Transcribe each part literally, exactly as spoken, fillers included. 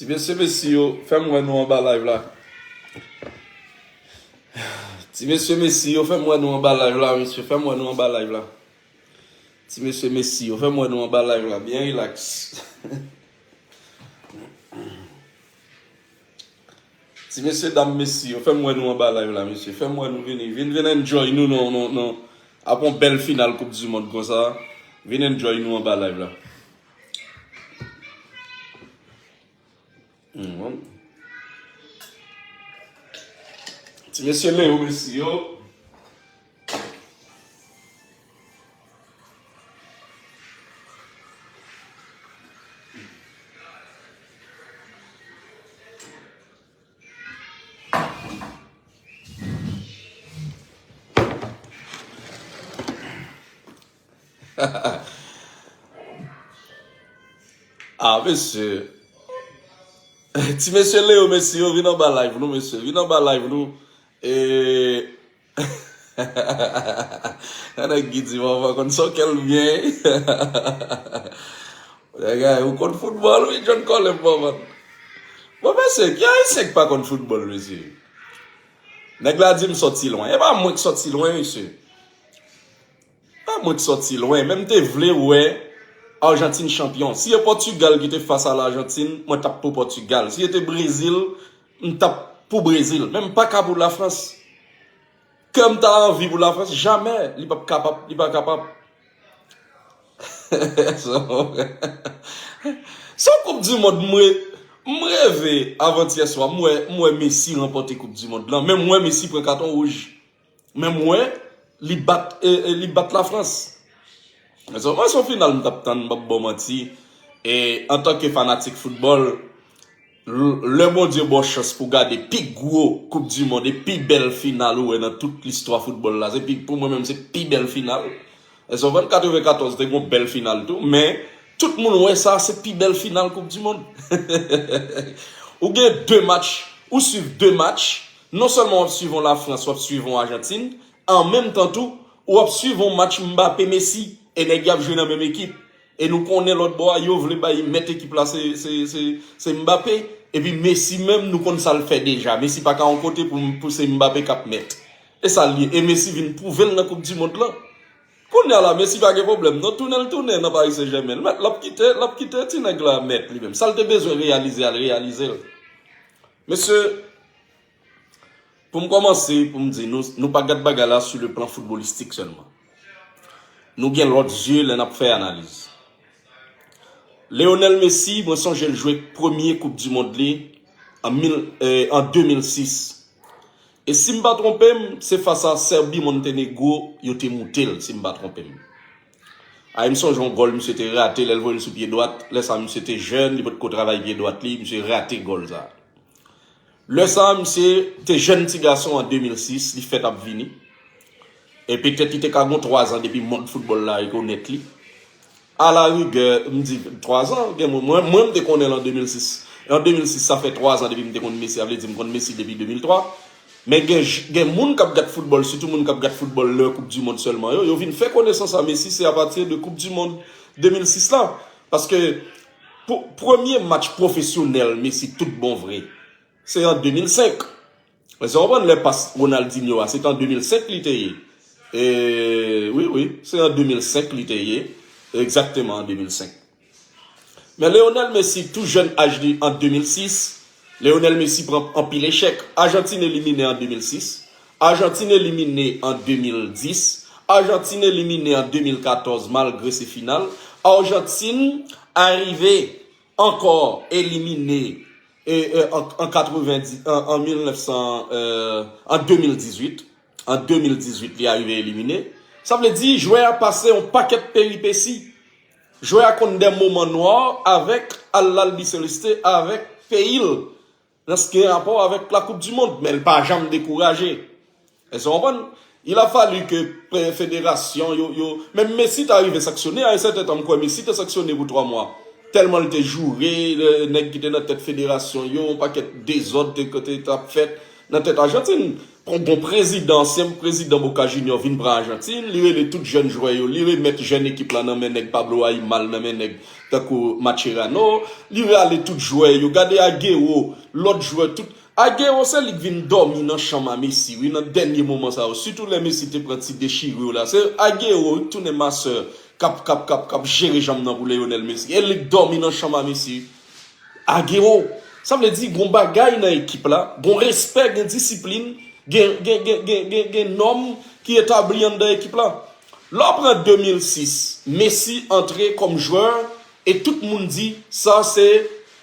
Ti mesye Messi yo, fè m wè nou anba live la. Ti mesye Messi yo, fè m wè nou anba live la, mesye. Fè m wè nou anba live la. Ti mesye Messi yo, fè m wè nou anba live la. Byen relax. Ti mesye dam Messi yo, fè m wè nou anba live la, mesye. Fè m wè nou vini. Vin, vin enjoy nou, non, non, non. Apre yon bèl final Koup di Mond konsa, vin enjoy nou anba live la. Mhm. Ti mesye Leo Messi yo. Ah, mesye. Ti mesye Leo Messi yo, vin anba live nou, mesye. Vin anba live nou. E, nèg ki di, "Mama konn sòkè l byen." Nèg, ou konn foutbòl, wi, John Colem, mama. Bon, mesye, ki Ayisyen ki pa konn foutbòl, mesye? Nèg la di m sòti lwen. E pa mwen ki sòti lwen, mesye. Pa mwen ki sòti lwen, men m te vle wè Ajantin chanpyon. Si e Pòtigal ki te fas a Lajantin, mwen t ap pou Pòtigal. Si e te Brezil, m t ap pou Brezil. Men m pa ka pou Lafrans. Kè m ta anvi pou Lafrans, jamè, li p ap kapab, li pa kapab. Se yon Koup di Mond, m re-, m reve avantyè swa, m wè, m wè Messi ranpòte Koup di Mond lan, men m wè Messi pran katon wouj. Men m wè li bat, e, e, li bat Lafrans. Mezanmi, se yon final m t ap tann, m p ap ba w manti. E antanke fanatik foutbòl, l-, lè Bondye ba w chans pou w gade pi gwo Koup di Mond e pi bèl final ou wè nan tout listwa foutbòl la, se pi, pou mwen menm, se pi bèl final. Èske w konprann? Katrevenkatòz te gen yon bèl final tou, men tout moun wè sa, se pi bèl final Koup di Mond. Ou gen de match, ou swiv de match, non sèlman w ap swiv yon Lafrans, w ap swiv yon Ajantin, an menm tan tou, w ap swiv yon match Mbappé-Messi, e nèg y ap jwe nan menm ekip. E nou konnen lòt bò a, yo vle bay mèt ekip la se, se, se, se Mbappé, epi Messi menm, nou konn sa l fè deja. Messi pa ka yon kote pou, pou se Mbappé k ap mèt. E sa l ye. E Messi vin pwouve l nan Koup di Mond lan. Kounye a la, Messi pa gen pwoblèm non, tounen l tounen nan Paris Saint-Germain. L mèt, l ap kite, l ap kite ti nèg la mèt li menm. Sa l te bezwen reyalize a, l reyalize l. Mesye, pou m kòmanse, pou m di nou, nou pa gad bagay la sou le plan foutbolistik sèlman. Nou gen lòt zye lè n ap fè analiz. Lionel Messi, mwen sonje l jwe premye Koup di Mond li an mil, eh, an de mil sis. E si m pa twonpe m, se fas a Serbie Montenegro yo te moute l, si m pa twonpe m. Ay, m sonje yon gòl misye te rate lè l voye l sou pye dwat. Lè sa a, misye te jèn, li potko travay pye dwat li, misye rate gòl sa a. Lè sa a, misye te jèn ti gason an de mil sis, li fèt ap vini. E petèt li te ka gon twazan depi mond foutbòl la rekonèt li. Alarigè, m di twazan, gen moun, mwen, mwen m te konnen l an de mil sis. E an de mil sis, sa fè twazan depi m te konn Messi, sa vle di m konn Messi depi de mil twa. Men gen, gen moun k ap gad foutbòl, sitou moun k ap gad foutbòl lè Koup di Mond sèlman yo, yo vin fè konesans a Messi, se apati de Koup di Mond de mil sis la. Paske pou, premye match pwofesyonèl Messi tout bon vre, se an de mil senk. Èske w konprann lè pas Ronaldinho a, se t an de mil senk li te ye. E, wi, wi, se an de mil senk li te ye. Egzakteman an de mil senk. Men Lionel Messi, tou jèn aj li an de mil sis, Lionel Messi pran anpil echèk. Ajantin elimine an de mil sis. Ajantin elimine an de mil dis. Ajantin elimine an de mil katòz malgre se final. Ajantin arive ankò elimine e, e, an, an katrevenndis, an, an mil nèf san, e, an de mil dizuit, an de mil dizuit, li arive elimine. Sa vle di, jwè a pase yon pakèt peripesi. Jwè a konn de moman nwa avèk Al Ahly Céleste, avèk peyi l, nan s gen rapò avèk la Coupe du Monde, men l pa janm dekouraje. Èske w konprann? Il a fallu que pe-, federasyon yo, yo, menm Messi ta rive sanksyone, a yon sèten tan, m kwè Messi te sanksyone pou twa mwa. Tèlman l te joure, e, nèg ki te nan tèt federasyon yo, yon pakèt dezòd te, te, t ap fèt. nan tèt Ajantin. Pran bon prezidan, ansyen prezidan Boca Junior vin pran Ajantin, li rele tout jèn jwè yo, li remèt jèn ekip la nan men nèg Pablo Aimal, nan men nèg tankou Macherano, li rale tout jwè yo, gade Agüero, lòt jwè, tout. Agüero se li k vin dòmi nan chanm a Messi, wi, nan dènye moman sa yo, sitou lè Messi te pran ti dechire yo la, se Agüero wi k tounen masè, k ap, k ap, k ap, k ap jere janm nan pou Lionel Messi, e li k dòmi nan chanm a Messi. Agero. Sa vle di, gon bagay nan ekip la, gon respè, gen disiplin, gen, gen, gen, gen, gen, gen nòm ki etabli anndan ekip la. Lè w pran de mil sis, Messi antre kòm jwè, e tout moun di, sa se,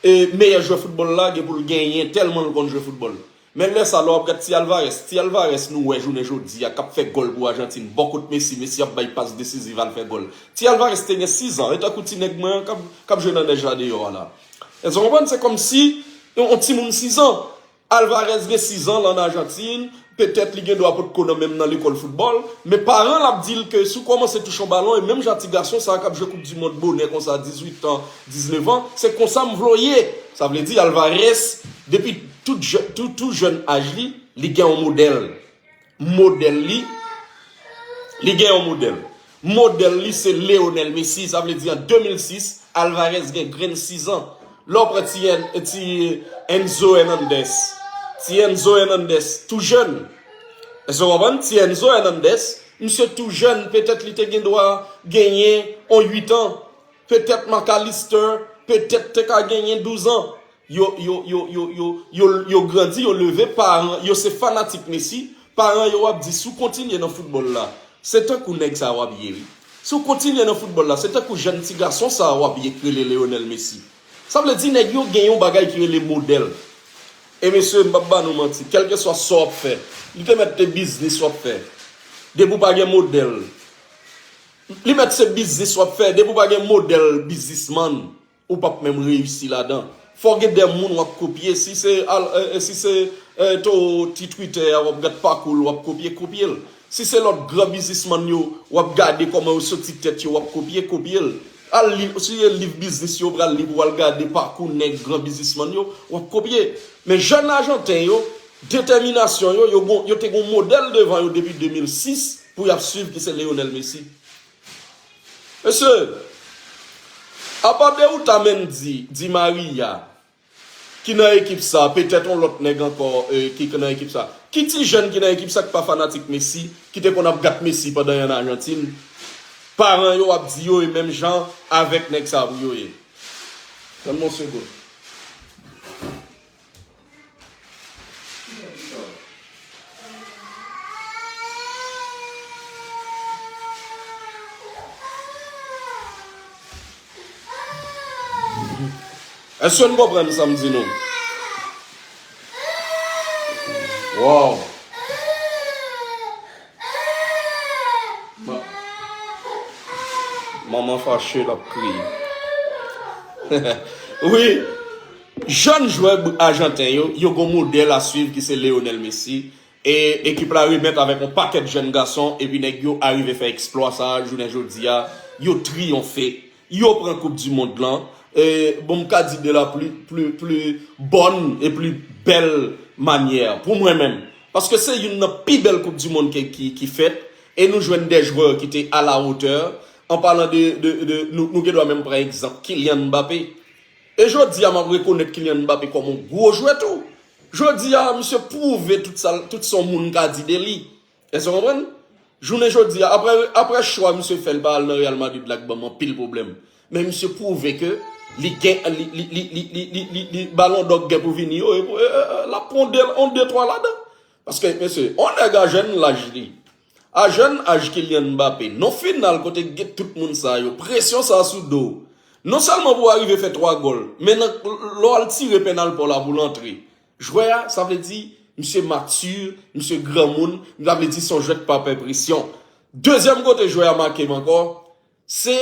e, meyè jwè foutbòl la gen pou l genyen, tèlman l konn jwe foutbòl. Men lè sa, lè w ap gad ti Alvarez, ti Alvarez nou wè jounen jodi a k ap fè gòl pou Ajantin, bò kot Messi, Messi ap bay pas desiziv al fè gòl. Ti Alvarez te gen sis an, e tankou ti nèg mwen an k ap, k ap jwe nan nèj la deyò a la. Èske w konprann? Se kòmsi yon, yon timoun sis an. Alvarez gen sis an, l ann Ajantin, petèt li gen dwa potko nan menm nan lekòl foutbòl, men paran l ap di l ke si w kòmanse touche yon balon, e menm jan ti gason sa a k ap jwe Koup di Mond bonè konsa, dizuit an, diznèf an, se konsa m vle w ye. Sa vle di, Alvarez, depi tout jè-, tou, tou jèn aj li, li gen yon modèl. Modèl li, li gen yon modèl. Modèl li se Lionel Messi. Sa vle di an de mil sis, Alvarez gen grenn sis an. Lè w pran ti, En- ti Enzo Hernandez. Ti Enzo Hernandez, tou jèn. Èske w konprann? Ti Enzo Hernandez, misye tou jèn, petèt li te gen dwa genyen on uit an. Petèt Mac Allister, petèt te ka genyen douz an. Yo, yo, yo, yo, yo, yo, yo grandi, yo leve, paran yo se fanatik Messi. Paran yo ap di, si w kontinye nan foutbòl la, se tankou nèg sa a w ap ye, wi. Si w kontinye nan foutbòl la, se tankou jèn ti gason sa a w ap ye k rele Lionel Messi. Sa vle di, nèg yo gen yon bagay ki rele modèl. E mesye, m p ap ba nou manti, kèlkeswa sa w ap fè, li te mèt te biznis w ap fè. Depi w pa gen modèl, li mèt se biznis w ap fè, depi w pa gen modèl biznismann, ou p ap menm reyisi ladan. Fò w gen de moun w ap kopye. Si se al, e, e, si se, e, to ti Twitter a, w ap gad pakou l, w ap kopye, kopye l. Si se lòt gran biznismann yo, w ap gade kòman yo soti tèt yo, w ap kopye, kopye l. Al li, si se liv biznis yo, w pral li pou w al gade pakou nèg gran biznismann yo, w ap kopye. Men jèn ajanten yo, detèminasyon yo, yo gon, yo te gon modèl devan yo depi de mil sis pou y ap swiv ki se Lionel Messi. Mesye, apa de Otamendi, Di Maria, ki nan ekip sa, petèt yon lòt nèg ankò, e, ki, ki nan ekip sa. Ki ti jèn ki nan ekip sa ki pa fanatik Messi, ki te konn ap gad Messi pandan y ann Ajantin? Paran yo ap di yo e menm jan avèk nèg sa pou yo ye. Tann m yon segonn. Èske n konprann sa m di nou? Wow! Ma- Manman fache, l ap kriye. Wi, jèn jwè ajanten yo, yo gon modèl a swiv ki se Lionel Messi. E ekip la remèt avèk yon pakèt jèn gason, epi nèg yo arive fè eksplwa sa a, jounen jodi a, yo triyonfe, yo pran koup di mond lan. E, bon, m ka di de la pli, pli, pli bòn e pli bèl manyè pou mwen menm. Paske se youn nan pi bèl koup di mond ki, ki, ki fèt, e nou jwenn de jwè ki te a la wotè. An palan de, de, de, nou, nou gen dwa menm pran egzanp Kylian Mbappé. E jodi a, m ap rekonèt Kylian Mbappé kòm yon gwo jwè tou. Jodi a, misye pwouve tout sa, tout sa yon moun ka di de li. Èske w konprann? Jounen jodi a, apre, apre chwa misye fè, l pa al nan Real Madrid la k ban m anpil pwoblèm. Men misye pwouve ke li gen, li, li, li, li, li, li, li, li Balon dò k gen pou vini yo, e, e, e, l ap pran yon de, yon de twa ladan. Paske, mesye, yon nèg a jèn laj li, a jèn aj Kylian Mbappé, nan final kote k gen tout moun sa yo, presyon sa sou do w. Non sèlman pou w arive fè twa gòl, men nan, lè w al tire pennal pa w la pou l antre. Jwè a, sa vle di, misye mati, misye granmoun, sa vle di se yon jwè k pa pè presyon. Dezyèm kote jwè a make m ankò, se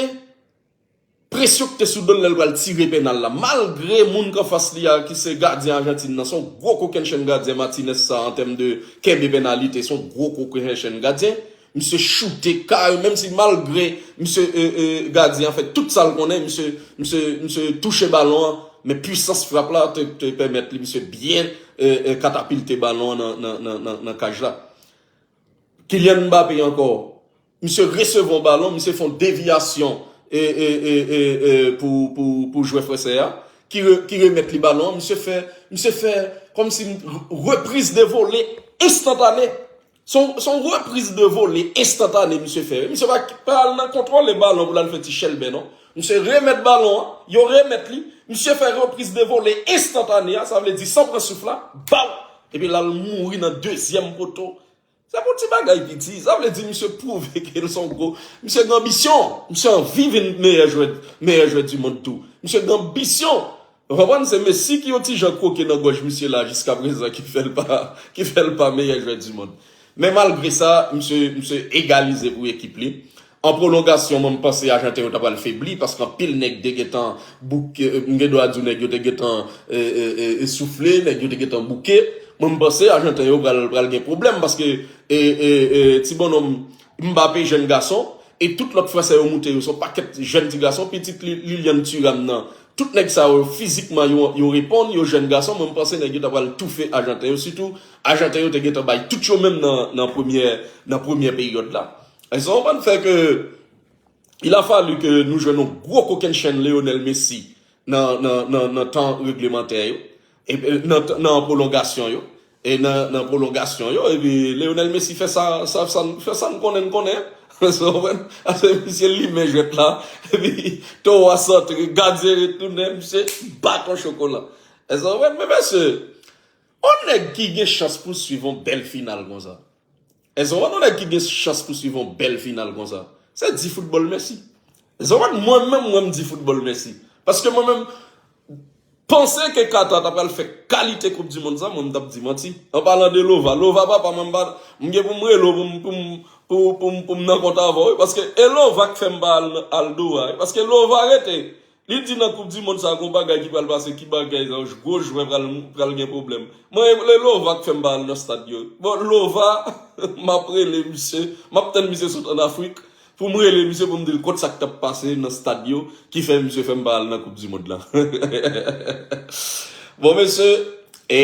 presyon ki te sou do l lè l pral tire pennal la. Malgre moun k anfas li a, ki se gadyen Ajantin nan, se yon gwo kokennchenn gadyen Martinez sa, an tèm de kenbe pennalite, se yon gwo kokennchenn gadyen. Misye choute kare, menm si malgre misye, e, e, gadyen an fè tout sa l konnen, misye, misye, misye touche balon an, Men pwisans frap la te, te pèmèt li, misye byen e, e, katapilte balon an nan, nan, nan, nan, nan kaj la. Kylian Mbappé ankò. Misye resevwa yon balon, misye fè yon devyasyon e, e, e, e, e, pou, pou, pou jwè fransè a, ki, re, ki remèt li balon an. Misye fè, misye fè kòmsi repriz de vole enstantane. Se yon, se yon repriz de vole enstantane misye fè. Misye pa, pa al nan kontwole balon pou l al fè ti chèlbè, non. Misye remèt balon an, yo remèt li. Misye fè repriz de vole enstantane a, sa vle di san pran souf la, baw! Epi l al mouri nan dezyèm poto. Se pou ti bagay piti. Sa vle di misye pwouve ke l se yon gwo. Misye gen anbisyon. Misye anvi vin meyè jwè, meyè jwè di mond tou. Misye gen anbisyon. Ou konprann? Se Messi ki yon ti jan kwoke nan gòj misye la jiskaprezan ki fè l pa, ki fè l pa meyè jwè di mond. Men malgre sa, misye, misye egalize pou ekip li. An pwolongasyon, mwen, m panse Ajanten yo ta pral febli, paske anpil nèg te gentan bouke, m gen dwa di w nèg yo te gentan e, e, e, e soufle, nèg yo te gentan bouke. Mwen, m panse Ajanten yo pral, pral gen pwoblèm, paske e, e, e, ti bonnonm Mbappé, jèn gason, e tout lòt fransè yo moute yo, se yon pakèt jèn ti gason, pitit Li, Lilian Thuram nan. Tout nèg sa yo, fizikman, yo, yo reponn, yo jèn gason, mwen, m panse nèg yo ta pral toufe Ajanten yo, sitou Ajanten yo te gentan bay tout yo menm nan, nan premyè, nan premyè peryòd la. E sa w konprann fè ke il a fallu ke nou jwenn yon gwo kokennchenn Lionel Messi nan, nan, nan, nan tan reglemantè yo, e, e, nan, nan pwolongasyon yo, e nan, nan pwolongasyon yo, epi Lionel Messi fè sa, sa, sa, fè sa n konnen, n konnen. Sa w konprann? Ase misye limen jwèt la, epi towo a santre, gadyen retounen, misye baton chokola. Sa w konprann? Men mesye, yon nèg ki gen chans pou swiv yon bèl final konsa. Èske w wè yon nèg ki gen chans pou swiv yon bèl final konsa? Se di foutbòl mèsi. Èske w wè mwen menm, mwen m di foutbòl mèsi. Paske mwen menm, panse ke Qatar ta pral fè kalite koup di mond sa, mwen m t ap di manti. An palan de Lova, Lova papa mwen m pa, m gen pou m rele w pou m, pou m, pou, pou m, pou m nan kont avè w, wi. Paske e Lova k fè m pa al, al Doha, wi. Paske Lova rete. Li di nan koup di mond sa gon bagay ki pral pase, ki bagay sa, gwo jwè pral, pral gen pwoblèm. Mwen, e Lova k fè m pa al nan stad yo. Bon, Lova, m ap rele misye, m ap tann misye sot ann Afrik, pou m rele misye pou m di l kòt sa k t ap pase nan stad yo, ki fè misye fè m pa al nan koup di mond la. Bon, mesye, e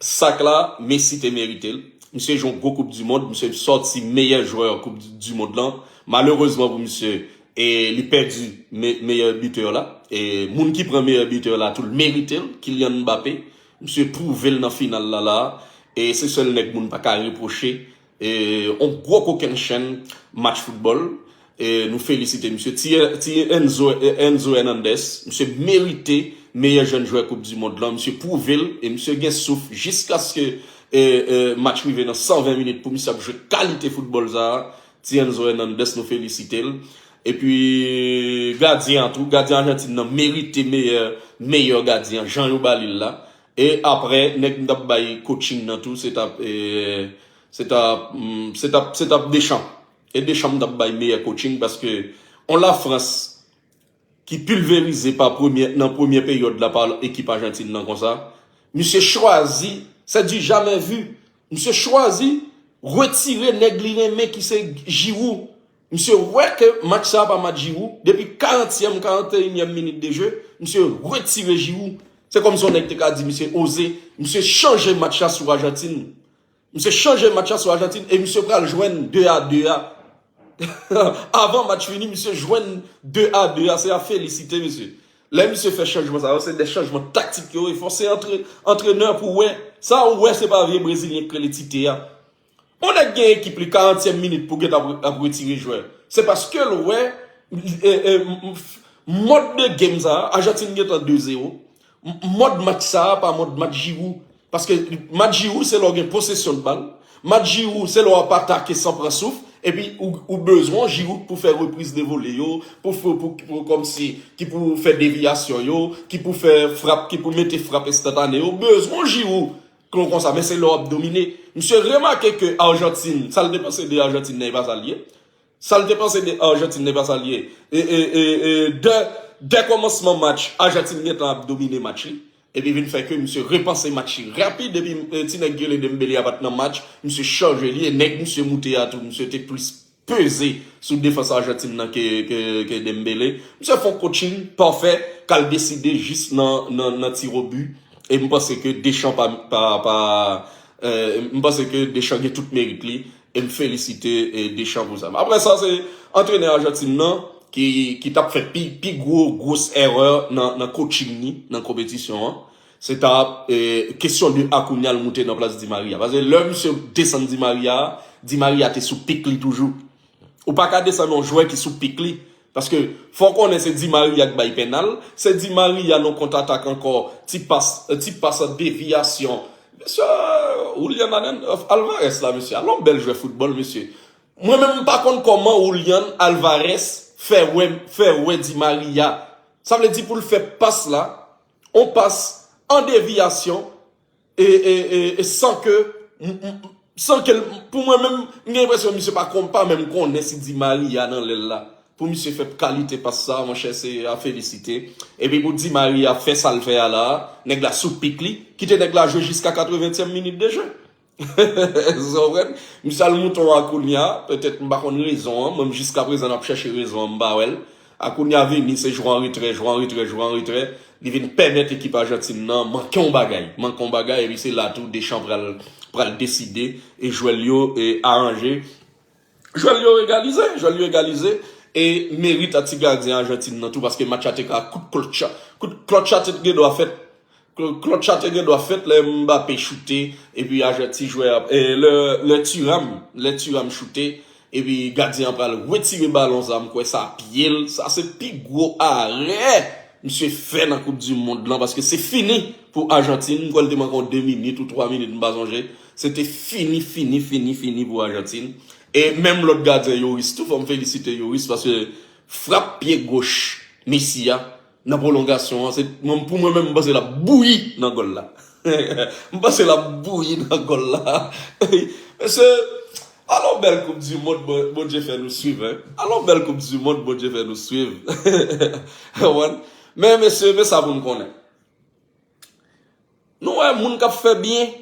sak la, Messi te merite l. Misye jwe yon gwo koup di mond, misye sòti meyè jwè koup di, di mond lan. Malerezman pou misye, e li pèdi me, meyè bitè la. E moun ki pran meyè bitè la tou, l merite l, Kylian Mbappé. Misye pwouve l nan final la la. E se sèl nèg moun pa ka repwoche. E yon gwo kokennchenn match foutbòl. E nou felisite misye. Ti, ti Enzo, Enzo Hernandez, misye merite meyè jèn jwè koup di mond lan. Misye pwouve l e misye gen souf jiskaske e, e, match rive nan san ven minit pou misye ap jwe kalite foutbòl sa a. Ti Enzo Hernandez, nou felisite l. Epi gadyen an tou, gadyen Ajantin nan merite meyè, meyè gadyen an, jan yo ba li l la. E apre, nèg m t ap bay coaching nan tou, se t ap, e, se t ap, mm, se t ap, se t ap Deschamps. E Deschamps m t ap bay meyè coaching paske on Lafrans ki pilverize pa premyè, nan premyè peryòd la pa ekip Ajantin nan konsa. Misye chwazi, c'est du jamais vu. Misye chwazi retire nèg li renmen ki se Giroud. Misye wè ke match sa a pa match Giroud. Depi karantyèm, karanteyinyèm minit de jeu, misye retire Giroud. Se kòmsi yon nèg te ka di misye oze. Misye chanje match la sou Ajantin. Misye chanje match la sou Ajantin e misye pral jwenn de a de a. Avan match fini, misye jwenn de a de a. Se a felisite, mesye. Lè misye fè chanjman sa yo, se de chanjman taktik yo ye. Fò se antre, antrenè pou wè. Sa ou wè, se pa vye Brezilyen k rele Tite a. On nèg gen ekip li karantyèm minit pou gentan ap, ap retire jwè. Se paske l wè e, e, m, m, mòd de game sa a, Ajantin gentan de zewo. M, mòd match sa a pa mòd match Giroud. Paske match Giroud se lè w gen posesyon bal. Match Giroud se lè w ap atake san pran souf. Epi ou, ou bezwen Giroud pou fè repriz de vole yo, pou, pou, pou, pou kòmsi, ki pou fè devyasyon yo, ki pou fè frap, ki pou mete frap enstantane yo. Ou bezwen Giroud kon, konsa, men se lè w ap domine. Misye remake ke Ajantin, sa l te panse de Ajantin nan, e pa sa l ye. Sa l te panse de Ajantin nan, e pa sa l ye. E, e, e, e, dè, dè kòmansman match, Ajantin gentan ap domine match li. Epi vin fè ke misye repanse match li rapid, epi e, ti nèg ki rele Dembélé a pa t nan match, misye chanje li, e nèg misye moute a tou, misye te plis peze sou defans Ajantin nan ke, ke, ke Dembélé. Misye fè yon coaching pafè, k al deside jis nan, nan, nan tir au but. E m panse ke Deschamps pa, pa, pa, eh, m panse ke Deschamps gen tout merit li. E m felisite, eh, Deschamps pou sa. Apre sa, se antrenè Ajantin nan ki, ki t ap fè pi, pi gwo, gwos erè nan, nan coaching li, nan konpetisyon an. Se ta, eh, kesyon de Acuna al moute nan plas Di Maria. Paske lè misye desann Di Maria, Di Maria te sou pik li toujou. Ou pa ka desann yon jwè ki sou pik li. Paske fò w konnen se Di Maria k bay pennal, se Di Maria nan kontratak ankò, ti pas, eh, ti pas an deviyasyon. Mesye, Julian Alvarez la, mesye, alon bèl jwè foutbòl, mesye. Mwen menm m pa konn kòman Julian Alvarez fè wè, fè wè Di Maria. Sa vle di pou l fè pas la, on pas an deviyasyon, e, e, e, e san ke, m, m, san ke l, pou mwen menm, m gen enpresyon misye pa konn, pa menm konnen si Di Maria nan lè l la. Pou misye fè kalite pas sa, monchè, se a felisite. Epi pou Di Maria fè sa l fè a la, nèg la sou pik li, kite nèg la jwe jiska katreventyèm minit de jeu. Sa w konprann? Misye al moute yon Acuna, petèt m pa konn rezon an, mwen jiska prezan m ap chèche rezon an, m pa wè l. Acuna vini, se jwe an retrè, jwe an retrè, jwe an retrè. Li vin pèmèt ekip Ajantin nan manke yon bagay, manke yon bagay, epi se la tou Deschamps pral, pral deside, e jwè l yo, e aranje. Jwè l yo egalize, jwè l yo egalize, e merit a ti gadyen Ajantin nan tou, paske match la te ka kout klòtch, kout klòtch la te gen dwa fèt. Klòtch la te gen dwa fèt lè Mbappé choute, epi Ajantin jwè a, e lè, lè Thuram, lè Thuram choute, epi gadyen an pral retire balon sa, m kwè sa pye l, sa se pi gwo arè misye fè nan Koup di Mond lan, paske se fini pou Ajantin, m kwè l te manke yon de minit ou twa minit, m pa sonje, se te fini, fini, fini, fini pou Ajantin. E menm lòt gadyen Lloris tou, fò m felisite Lloris, paske frap pye goch Messi a, nan pwolongasyon an, se, mwen, pou mwen menm, m panse l ap bouyi nan gòl la. M panse l ap bouyi nan gòl la. Mesye, alon bèl Koup di Mond, Bon-, Bondye fè nou swiv, hein. Alon bèl Koup di Mond, Bondye fè nou swiv. Konprann? Men, mesye, men sa pou n konnen. Nou wè moun k ap fè byen.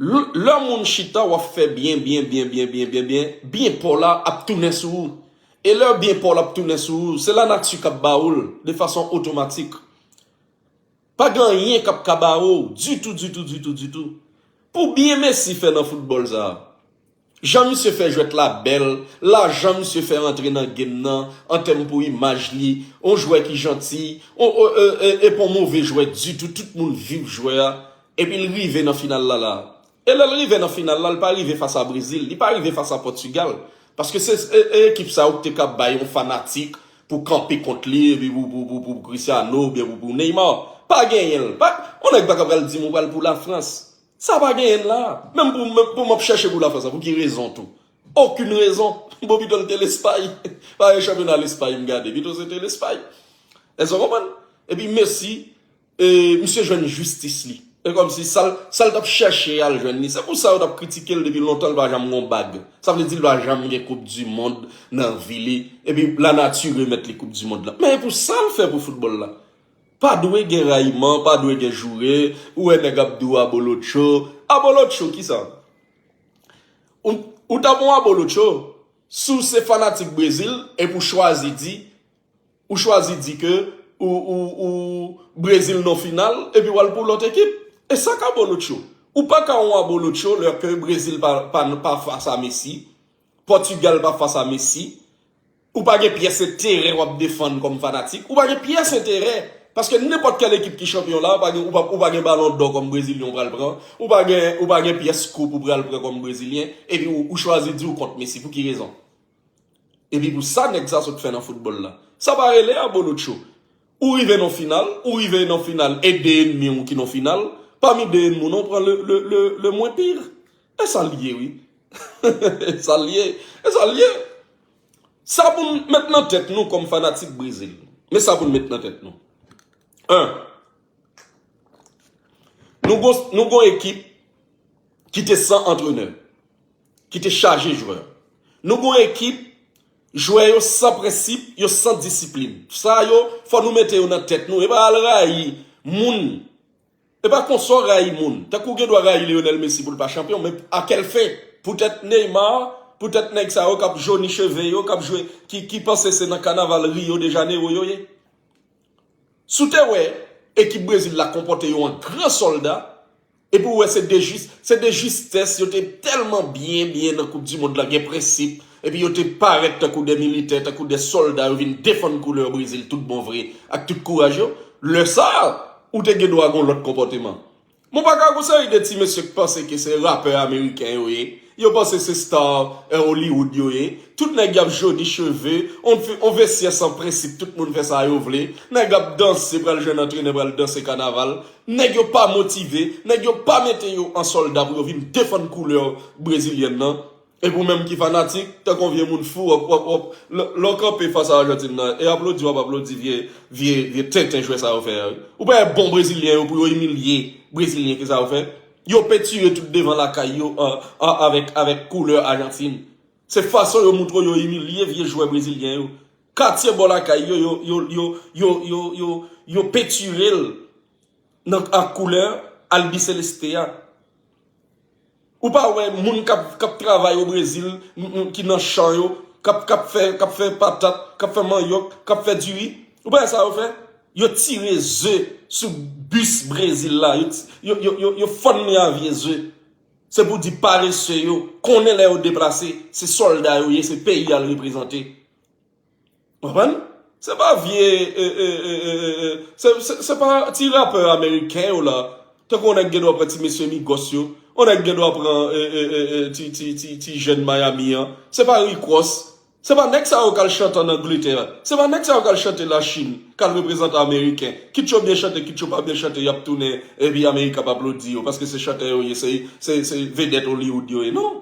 L-, lè moun chita, w ap fè byen, byen, byen, byen, byen, byen, byen, byen pa w la ap tounen sou ou. E lè byen pa w la ap tounen sou ou, se lanati k ap ba ou l de fason otomatik. Pa gen anyen k ap ka bare w ditou, ditou, ditou, ditou. Pou byen Messi fè nan foutbòl sa a, jan misye fè jwèt la bèl, lajan misye fè rantre nan game nan, an tèm pou imaj li, yon jwè ki janti, yon, yon, e, e, e pa yon move jwè ditou, tout moun viv jwè a, epi l rive nan final la la. E lè l rive nan final la, l pa rive fas a Brezil, li pa rive fas a Pòtigal. Paske se, e, e ekip sa yo ki te ka bay yon fanatik pou kanpe kont li, epi pou, pou, pou, pou Cristiano, oubyen pou, pou Neymar. Pa genyen l. Pa, yon nèg pa ka pral di m ou pral pou Lafrans. Sa pa genyen l la. Menm pou, menm pou m ap chèche pou Lafrans la, pou ki rezon tou? Okenn rezon. Bon, pito l te Lespay. Pa gen chanpyona Lespay m gade. Pito se te Lespay. Èske w konprann? Epi Messi, e, misye jwenn jistis li. E kòmsi sa l, sa l t ap chèche al jwenn li. Se pou sa yo t ap kritike l depi lontan, l pa janm gen yon bag. Sa vle di l pa janm gen Koup di Mond nan vi li. Epi lanati remèt li Koup di Mond la. Men e pou sa l fè pou foutbòl la. Pa dwe gen rayiman, pa dwe gen joure. Ou wè nèg ap di w abolotcho. Abolotcho, kisa? Ou, ou t ap yon abolotcho si w se fanatik Brezil epi w chwazi di, ou chwazi di ke ou, ou, ou Brezil nan final, epi w al pou lòt ekip. E sa k abolotcho. Ou pa ka yon abolotcho lè ke Brezil pa, pa, pa fas a Messi, Pòtigal pa fas a Messi, ou pa gen pyès enterè w ap defann kòm fanatik, ou pa gen pyès enterè. Paske nenpòt kèl ekip ki chanpyon la, ou pa gen, ou pa, ou pa gen balon dò kòm Brezilyen ou pral pran, ou pa gen, ou pa gen pyès koup ou pral pran kòm Brezilyen, epi ou, ou chwazi di ou kont Messi. Pou ki rezon? Epi pou sa nèg sa sot fè nan foutbòl la. Sa pa rele abolotcho. Ou rive nan final, ou rive nan final e de enmi w ki nan final, pami de enmi w nan, ou pran le, le, le, le mwen pir. E sa l ye, wi. E sa l ye. E sa l ye. Sa pou n met nan tèt nou kòm fanatik Brezil. Men sa pou n met nan tèt nou. En, nou gon, nou gon ekip ki te san antrenè, ki te chaje jwè. Nou gon ekip, jwè yo san prensip, yo san disiplin. Sa yo, fò nou mete yo nan tèt nou. E pa al rayi moun. E pa konsa w rayi moun. Tankou w gen dwa rayi Lionel Messi pou l pa chanpyon, men a kèl fen? Poutèt Neymar, Poutèt nèg sa yo k ap joni cheve yo, k ap jwe, ki, ki panse se nan kanaval Rio de Janeiro yo ye. Si w te wè ekip Brezil la konpòte yo an gran sòlda, epi w wè se de jis, se de jistès, yo te tèlman byen, byen nan Koup di Mond la, gen prensip, epi yo te parèt tankou de militè, tankou de sòlda, yo vin defann koulè Brezil tout bon vre, ak tout kouraj yo, lè sa a, ou te gen dwa gen yon lòt konpòteman. Bon, pa ka gon seri de ti mesye k panse ke se rapè ameriken yo ye. Yo panse se star, eh, Hollywood yo ye. Tout nèg y ap jodi cheve, on, on vestyè san prensip, tout moun fè sa yo vle. Nèg ap danse, pral jwenn antrenè, pral danse kanaval. Nèg yo pa motive, nèg yo pa mete yo an sòlda pou yo vin defann koulè brezilyèn nan. Epi w menm ki fanatik, tankou yon vye moun fou, w ap, w ap, w ap, lè, lè w kanpe fas a Ajantin nan, e aplodi w ap aplodi vye, vye, vye tenten jwè sa yo fè a, wi. Ou pa wè bon brezilyen yo pou yo imilye brezilyen ki sa yo fè? Yo pentire tout devan lakay yo, an, an, avèk, avèk koulè Ajantin. Se fason yo montre yo imilye vye jwè brezilyen yo. Katye bò lakay yo, yo, yo pentire l nan, ak koulè albiceleste a. Ou pa wè moun k ap, k ap travay o Brezil, m, m, ki nan chan yo, k ap, k ap fè, k ap fè patat, k ap fè manyòk, k ap fè diri. Ou pa wè sa yo fè? Yo tire ze sou bis Brezil la. Yo, ti- yo, yo, yo, yo fann li a vye ze. Se pou di parese yo, konnen lè yo deplase, se sòlda yo ye, se peyi a l reprezante. Konprann? Se pa vye, e, e, e, e, e, e, se, se, se pa ti rapè ameriken yo la. Tankou yon nèg gen dwa pran ti mesye Migos yo, yon nèg gen dwa pran, e, e, e, e, ti, ti, ti, ti jèn Miami an. Se pa Rick Ross. Se pa nèg sa yo k al chante ann Angletè. Se pa nèg sa yo k al chante Lachin, k al reprezante Ameriken. Kit yo byen chante, kit yo pa byen chante, y ap tounen, epi Amerik ap aplodi yo, paske se chantè yo ye, se, se, se vedèt Hollywood yo ye. Non.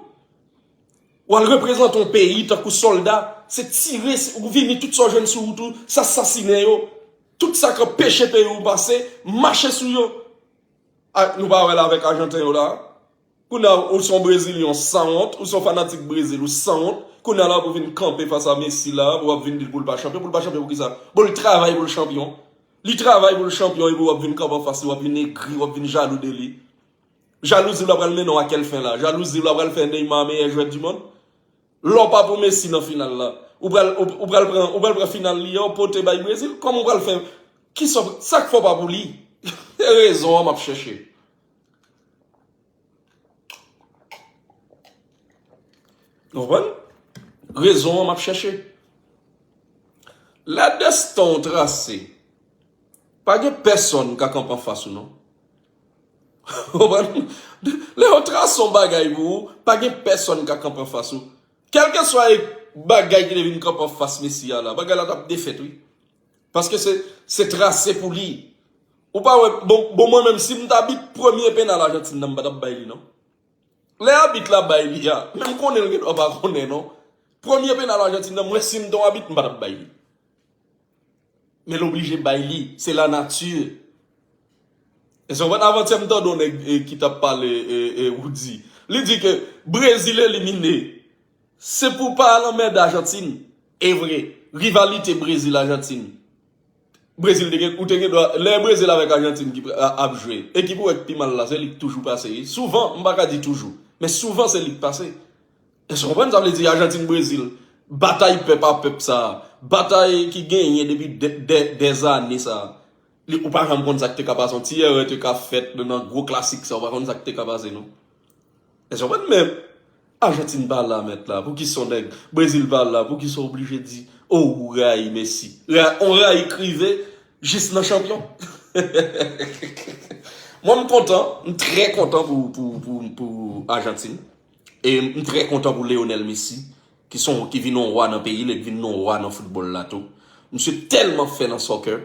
W al reprezante yon peyi tankou sòlda, se tire, se, ou vini tout sa w jwenn sou wout ou, se asasinen yo. Tout sa k anpeche peyi w pase, mache sou yo. A, nou pa wè l avèk Ajanten yo la? Kounye a, ou se yon Brezilyen, w sanwont, ou se yon fanatik Brezil, ou sanwont. Kounye a la, pou vin kanpe fas a Messi la, pou w ap vin di l pou l pa chanpyon, pou l pa chanpyon pou kisa? Bon, li travay pou l chanpyon. Li travay pou l chanpyon, epi w ap vin kanpe anfas li, w ap vin egri, w ap vin jalou de li. Jalouzi w la pral mennen w a kèl fen la? Jalouzi w la pral fè Neymar meyè jwè di mond? Lè w pa pou Messi nan final la, ou pral, ou, ou pral pran, ou pral pran final li an, w pote bay Brezil? Kòman w pral fè? Kisa, sa k fè w pa pou li? Se rezon an m ap chèche. Ou konprann? Rezon an m ap chèche. Lè desten w trase, pa gen pèsonn ka kanpe anfas ou non. Ou konprann? Lè yo trase yon bagay pou ou, pa gen pèsonn ka kanpe anfas ou. Kèlkeswa e bagay ki te vin kanpe anfas Messi a la, bagay la t ap defèt wi. Paske se, se trase pou li. Ou pa wè, bon, bon mwen menm, si m ta bit premye penal Ajantin nan, m pa t ap bay li non. Lè abit la bay li a, men m konnen l gen dwa pa konnen non. Premye penal Ajantin nan, mwen si m te yon abit, m pa t ap bay li. Men l oblije bay li, se lanati. Èske w konprann? Avantyè m tande yon nèg, e, ki t ap pale, e, e, Roody. Li di ke Brezil elimine, se pou pa al anmède Ajantin. E vre, rivalite Brezil-Ajantin. Brezil te gen, ou te gen dwa, lè Brezil avèk Ajantin ki ap jwe, ekip ou wè k pi mal la, se li k toujou pase wi. Souvan, m pa ka di toujou, men souvan se li k pase. Èske w konprann? Sa vle di Ajantin Brezil, batay pèp a pèp sa, batay ki genyen depi dè, dè, dèzane sa, li, ou pa janm konn sa k te ka pase. Yon ti erè te ka fèt nan, nan gwo klasik sa, ou pa konn sa k te ka pase non. Èske w konprann? Men Ajantin pa la mèt la, poukisa yon nèg Brezil pa la, poukisa w oblije di, o, ou rayi Messi? Ra, on rayi k rive jis nan chanpyon. Mwen m kontan, m trè kontan pou, pou, pou, pou Ajantin. E m trè kontan pou Lionel Messi, ki son, ki vin yon wa nan peyi l e k vin yon wa nan foutbòl la tou. Misye tèlman fè nan soccer.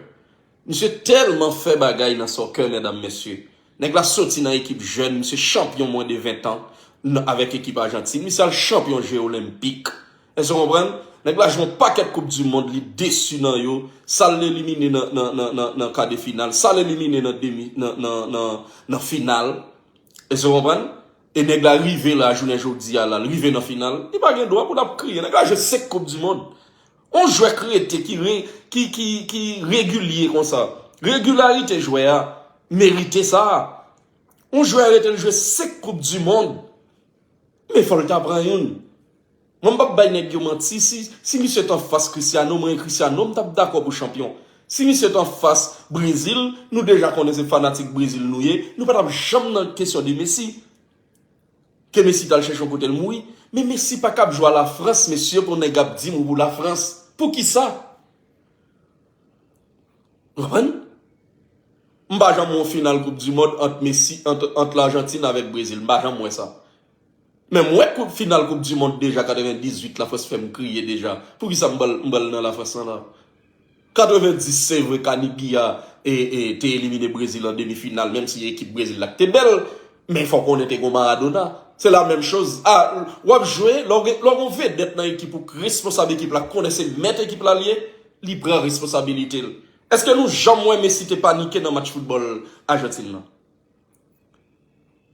Misye tèlman fè bagay nan soccer, medam, mesye. Nèg la soti nan ekip jèn, misye chanpyon mwen de ven tan avèk ekip Ajantin. Misye al chanpyon je olenpik. Èske w konprann? Nèg la jwe yon pakèt koup di mond, li desi nan yo. Sa l elimine nan, nan, nan, nan, nan ka de final. Sa l elimine nan demi, nan, nan, nan, nan final. Èske w konprann? E nèg la rive la, jounen jodi a la, l rive nan final. Li pa gen dwa pou l ap kriye. Nèg la jwe senk koup di mond. On jwè k rete, ki, re, ki, ki, ki regilye konsa. Regilarite jwè a merite sa. On jwè rete l jwe senk koup di mond. Men fò l ta pran youn. Mwen m p ap bay nèg yo manti, si, si misye t anfas Cristiano, mwen Cristiano, m t ap dakò pou chanpyon. Si misye t anfas Brezil, nou deja konnen se fanatik Brezil nou ye, nou pa t ap janm nan kesyon de Messi. Ke Messi t al chèche yon kote l mouri. Men Messi pa kab jwe a Lafrans, mesye, pou nèg ap di m ou pou Lafrans. Poukisa? Ou konprann? M pa janm wè yon final Coupe du Monde ant Messi, ant, ant Lajantin avèk Brezil. M pa janm wè sa. Men m wè koup, final Coupe du Monde deja, katrevendizuit, Lafrans fè m kriye deja. Poukisa m pral, m pral nan Lafrans lan la? Katrevendiz, se vre, Caniggia e, e, te elimine Brezil an demi final, menm si ekip Brezil la te bèl, men fò konnen te gon Maradona. Se la menm choz. A, w ap jwe, lè w gen, lè w gen yon vedèt nan ekip ou, responsab ekip la konnen se mèt ekip la l ye, li pran responsabilite l. Èske nou janm wè Messi te panike nan match foutbòl Ajantin nan?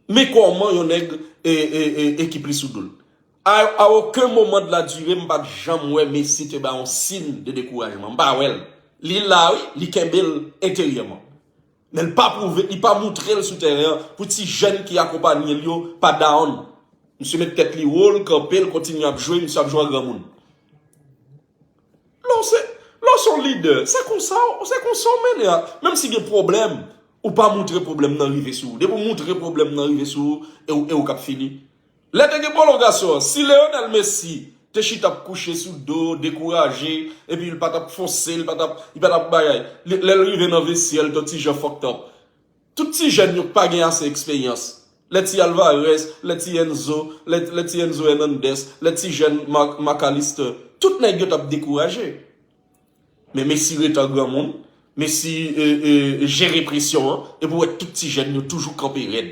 Men kòman yon nèg e, e, e, ekip li sou do l. A, a okenn moman de la dire, m pa t janm wè Messi te bay yon siy de dekourajman. M pa wè l. Li la, wi, li kenbe l enteryèman. Men l pa pwouve, li pa moutre l sou teren an pou ti jèn ki akonpanye l yo pa down. Misye met tèt li wo, l kanpe, l kontinye ap jwe, misye ap jwe an granmoun. Lè w se, lè w se yon lidè, se konsa, se konsa w mennen a. Menm si gen pwoblèm, ou pa moutre pwoblèm nan rive sou ou. Depi w moutre pwoblèm nan rive sou ou, e w, e w k ap fini. Lè te gen pwolongasyon an, si Lionel Messi te chita ap kouche sou do, dekouraje, epi l pa t ap fonse, l pa t ap, li pa t ap bagay. Lè, lè l rive nan vestyè, l t on ti jan fucked up. Tout ti jèn yo pa gen ase eksperyans. Lè ti Alvarez, lè ti Enzo, lè, lè ti Enzo Hernandez, lè ti jèn Mac Allister, tout nèg yo t ap dekouraje. Men Messi rete an granmoun, Messi e, e, jere presyon an, epi w wè tout ti jèn yo toujou kanpe rèd.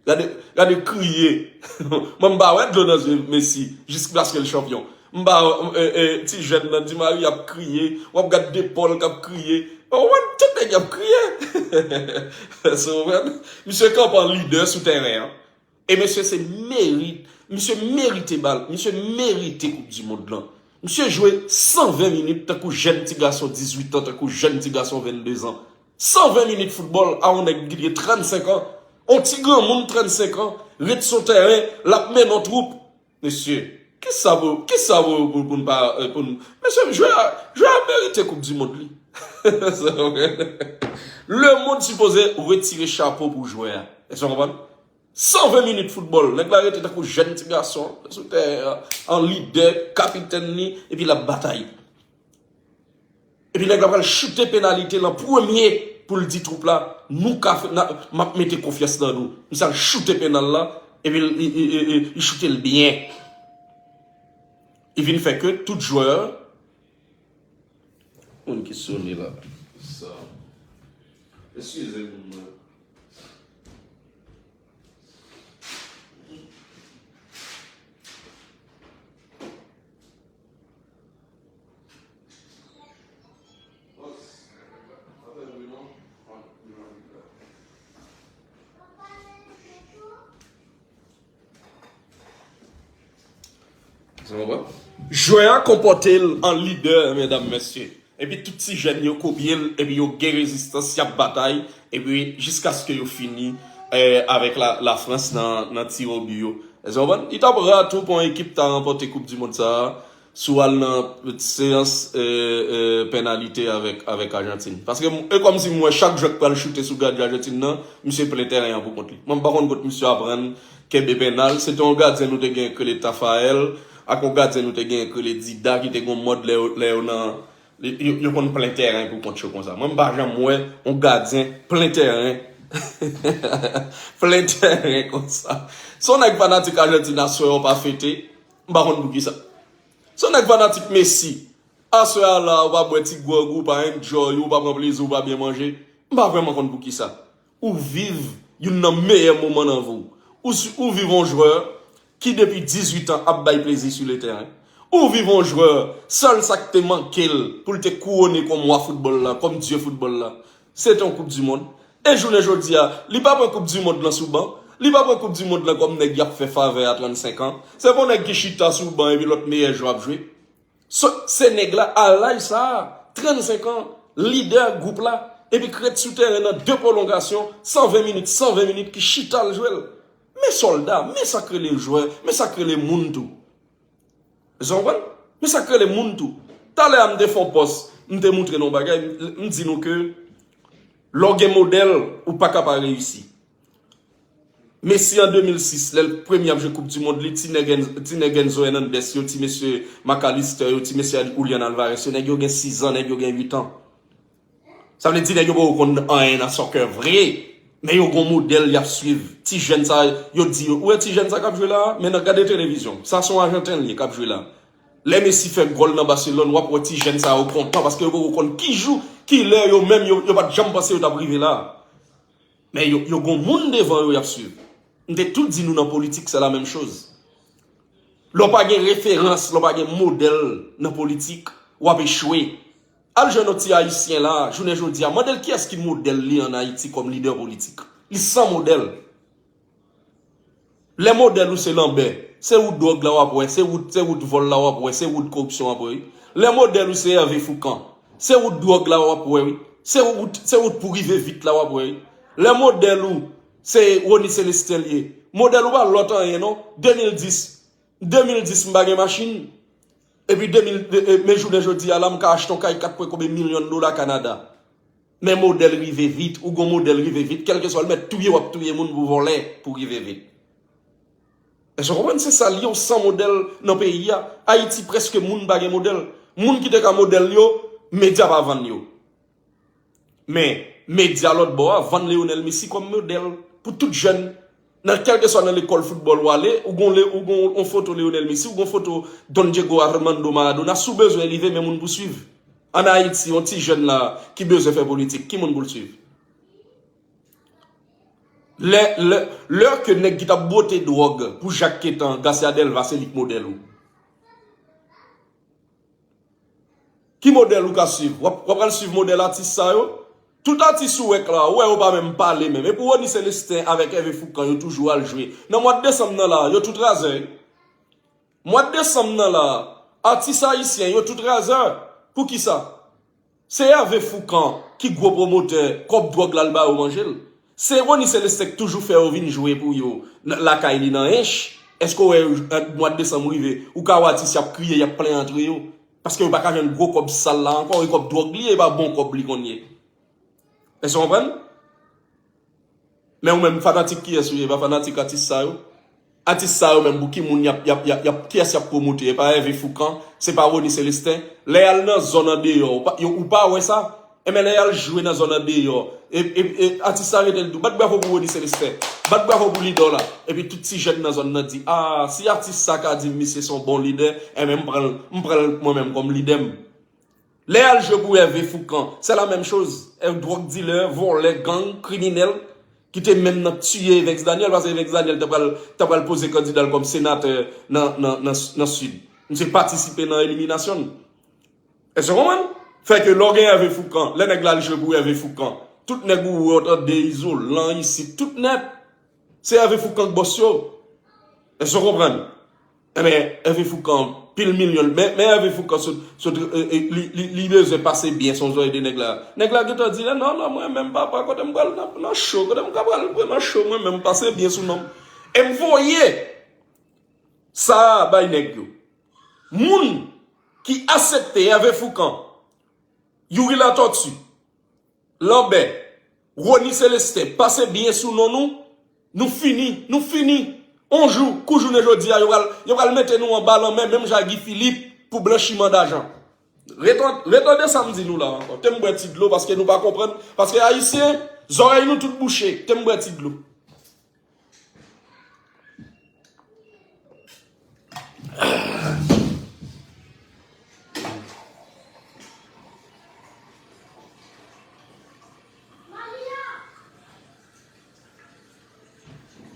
Gade, gade kriye. Mwen m pa wè dlo nan zye Messi, jiskaske l chanpyon. M pa, e, e, ti jèn nan, Di Maria ap kriye, w ap gad De Paul k ap kriye. Ou konprann? Tout nèg y ap kriye. Sa w konprann? Misye kanpe an lidè sou teren an. E mesye se merit, misye merite bal, misye merite Koup di Mond lan. Misye jwe san ven minit tankou jèn ti gason dizuit an, tankou jèn ti gason vennde zan. San ven minit foutbòl a yon nèg ki gen trannsenk an. On ti granmoun trannsenk an, ret sou teren, l ap mennen yon twoup. Mesye, kisa pou, kisa pou, pou, pou n pa, eh, pou n, mesye, jwè a, jwè a merite Koup di Mond li. Lemonn sipoze retire chapo pou jwè a. Èske w konprann? San ven minit foutbòl, nèg la rete tankou jèn ti gason, sou teren an, an lidè, kapitèn li, epi l ap batay. Epi nèg la pral choute penalite lan premye pou l di twoup la, nou ka fè, n a, m ap mete konfyans nan nou. Misye al choute penal la, epi l, li, li, li, li, li choute l byen. Li vin fè ke tout jwè, moun ki sone la. Sa. Eskize moun nan. Jwè a konpòte l an lidè, medam, mesye. Epi tout ti jèn yo kopye l, epi yo gen rezistans, y ap batay, epi jiskaske yo fini, eh, avèk la, Lafrans nan, nan tire o bi yo. Èske w konprann? Li t ap ra tou pou yon ekip ta ranpòte Koup di Mond sa a, si w al nan seyans, eh, eh, penalite avèk, avèk Ajantin. Paske m, e kòmsi m wè chak jwè k pral choute sou gadyen Ajantin nan, misye plen teren an pou kont li. Mwen, m pa konn kot misye aprann kenbe penal. Se te yon gadyen nou te gen k rele Tafael, ak yon gadyen nou te gen k rele Dida, ki te gen yon mòd lè yo, lè yo nan, yo, yo konn plen teren pou kont yo konsa. Mwen, m pa janm wè yon gadyen plen teren. Plen teren konsa. Se yon nèg fanatik Ajantin aswè yo pa fete, m pa konn poukisa. Se yon nèg fanatik Messi. Aswè a la, ou pa bwè ti gwòg, ou pa enjoy, ou pa pran plezi, ou pa byen manje. M pa vrèman konn poukisa. Ou viv youn nan meyè moman nan vi w. Ou, si, ou viv yon jwè ki depi dizuit an ap bay plezi sou le teren. Ou viv yon jwè, sèl sa k te manke l pou l te kouwone kòm wa foutbòl la, kòm dye foutbòl la, se te yon Koup di Mond. E jounen jodi a, li pa pran Koup di Mond lan sou ban, li pa pran Koup di Mond lan kòm nèg y ap fè favè a trannsenk an. Se pa yon nèg ki chita sou ban epi lòt meyè jwè ap jwe. Se, se nèg la, a laj sa a, trannsenk an, lidè gwoup la, epi k ret sou teren nan de pwolongasyon, san ven minit, san ven minit, ki chita al jwe l. Men sòlda, men sa k rele jwè, men sa k rele moun tou. Èske w konprann? Men sa k rele moun tou. Talè a m te fè yon pòs, m te montre nou yon bagay, m, m di nou ke lè w gen modèl, ou pa ka pa reyisi. Messi an de mil sis, lè l premye ap jwe Koup di Mond li, ti nèg Enz-, ti nèg Enzo Hernandez yo, ti mesye Mac Allister yo, ti mesye Julian Alvarez yo, nèg yo gen sis an, nèg yo gen uit an. Sa vle di nèg yo poko konn anyen nan soccer vre, men yo gon modèl y ap swiv. Ti jèn sa, yo di yo, ou wè ti jèn sa k ap jwe la a? Men nan gade televizyon. Sa se yon Ajanten l ye k ap jwe la a. Lè Messi fè gòl nan Barcelone, w ap wè ti jèn sa yo kontan paske yo poko konn ki jou, ki lè yo menm yo, yo pa t janm panse yo t ap rive la a. Men yo, yo gon moun devan yo y ap swiv. M te tou di nou nan politik, se la menm choz. Lè w pa gen referans, lè w pa gen modèl nan politik, w ap echwe. Al jwenn yon ti Ayisyen la, jounen jodi a, mande l kiyès ki modèl li ann Ayiti kòm lidè politik. Li san modèl. Lè modèl ou se Lanbè, se wout dwòg la w ap wè, se wout, se wout vòl la w ap wè, se wout koripsyon w ap wè, wi. Lè modèl ou se Hervé Foucan, se wout dwòg la w ap wè, wi. Se wout, se wout pou rive vit la w ap wè, wi. Lè modèl ou se Rony Célestin l ye, modèl ou pa lòt anyen non. De mil dis, de mil dis m pa gen machin. Epi de mil, e, e, men jounen jodi a la, m ka achte yon kay kat pwen konbyen milyon dola Kanada. Men modèl rive vit, ou gon modèl rive vit, kèlkeswa l mèt touye w ap touye moun pou vòlè, pou rive vit. Èske w konprann? Se sa l ye, w san modèl nan peyi a. Ayiti, prèske moun pa gen modèl. Moun ki te ka modèl yo, medya pa vann yo. Men, medya lòt bò a vann Lionel Messi kòm modèl pou tout jèn. Nan kèlkeswa nan lekòl foutbòl ou ale, ou gon, le- ou gon yon foto Lionel Messi, ou gon foto Don Diego Armando Maradona, si w bezwen rive, men moun pou swiv. Ann Ayiti, yon ti jèn la ki bezwen fè politik, ki moun pou l swiv? Lè, lè, lè ke nèg ki t ap bwote dwòg pou Jak Ketan, Garcia Delva, se li k modèl ou. Ki modèl ou ka swiv? W ap, w ap pral swiv modèl atis sa yo? Tout atis ou wè k la, ou wè yo pa menm pale menm. E pou Rony Célestin avèk Hervé Foucan, yo toujou al jwe. Nan mwa desanm nan la, yo tout razè. Mwa desanm nan la, atis ayisyen, yo tout razè. Poukisa? Se Hervé Foucan ki gwo pwomotè, kòb dwòg la l ba yo manje l. Se Rony Célestin k toujou fè yo vin jwe pou yo n- lakay li nan Ench. Èske w wè, mwa desanm rive, ou ka wè atis y ap kriye, y ap plenyen antre yo? Paske yo pa ka jwenn gwo kòb sal la ankò, e kòb dwòg li ye, e pa bon kòb li konn ye. Èske w konprann? Men ou menm, fanatik kiyès ou ye? Pa fanatik atis sa yo? Atis sa yo menm, pou ki moun y ap, y ap, y ap, y ap, kiyès y ap pwomote? E pa Hervé Foucan, se pa Rony Célestin. Lè y al nan zòn andeyò, ou pa, yo, ou pa wè sa? Enben, lè y al jwe nan zòn andeyò, e, e, e, atis sa rete l di w, bat bravo pou Rony Célestin, bat bravo pou lidè w la. Epi tout ti jèn nan zòn nan di, a, si atis sa ka di m misye se yon bon lidè, enben, m pran l, m pran l mwen menm kòm lidè m. Lè y al jwe pou Hervé Foucan, se la menm choz. Dwòg dilè, vòlè, gang, kriminèl, ki te menm nan tiye Evens Daniel, paske Evens Daniel ta pral, ta pral poze kandida l kòm senatè nan, nan, nan, nan Sid. Misye patisipe nan eliminasyon l. Èske w konprann? Fè ke lè w gen Hervé Foucan, lè nèg la al jwe pou Hervé Foucan, tout nèg ou wè, w tande Izolan isit, tout nèt. Se Hervé Foucan k bòs yo. Èske w konprann? Enben, Hervé Foucan, pil milyon, men, men Hervé Foucan sot, sot, e, e, li, li, li bezwen pase byen sou zòrèy de nèg la. Nèg la gentan di, non, non, mwen menm papa, kote m pral nan, nan cho, kote m ka pral pran nan cho, mwen menm pase byen sou non m. E m voye sa a bay nèg yo. Moun ki aksepte Hervé Foucan, Youri Latortue, Lanbè, Rony Célestin, pase byen sou non nou, nou fini, nou fini. On jou, kou jounen jodi a, yo pral, yo pral mete nou anba lanmè, menm jan ak Guy Philippe, pou blanchiman dajan. Retan-, retande sa m di nou la ankò. Te m bwè ti dlo paske nou pa konprann, paske Ayisyen, zòrèy nou tout bouche. Te m bwè ti dlo.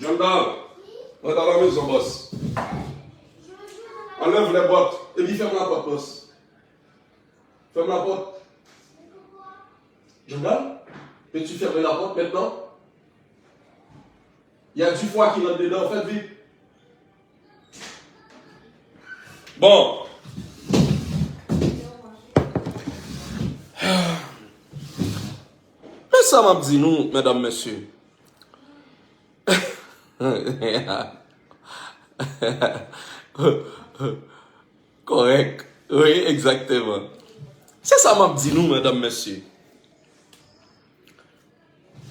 Jandal, mwen ta la mezon, bòs. Anlèv lè bòt, epi fèm lapòt, bòs. Fèm lapòt. Jandal, peux-tu fermer la porte maintenant? Il y a du froid qui rentre dedans, faites vite. Bon. Men sa m ap di nou, medam, mesye. Kòrèk. Wi, egzakteman. Se sa m ap di nou, medam, mesye.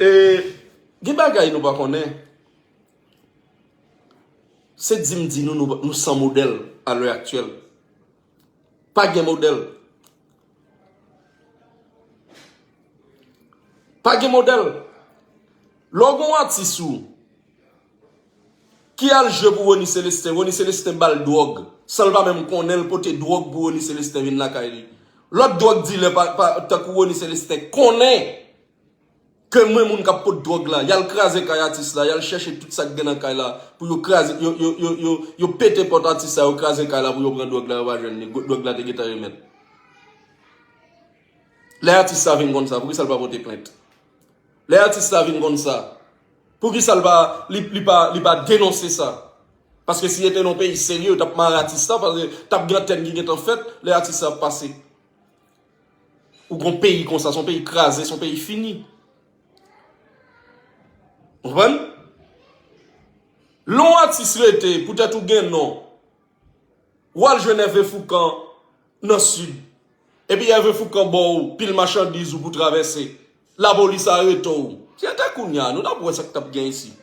E, gen bagay nou pa konnen. Se di m di nou, nou, nou san modèl a lè aktyèl. Pa gen modèl. Pa gen modèl. Lè w gen yon atis ou ki al jwe pou Rony Celestin, Rony Celestin ba l dwòg, san l pa menm konnen, l pote dwòg pou Rony Celestin vin lakay li. Lòt dwòg dilè pa, pa, tankou Rony Celestin konnen ke mwen moun k ap pot dwòg la, y al kraze kay atis la, y al chèche tout sa k gen nan kay la, pou yo kraze, yo, yo, yo, yo, yo pete pòt atis la, yo kraze kay la pou yo pran dwòg la, yo pa jwenn li. Dwòg la te gentan remèt. Lè atis sa vin konn sa, poukisa l pa pote plent? Lè atis sa vin konn sa, poukisa l pa, li, li pa, li pa denonse sa? Paske si li te nan yon peyi serye, yo t ap mare atis la, paske t ap gen antèn ki gentan fèt, lè atis sa ap pase. Ou gon peyi konsa, se yon peyi kraze, se yon peyi fini. Ou konprann? Lè yon atis rete, poutèt ou gen non, w al jwenn Hervé Foucan nan Sid. Epi Hervé Foucan ba w pil machandiz ou pou travèse. Lapolis arete w. Se te kounye a, nou t ap wè sa k t ap gen isi.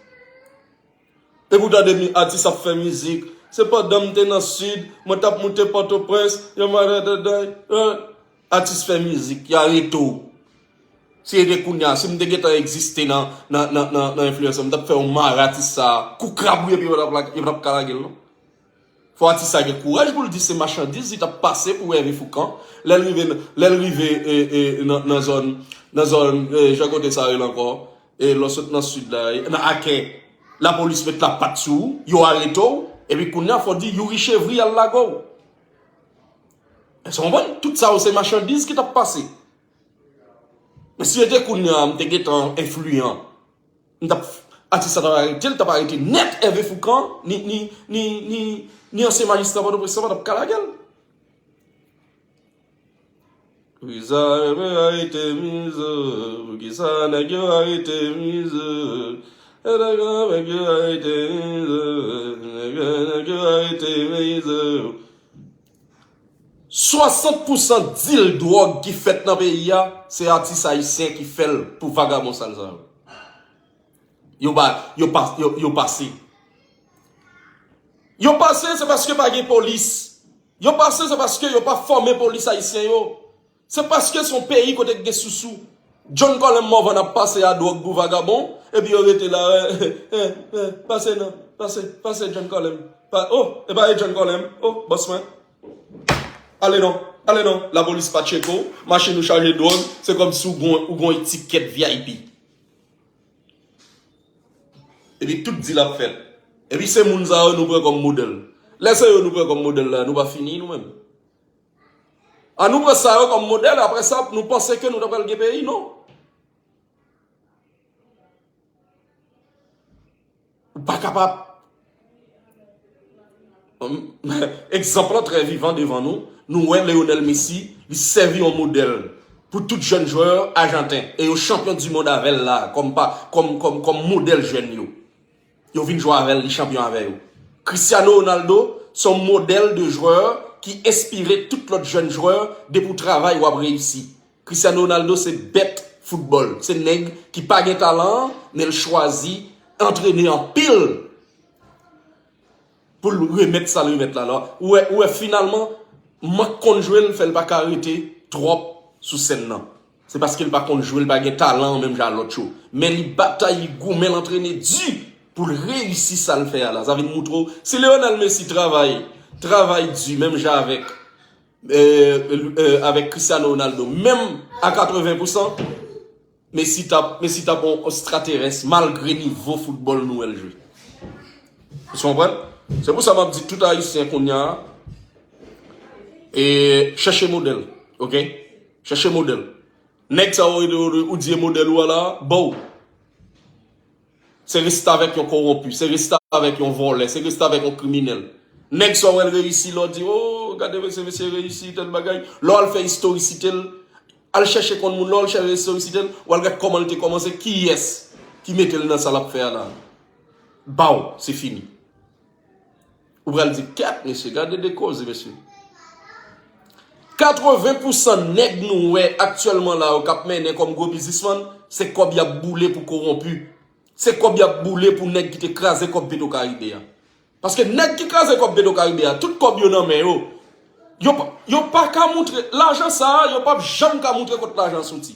Epi w tande mi-, atis ap fè mizik. Se pandan m te nan Sid, mwen t ap moute Pòtoprens, yo mare dedan, eh. Atis fè mizik, y arete w. Si e te kounye a, si m te gentan egziste nan, nan, nan, nan, nan enfliyans, m t ap fè yon mare atis sa a, kou krab wi, epi yo p ap la-, yo p ap ka lage l non. Fò atis sa gen kouraj pou l di se machandiz li t ap pase pou Hervé Foucan. Lè l rive, lè l rive, e, e, nan, nan zòn, nan zòn, e, jan kote sa rele ankò, e, lè w sot nan Sid la, e, nan Akè, lapolis met lapat sou ou, yo arete w, epi kounye a fò w di Youri Chevry al lage w. Èske w konprann? Tout sa yo se machandiz ki t ap pase. Men si yo te kounye a, m te gentan enfliyan. M t ap, atis la t ap arete l, t ap arete nèt Hervé Foucan, ni, ni, ni, ni, ni ansyen majistra Pòtoprens lan pa t ap ka lage l. Poukisa yo arete Mizo? Poukisa nèg yo arete Mizo? E nèg yo, nèg yo arete Mizo. Nèg yo, nèg yo arete Mizo. Swasant pousan dil dwòg ki fèt nan peyi a, se atis ayisyen ki fè l pou vagabon sal sa yo. Yo pa, yo pa, yo, yo pase. Yo pase, se paske pa gen polis. Yo pase, se paske yo pa fòme polis ayisyen yo. Se paske se yon peyi kote k gen sousou. John Colem Morvan ap pase a dwòg pou vagabon, epi yo rete la, eh, eh, eh, pase non, pase, pase John Colem. Pa, oh, e pa e John Colem, oh, bòs mwen. Ale non, ale non, lapolis pa tcheke w, machin ou chaje dwòg, se kòmsi w gon, ou gon etikèt V I P. Epi tout dil ap fèt. Epi se moun sa yo nou pran kòm modèl. Lè se yo nou pran kòm modèl la, nou pa fini nou menm. An nou pran sa yo kòm modèl, apre sa, nou panse ke nou ta pral gen peyi, non. Ou pa kapab. Egzanp lan trè vivan devan nou. Nou wè Lionel Messi, li sèvi yon modèl pou tout jèn jwè ajanten. E yo chanpyon di mond avè l la, kòm pa, kòm, kòm, kòm modèl jèn yo. Yo vin jwe avè l, li chanpyon avè yo. Cristiano Ronaldo se yon modèl de jwè ki enspire tout lòt jèn jwè, depi w travay, w ap reyisi. Cristiano Ronaldo se bèt foutbòl. Se nèg ki pa gen talan an, men l chwazi antrene anpil pou l remèt sa l remèt la. Ou wè, ou wè finalman, mank konn jwe l fè l pa ka rete twòp sou sèn nan. Se paske l pa konn jwe, l pa gen talan an menm jan a lòt yo. Men li batay, li goumen, l antrene di pou l reyisi sa l fè a la. Sa vin moutre w, si Lionel Messi travay, travay di menm jan avèk, eh, eh, avèk Cristiano Ronaldo, menm a katreven pousan, Messi t ap, Messi t ap yon estraterès malgre nivo foutbòl nou wè l jwe. Ou konprann? Se pou sa m ap di tout Ayisyen kounye a, e chèche modèl, oke? Chèche modèl. Nèg sa yo, yo, yo, ou di e modèl ou a la, bow. Se restavèk yon kowonpi, se restavèk yon vòlè, se restavèk yon kriminèl. Nèg sa w wè l reyisi, lè w di, oh, gade mesye, mesye reyisi, tèl bagay. Lè w al fè istorikite l, al chèche konn moun, lè w al chèche istorikite l, w al gad kòman l te kòmanse, kiyès ki mete l nan sa l ap fè a la. Bow, se fini. Ou pral di, kèt, mesye, gade de koze, mesye. Katreven pousan nèg nou wè aktyèlman la yo k ap mennen kòm gwo biznismann, se kòb y ap boule pou kowonpi. Se kòb y ap boule pou nèg ki te kraze kòb Petro Caribe a. Paske nèg ki kraze kòb Petro Caribe a, tout kòb yo nan men yo. Yo, pa- yo pa ka moutre lajan sa a, yo p ap janm ka moutre kot lajan soti.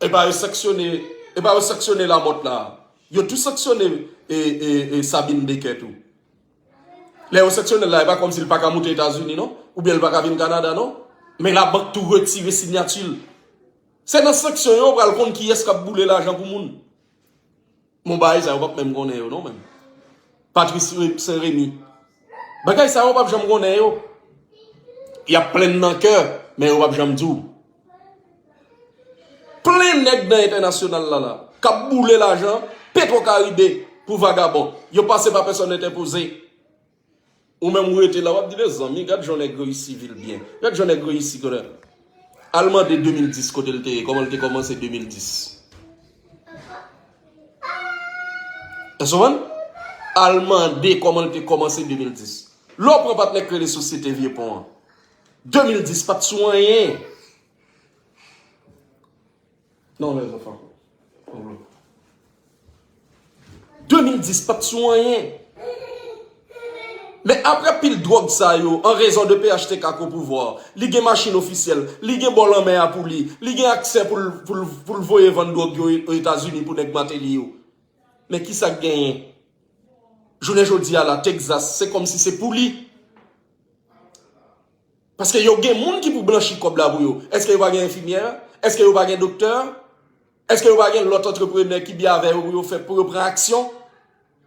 E pa yo sanksyone, e pa yo sanksyone Lamothe la. Yo tou sanksyone e, e, e Sabine Baker tou. Lè yo sanksyone l la, e pa kòmsi l pa ka moute Etazini non, oubyen l pa ka vin Kanada non. Men labank tou retire siyati l. Se nan sanksyon yo pral konn kiyès k ap boule lajan pou moun. Bon, bagay sa yo p ap menm konnen yo non menm. Patrice Saint Remy. Bagay sa yo p ap janm konnen yo. Y ap plenn nan kè, men yo p ap janm di w. Plen nèg nan entènasyonal la la, k ap boule lajan Petro Caribe pou vagabon. Yo pase pa pèsòn entèpoze. Ou menm ou rete la, w ap di, mezanmi, gad jan nèg reyisi vi l byen. Gad jan nèg reyisi konnen. Al mande de mil dis kote l te ye, kòman l te kòmanse de mil dis. Èske w konprann? Al mande kòman l te kòmanse de mil dis. Lè w pran patnè k rele Sosyete Vye Pon an, de mil dis pa t sou anyen. Non, lèzanfan. De mil dis pa t sou anyen. Men apre pil dwòg sa yo, an rezon de P H T K k o pouvwa, li gen machin ofisyèl, li gen bò lanmè a pou li, li gen aksè pou l, pou l, pou l voye vann dwòg yo Etazini pou nèg Mateli yo. Men kisa k genyen? Jounen jodi a la, Texas, se kòmsi se pou li. Paske yo gen moun ki pou blanchi kòb la pou yo. Èske yo pa gen enfimyè? Èske yo pa gen doktè? Èske yo pa gen lòt antreprenè ki byen avè yo pou yo fè, pou yo pran aksyon?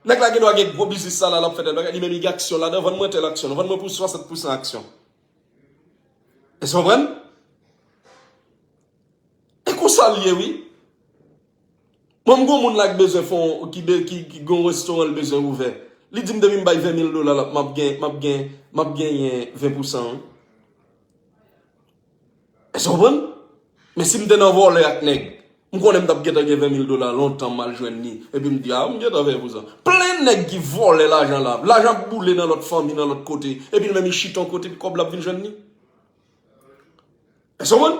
Nèg la gen dwa gen gwo biznis sa la, l ap fè tèl bagay, li menm li gen aksyon ladan, vann mwen tèl aksyon, vann mwen pou swasant pousan aksyon. Èske w konprann? E konsa l ye, wi. Mwen, m gon moun la k bezwen fè yon, ki, be- ki, ki gon restoran l bezwen ouvè. Li di m depi m bay ven mil dola, l ap, m ap gen, m ap gen, m ap genyen ven pousan, wi. Èske w konprann? Men si m te nan vòlè ak nèg, m konnen m t ap gentan gen ven mil dola lontan m al jwenn li. Epi m di, a, m gentan ven pousan. Plen nèg ki vòlè lajan la. Lajan ap boule nan lòt fanmi, nan lòt kote. Epi l menm li chita yon kote, epi kòb la ap vin jwenn li. Èske w konprann?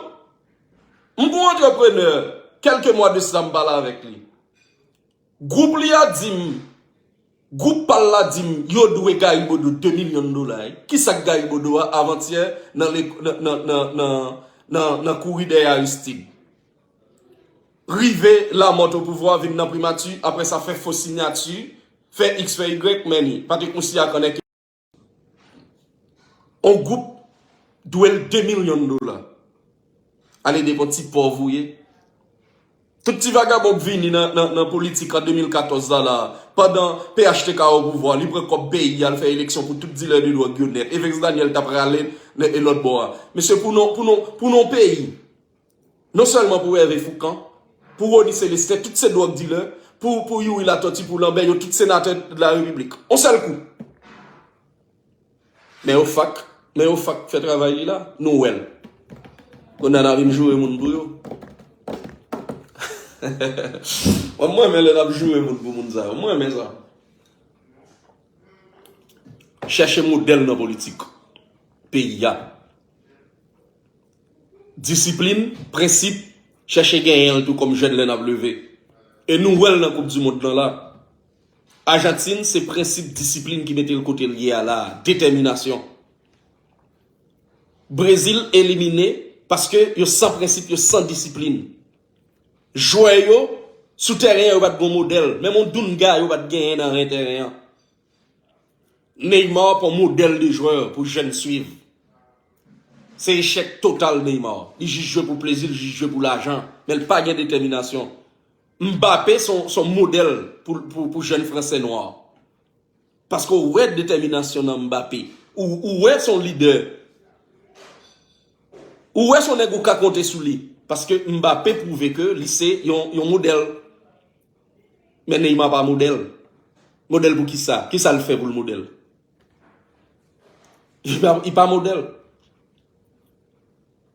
M gon antreprenè, kèlke mwa de sa m pale avèk li. Gwoup li a di m, gwoup pa l la di m, yo dwe Gary Bodeau de milyon dola, wi. Kisa k Gary Bodeau a avantyè nan, le- nan, nan, nan, nan, nan, nan kouri dèyè Aristide? Rive Lamothe o pouvwa, vin nan primati, apre sa fè fo siyati, fè X, fè Y, men li. Patrick Moussia konnen ke On gwoup dwe l de milyon dola. Ale depann ti pòv ou ye. Tout ti vagabon k vini nan, nan, nan politik an de mil katòz la, la, pandan P H T K o pouvwa, li pran kòb peyi a, l fè eleksyon pou tout dilè de dwòg yo nèt. Evex Daniel t ap rale nan, e lòt bò a. Mesye, pou non, pou non, pou non peyi, non sèlman pou Hervé Fourcand, pou Rony Célestin, tout se dwòg dilè, pou, pou Youri Latortue, pou Lambert, yo tout senatè de la République. On sèl kou. Men OFAC, men OFAC fè travay li la, nou wè l. Kounye a n a vin joure moun pou yo. Mwen, mwen renmen lè n ap joure moun pou moun sa yo. Mwen renmen sa. Chèche modèl nan politik peyi a. Disiplin, prensip, chèche genyen l tou kòm jèn lè n ap leve. E nou wè l nan Koup di Mond lan la. Ajantin, se prensip disiplin ki mete l kote l ye a la a. Detèminasyon. Brezil elimine paske yo san prensip, yo san disiplin. Jwè yo, sou tèren an, yo pa t gon modèl. Menm yon Dunga, yo pa t genyen nan ren tèren an. Neymar pa yon modèl de jwè pou jèn swiv. Se echèk total Neymar. Li jis jwe pou plezi, li jis jwe pou lajan. Men l pa gen detèminasyon. Mbappé se yon, se yon modèl pou, pou, pou jèn fransè nwa. Paske w wè detèminasyon nan Mbappé. Ou, ou wè se yon lidè. Ou wè se yon nèg ou ka konte sou li. Paske Mbappé pwouve ke li se yon, yon modèl. Men Neymar pa modèl. Modèl pou kisa? Kisa l fè pou l modèl? Li pa, li pa modèl.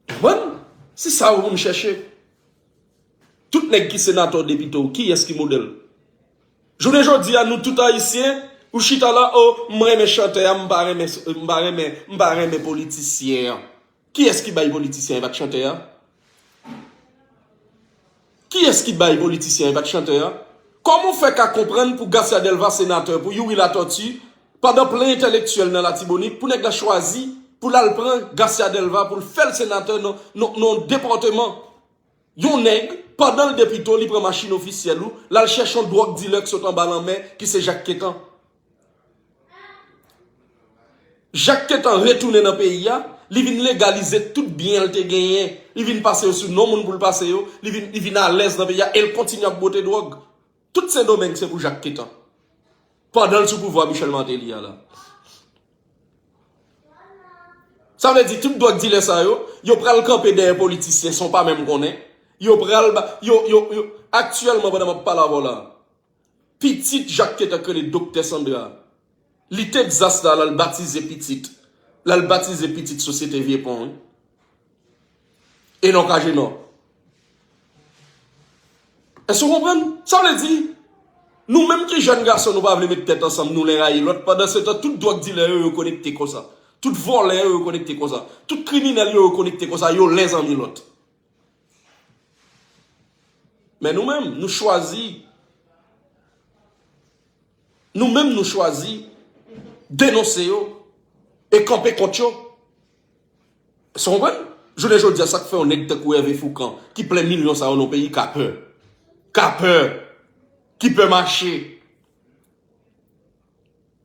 Konprann? Se sa yo pou n chèche. Tout nèg ki senatè, depite, kiyès ki modèl? Jounen jodi a, nou tout Ayisyen, Ou chita la, o, m renmen chantè a, m pa renmen, m pa renmen, m pa renmen politisyen an. Kiyès ki bay politisyen an, e pa t chantè a? Kiyès ki bay politisyen an, e pa t chantè a? Kòman w fè ka konprann pou Garcia Delva senatè, pou Youri Latortue, pandan plen entèlektyèl nan Latibonit, pou nèg la chwazi pou l al pran Garcia Delva, pou l fè l senatè nan, nan, nan depatman? Yon nèg, pandan l depite w, li pran machin ofisyèl ou, l al chèche yon dwòg dilè k sot anba lanmè, ki se Jak Ketan. Jak Ketan retounen nan peyi a, li vin legalize tout byen l te genyen, li vin pase yo sou non moun pou l pase yo, li vin, li vin alèz nan peyi a, e l kontinye ap bwote dwòg. Tout Sendomeng se pou Jak Ketan. Pandan l sou pouvwa Michel Martelly a la. Sa vle di, tout dwòg dilè sa yo, yo pral kanpe dèyè politisyen san w pa menm konnen. Yo pral ba, yo, yo, yo, aktyèlman, pandan m ap pale avè w la, pitit Jak Ketan k rele Doktè Sandra, li Texas la, l al batize pitit. L al batize pitit Sosyete Vye Pon, wi. E non Kajenò. Èske w konprann? Sa vle di, nou menm ki jèn gason, nou pa vle met tèt ansanm, nou len rayi lòt. Pandan se tan, tout dwòg dilè yo, yo konekte konsa. Tout vòlè yo, yo konekte konsa. Tout kriminèl yo, yo konekte konsa. Yo len zanmi lòt. Men nou menm, nou chwazi. Nou menm, nou chwazi denonse yo e kanpe kont yo. Èske w konprann? Jounen jodi a, sa k fè yon nèg tankou Hervé Fourcand, ki plen milyon sa yo nan peyi, ka pè. Ka pè. Ki pè mache.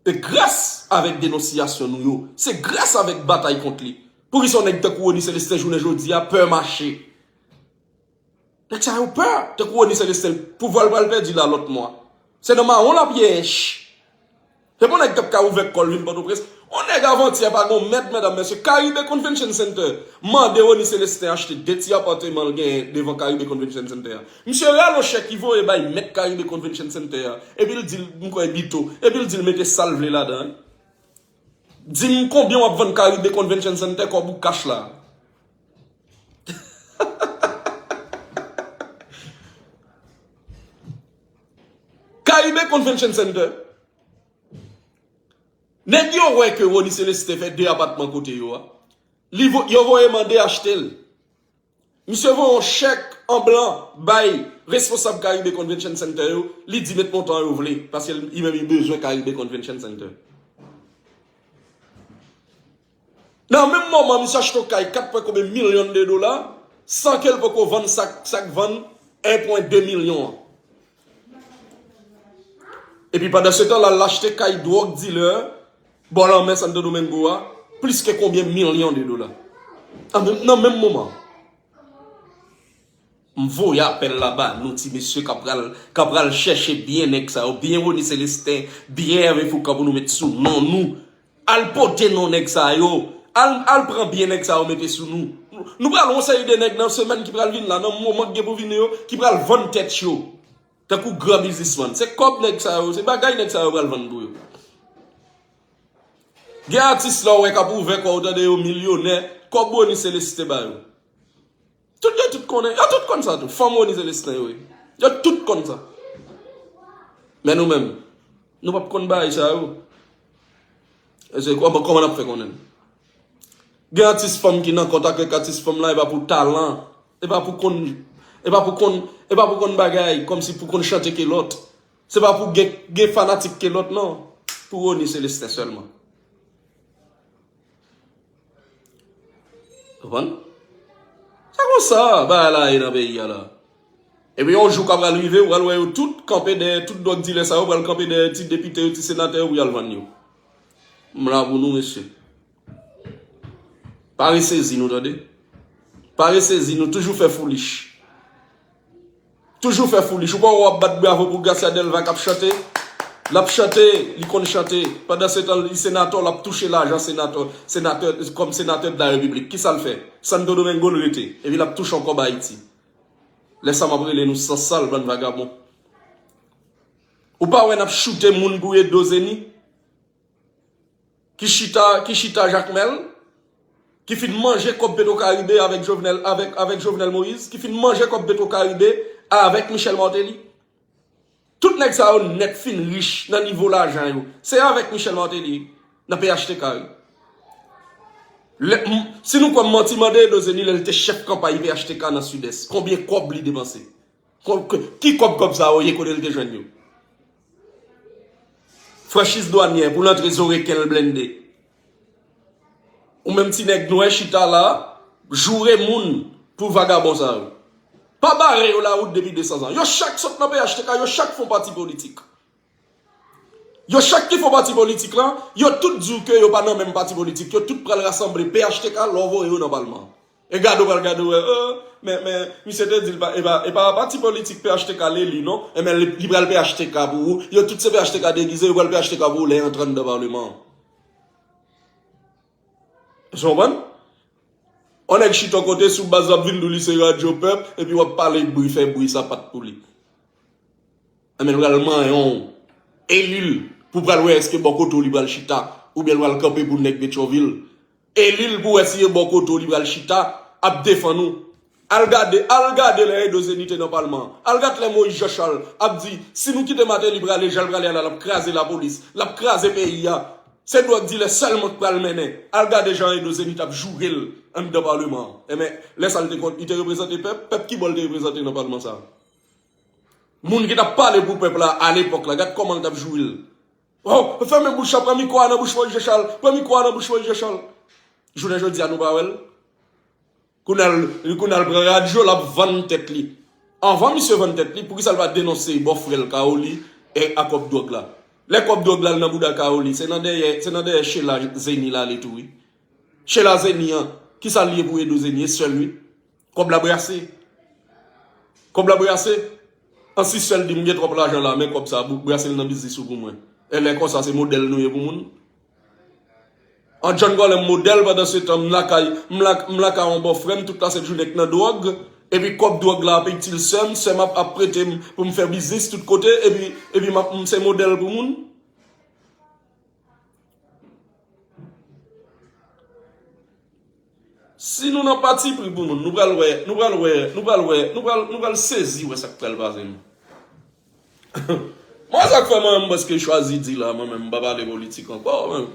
E gras avèk denonsiyasyon nou yo, se gras avèk batay kont li. Poukisa yon nèg tankou Rony Celestin jounen jodi a pè mache? Nèg sa yo pè, tankou Rony Celestin, pouvwa l pral pèdi la lòt mwa. Se nan mawon l ap ye ench. Se pa yon nèg k ap ka ouvè kò l vin Pòtoprens. Yon nèg avantyè pa gen yon mèt, medam, mesye, Caribe Convention Center mande Rony Celestin achte de ti apatman l genyen devan Caribe Convention Center a. Misye rale yon chèk ki voye bay mèt Caribe Convention Center a. Epi l di l, m kwè Bito, epi l di l mete sa l vle ladan, wi. Di m konbyen w ap vann Caribe Convention Center, kòb ou kach la. Caribe Convention Center. Nèg yo wè ke Rony Celestin fè de apatman kote yo a. Li vo-, yo voye mande achte l. Misye voye yon chèk an blan bay responsab Caribe Convention Center yo, li di met montan yo vle, paske li menm li bezwen Caribe Convention Center. Nan menm moman, misye achte yon kay kat pwen konbyen milyon de dola, san ke l poko vann sa k, sa k vann en pwen de milyon an. Epi pandan se tan la, l achte kay dwòg dilè bò lanmè Santo Domingo a, plis ke konbyen milyon de dola. An menm, nan menm moman, m voye apèl la ba nou ti mesye k ap pral, k ap pral chèche byen nèg sa yo, byen Rony Celestin, byen Hervé Fourcand pou nou met sou non nou. Al pote non nèg sa yo. Al, al pran byen nèg sa yo mete sou nou. Nou pral yon seri de nèg nan semèn ki pral vin la, nan moman k gen pou vini yo, ki pral vann tèt yo. Tankou gran biznismann. Se kòb nèg sa yo, se bagay nèg sa yo pral vann pou yo. Gen atis la w wè k ap ouvè kò w tande yo milyonè, kòb Rony Celestin ba yo. Tout yo tout konnen, yo tout konn sa tou. Fanm Rony Celestin yo ye. Yo tout konn sa. Men nou menm, nou p ap konn bagay sa yo. E se kòman, kòman n ap fè konnen? Gen atis fanm ki nan kontak ak atis fanm la, e pa pou talan, e pa pou konn, e pa pou konn, e pa pou konn bagay, kòmsi pou konn chante ke lòt. Se pa pou gen, gen fanatik ke lòt, non. Pou Rony Celestin sèlman. Konprann? Se konsa bagay la ye nan peyi a la. Epi yon jou ka pral rive, ou pral wè yo tout kanpe dèyè tout dwòg dilè sa yo, pral kanpe dèyè ti depite yo, ti senatè yo pou y al vann yo. M la pou nou, mesye. Pa resezi nou, tande. Pa resezi nou, toujou fè foulich. Toujou fè foulich. Ou pa wè w ap bat bravo pou Garcia Delva k ap chante? L ap chante, li konn chante. Pandan se tan, li senatè, l ap touche lajan senatè, senatè, kòm senatè de la repiblik. Kisa l fè? Santo Domingo l rete. Epi l ap touche yon kòb Ayiti. Lè sa m ap rele nou san sal, bann vagabon. Ou pa wè n ap choute moun pou Edo Zeni? Ki chita, ki chita Jakmèl, ki fin manje kòb Petro Caribe avèk Jovenel, avèk, avèk Jovenel Moïse, ki fin manje kòb Petro Caribe avèk Michel Martelly. Tout nèg sa yo nèt fin rich nan nivo lajan yo. Se avèk Michel Martelly nan P H T K wi. Lè, m, si nou kwè m manti, mande Edo Zeni lè l te chèf kanpay P H T K nan Sidès. Konbyen kòb li depanse? Kon, k, ki kòb kòb sa yo ye kote l te jwenn yo? Franchiz dwanyè pou l antre zo reken l blende. Ou menm ti nèg nwè chita la, joure moun pou vagabon sa yo. Pa bare yo lawout depi de san zan. Yo chak sot nan P H T K, yo chak fon pati politik. Yo chak ki fon pati politik la, yo tout di w ke yo pa nan menm pati politik. Yo tout pral rasanble P H T K lè w voye yo nan palman. E gade w pral gade w wè, oh, men, men, misye te di l pa, e pa, e pa pati politik P H T K l eli non. E men li, li pral P H T K pou ou. Yo tout se P H T K degize, yo pral P H T K pou ou lè y antre anndan palman an. Èske w konprann? On nèg chita yon kote sou baz l ap vin di w li se radyo pèp, epi w ap pale bri, fè bri sapat pou li. Enben, l pral manyen w, eli l, pou pral wè èske bò kote w li pral chita, oubyen l pral kanpe pou nèg Petyonvil. Eli l pou wè si e bò kote w li pral chita, ap defann ou. Al gade, al gade lè Edo Zeni te nan palman an. Al gad lè Moïse Jean Charles ap di, si nou kite Martelly prale, jan l prale a la, l ap kraze lapolis, l ap kraze peyi a. Se dwòg dilè sèlman k pral mennen. Al gade jan Edo Zeni t ap joure l anndan palman an. Enben, lè sa l te konn, li te reprezante pèp, pèp ki bò l te reprezante nan palman sa a? Moun ki t ap pale pou pèp la alepòk la, gad kòman l t ap joure l. Oh, fèmen bouch la, pran mikwo a nan bouch Moïse Jean Charles, pran mikwo a nan bouch Moïse Jean Charles. Jounen jodi a, nou pa wè l. Kounye a, l, kounye a, l pran radyo, l ap vann tèt li. Anvan misye vann tèt li, poukisa l pa denonse bòfrè l Kaoli e a kòb dwòg la? Lè kòb dwòg la, l nan bouda Kaoli, se nan dèyè, se nan dèyè Sheila Zeni l ale tou, wi. Sheila Zeni an, kisa l ye pou Edo Zeni? E sè l, wi. Kòb la brase. Kòb la brase. An si sè l di m gen twòp lajan la, men kòb sa, bou-, brase l nan biznis ou pou mwen. E lè konsa, se modèl nou ye pou moun? An John Gòlè m modèl pandan se tan m lakay, m lak-, m lakay yon bòfrè m tout lasent jounen k nan dwòg, epi kòb dwòg la ap itil sè m, sè m ap, ap prete m pou m fè biznis tout kote, epi, epi m ap, m se modèl pou moun. Si nou nan patipri pou moun, nou pral wè, nou pral wè, nou pral wè, nou pral, nou pral sezi wè sa k pral pase nou. Mwen sa k fè mwen menm m prèske chwazi di la, mwen menm m pa pale politik ankò, men.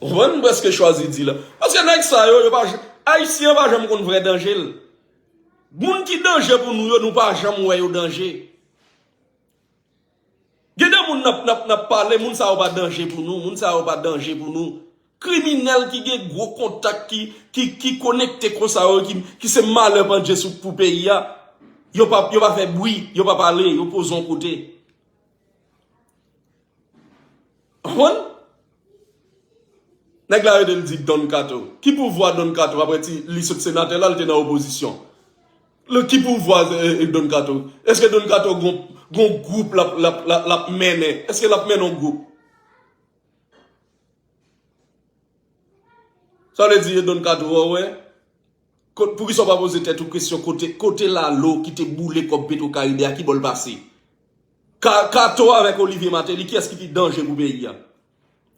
Ou konprann, m prèske chwazi di la. Paske nèg sa yo, yo pa j-, Ayisyen pa janm konn vrè danje l. Moun ki danje pou nou yo, nou pa janm wè yo danje. Gen de moun n ap, n ap, n ap pale, moun sa yo pa danje pou nou, moun sa yo pa danje pou nou. Kriminèl ki gen gwo kontak, ki, ki, ki konekte konsa yo, ki, ki se malè pandje sou pou peyi a, yo pa, yo pa fè bri, yo pa pale, yo poze yon kote. Konprann? Nèg la rete l di Don Kato. Ki pouvwa Don Kato? Apre ti, li sot senatè la, li te nan opozisyon. Li, ki pouvwa, e, e, Don Kato? Èske Don Kato gon, gon gwoup l ap, l ap, l ap, l ap mennen? Èske l ap mennen yon gwoup? Sa vle di, e Don Kato, wè, wè. Kot-, poukisa w pa poze tèt ou kesyon kote, kote Lalo ki te boule kòb Petro Caribe a, ki bò l pase? Ka-, Kato avèk Olivier Martelly, kiyès ki pi danje pou peyi a?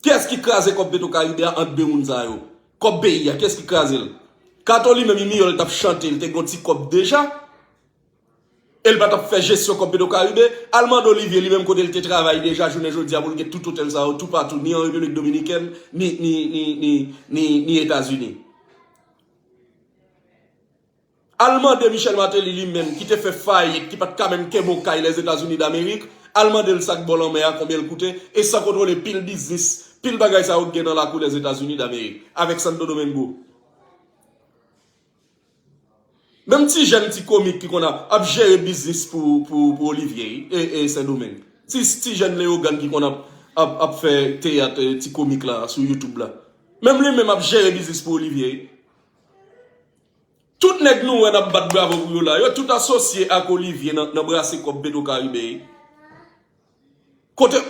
Kiyès ki kraze kòb Petro Caribe a ant de moun sa yo? Kòb peyi a, kiyès ki kraze l? Kato li menm, li miyò l t ap chante, l te gen yon ti kòb deja. E l pa t ap fè jesyon kòb Petro Caribe. Al mande Olivier, li menm kote l te travay deja, jounen jodi a, pou l gen tout otèl sa yo, toupatou, ni an Repiblik Dominikèn, ni, ni, ni, ni, ni, ni Etazini. Al mande Michel Martelly li menm, ki te fè fayit, ki pa t ka menm kenbe yon kay Lèzetazini Damerik, al mande l sa k bò lanmè a, konbyen l koute, e san kontwole pil biznis, pil bagay sa yo k gen nan lakou Lèzetazini Damerik, avèk Santo Domingo. Menm ti jèn, ti komik ki konn ap, ap jere biznis pou, pou, pou Olivier, e, e Sendomeng. Ti, ti jèn Leyogàn ki konn ap, ap, ap fè teyat, e, ti komik la, sou YouTube la. Menm li menm ap jere biznis pou Olivier. Tout nèg nou wè n ap bat bravo pou yo la, yo tout asosye ak Olivier nan, nan brase kòb Petro Caribe. Kote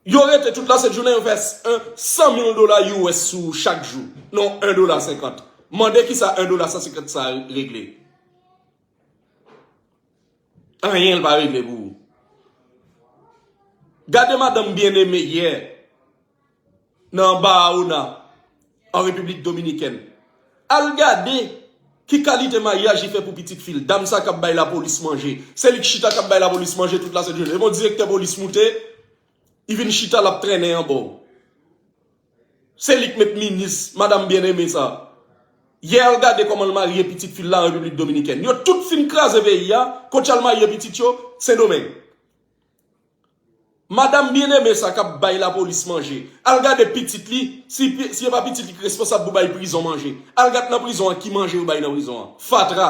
yo rete tout lasent jounen, yo fè s-, en, san mil dola U S sou chak jou. Non, en dola senkant. Mande kisa en dola san senkant sa regle. Anyen l pa regle pou ou. Gade madanm Bien-Aimé yè nan Barahona, an Repiblik Dominikèn. Al gade Ki kalite maryaj li fè pou pitit fi l? Dam sa k ap bay lapolis manje. Se li k chita k ap bay lapolis manje tout lasent jounen. Epi yon direktè polis moute, li vin chita, l ap trennen anba w. Se li k met minis, madanm Bien-Aimé sa. Yè, al gade kòman l marye pitit fi l la an Repiblik Dominikèn. Yo tout fin kraze peyi a, kot y al marye pitit yo? Sendomeng. Madanm Bien-Aimé sa k ap bay lapolis manje. Al gade pitit li, si, si e pa pitit li ki responsab pou bay prizon manje. Al gad nan prizon an ki manje yo bay nan prizon an. Fatra.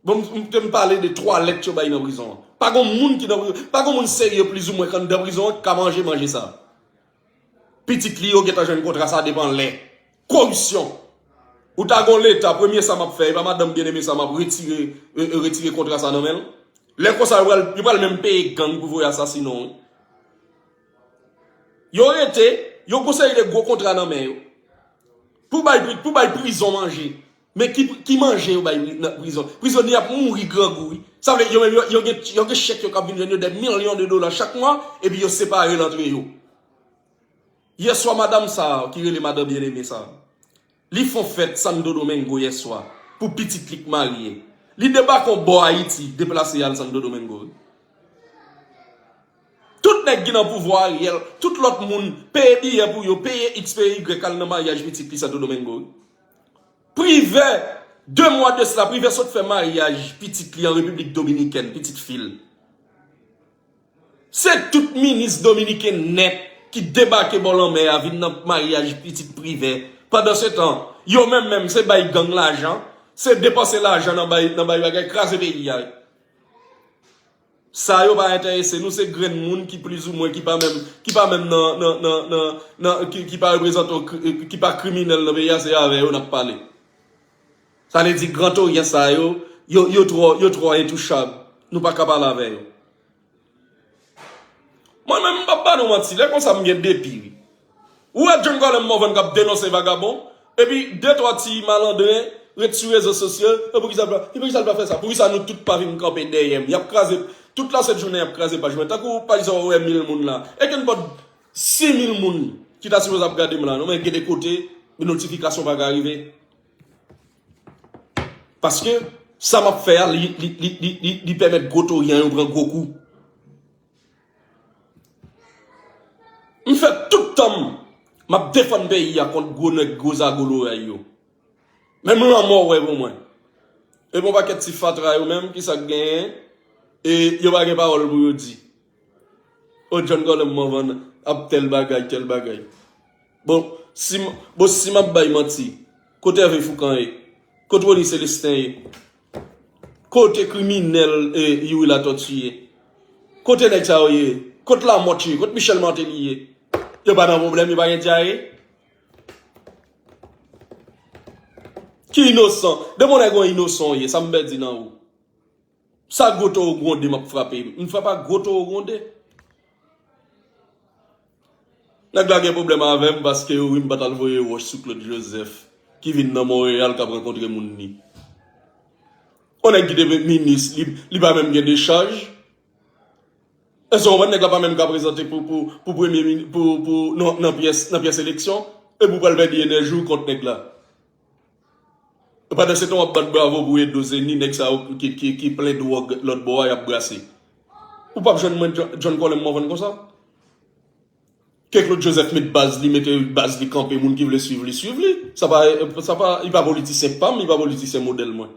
Bon, m, m te m pale de twalèt yo bay nan prizon an. Pa gon moun ki nan prizon, pa gon moun serye plizoumwen k anndan prizon an ki ka manje manje sa. Pitit li yo gentan jwenn kontra sa devan lè. Koripsyon. Ou ta gon leta, premye sa m ap fè, e pa madanm Bien-Aimé sa m ap retire, e, e, retire kontra sa nan men l. Lè konsa, yo pral, yo pral menm peye gang pou voye asasinen w, wi. Yo rete, yo gon seri de gwo kontra nan men yo. Pou bay, pri- pou bay prizon manje. Men ki, ki manje yo bay pri- nan prizon? Prizonye ap mouri grangou, wi. Sa vle yo menm, yo, yo gen, yo gen chèk yo k ap vin jwenn yo de milyon de dola chak mwa, epi yo separe l antre yo. Yèswa, madanm sa a, ki rele madanm Bien-Aimé sa a, li fè yon fèt Santo Domingo yèswa, pou pitit li k marye. Li debake yon bò Ayiti, deplase al Santo Domingo, wi. Tout nèg ki nan pouvwa Ariel, tout lòt moun, peye biyè pou yo, peye X, peye Y, al nan maryaj pitit li Santo Domingo, wi. Privè, de mwa de sila, Privè sot fè maryaj pitit li an Repiblik Dominikèn, pitit fi l. Se tout minis dominiken nèt ki debake bò lanmè a vin nan maryaj pitit Privè. Pandansetan, yo menm menm se bay gang lajan, se depanse lajan nan bay, nan bay bagay, kraze peyi a. Sa yo pa enterese nou, se grenn moun ki plizoumwen, ki pa menm, ki pa menm nan, nan, nan, nan, nan, ki, ki pa reprezante, ki pa kriminèl nan peyi a, se avè yo n ap pale. Sa vle di Gran Toryan sa yo, yo, yo twò, yo twò entouchab. Nou pa ka pale avè yo. Mwen menm, m p ap ba nou manti, lè konsa m gen depi, wi. Ou wè John Colem Morvan k ap denonse vagabon, epi de twa ti malandren ret sou rezo sosyo, e poukisa l pa, e poukisa l pa fè sa? Poukisa nou tout pa vin kanpe dèyè m? Y ap kraze, tout lasent jounen y ap kraze paj mwen. Tankou pa egzanp ou wè mil moun la. E gen pòt sis mil moun ki ta sipoze ap gade m la, non, men gen de kote, notifikasyon pa ka rive. Paske sa m ap fè a, li, li, li, li, li, li pèmèt gwo toryan yo pran gwo kou. M fè tout tan m, m ap defann peyi a kont gwo nèg, gwo zago loray yo. Menm lanmò wè pou mwen. Epi yon pakèt ti fatra yo menm, ki sa k genyen? E yo pa gen pawòl pou yo di. O John Colem Morvan ap tèl bagay, tèl bagay. Bon, si m, bon, si m ap bay manti, kote Hervé Fourcand ye? Kote Rony Célestin ye? Kote kriminèl, eh, Youri Latortue ye? Kote nèg sa yo ye? Kote Lamothe ye? Kote Michel Martelly ye? Yo pa nan pwoblèm, yo pa gen dyaye? Ki inosan? Depi yon nèg yon inosan w ye, sa m pèdi nan ou? Sa gwo towo gwonde m ap frape? M frape ak gwo towo gwonde. Nèg la gen pwoblèm avè m paske yo ri m pa t al voye wòch sou Claude Joseph ki vin nan Monreyal k ap rankontre moun li. Yon nèg ki te minis, li, li pa menm gen dechaj. Èske w konprann nèg la pa menm ka prezante pou, pou, pou premye mini-, pou, pou, nan, nan pyès, nan pyès eleksyon? Epi w pral pèdi enèji w kont nèg la. Pandansetan, w ap bat bravo pou Edo Zeni, nèg sa yo ki, ki, ki plen dwòg lòt bò a, y ap brase. Ou p ap jwenn mwen John, John Colem Morvan konsa. Ke Claude Joseph met baz li, mete baz li kanpe, moun ki vle swiv li, swiv li. Sa pa, sa pa, li pa politisyen pa m, li pa politisyen modèl mwen.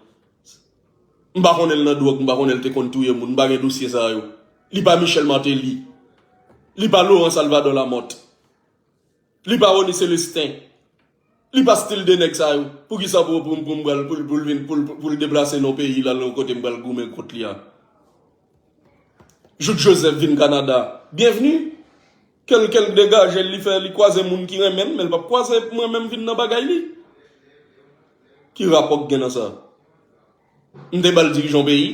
M pa konnen l nan dwòg, m pa konnen l te konn touye moun, m pa gen dosye sa yo. Li pa Michel Martelly. Li pa Laurent Salvador Lamothe. Li pa Rony Célestin. Li pa stil de nèg sa yo. Poukisa pou, pou, pou m pral, pou, pou l vin, pou, pou, pou l deplase nan peyi l al yon kote m pral goumen kont li a? Jout Joseph vin Kanada. Byenvni. Ke l, ke l degaje l, li fè, li kwaze moun ki renmen l, men l p ap kwaze mwen menm vin nan bagay li. Ki rapò k gen nan sa? M te ba l dirijan yon peyi?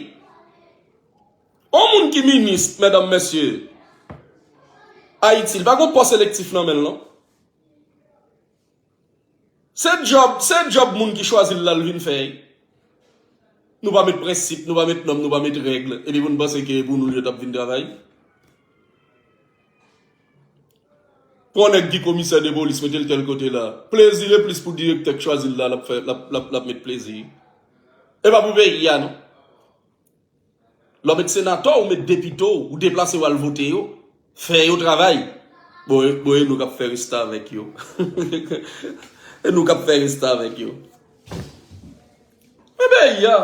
Yon moun ki minis, medam, mesye, Ayiti, li pa gen pòs elektif nan men l, non. Se djòb, se djòb moun ki chwazi l la l vin fè. Nou pa met prensip, nou pa met nòm, nou pa met règ, epi pou n panse ke pou nou l yo t ap vin travay. Pran nèg ki komisè de polis, mete l tèl kote la. Plezi e plis pou direktè k chwazi l la, l ap fè, l ap, l ap, l ap met plezi. E pa pou peyi a, non. Lè w met senatè w, ou met depite w, ou deplase w al vote yo, fè yo travay. Bon, e, bon, e nou k ap fè restavèk yo. E nou k ap fè restavèk yo. Men peyi a,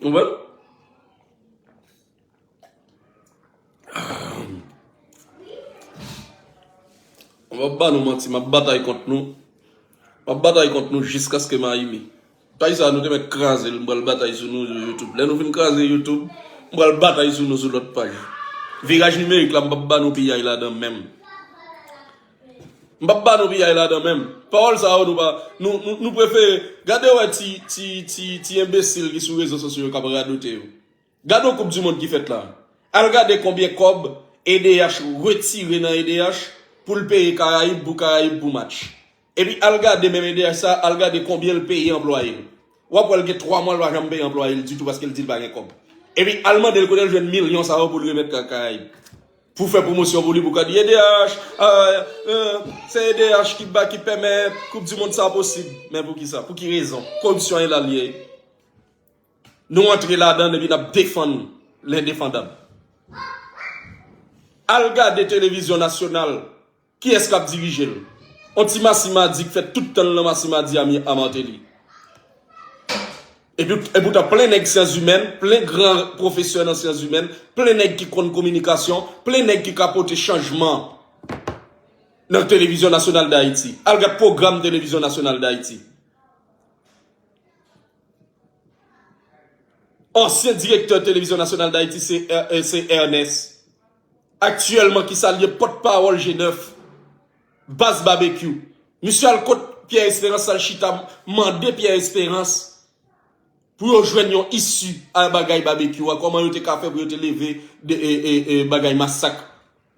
ou konprann? M ap ba nou manti, m ap batay kont nou. M ap batay kont nou jiskaske m ayime. Paj sa a, nou te mèt kraze l, m pral batay sou nou sou YouTube. Lè nou fin kraze YouTube, m pral batay sou nou sou lòt paj. Viraj nimerik la, m p ap ba nou piyay ladan menm. M p ap ba nou piyay ladan menm. Pawòl sa yo, nou pa, nou, nou, nou prefere, gade wè ti, ti, ti, ti enbesil ki sou rezo sosyo yo k ap radote yo. Gade yon koup di mond ki fèt la. Al gade konbyen kòb E D H retire nan E D H pou l peye Karayib, pou Karayib pou match. Epi al gade menm E D H sa, al gade konbyen l peye anplwaye l. W ap wè l gen twa mwa l pa janm peye anplwaye l ditou paske l di l pa gen kòb. Epi al mande l kote l jwenn milyon sa yo pou l remèt Ka-, Karayib. Pou fè pwomosyon pou li, pou ka di E D H, ah, eh, se E D H ki ba, ki pèmèt koup di mond sa posib. Men pou ki sa? Pou ki rezon? Koripsyon e la l ye. Nou antre ladan l epi n ap defann lendefandab. Al gade televizyon nasyonal, kiyès k ap dirije l? On ti masimadi k fè tout tan l nan masimadi a, a Martelly. Epi, epoutan, plen nèg syans imèn, plen gran pwofesè nan syans imèn, plen nèg ki konn kominikasyon, plen nèg ki ka pote chanjman nan televizyon nasyonal Dayiti. Al gad pwogram televizyon nasyonal Dayiti. Ansyen direktè televizyon nasyonal Dayiti se, eh, se Ernest. Aktyèlman, ki sa l ye, pòtpawòl G nèf, baz Babekyou. Misye al kot Pierre Espérance, al chita, mande Pierre Espérance pou yo jwenn yon isi a bagay Babekyou a, kòman yo te ka fè pou yo te leve de, e, e, e, bagay masak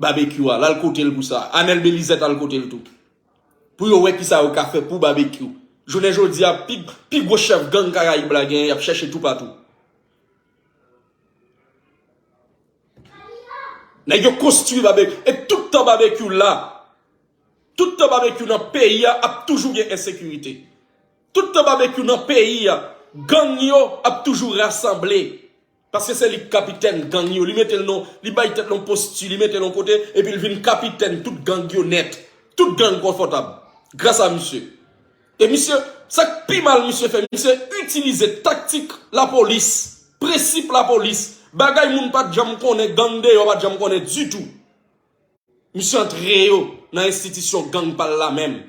Babekyou a. L al kote l pou sa. Anèl Belizè t al kote l tou. Pou yo wè kisa yo ka fè pou Babekyou. Jounen jodi a, pi, pi gwo chèf gang Karayib la genyen, y ap chèche toupatou. Nèg yo konstwi Babekyou. E tout tan Babekyou la, tout tan Babekyou nan peyi a, ap toujou gen ensekirite. Tout tan Babekyou nan peyi a, gang yo ap toujou rasanble. Paske se li k kapitèn gang yo. Li mete l non, li bay tèt l yon posti, li mete l yon kote, epi l vin kapitèn tout gang yo nèt. Tout gang konfòtab. Gras a misye. E misye, sa k pi mal misye fè, misye itilize taktik lapolis, prensip lapolis, bagay moun pa t janm konnen, gang deyò pa t janm konnen ditou. Misye antre yo nan enstitisyon gang pa l la menm.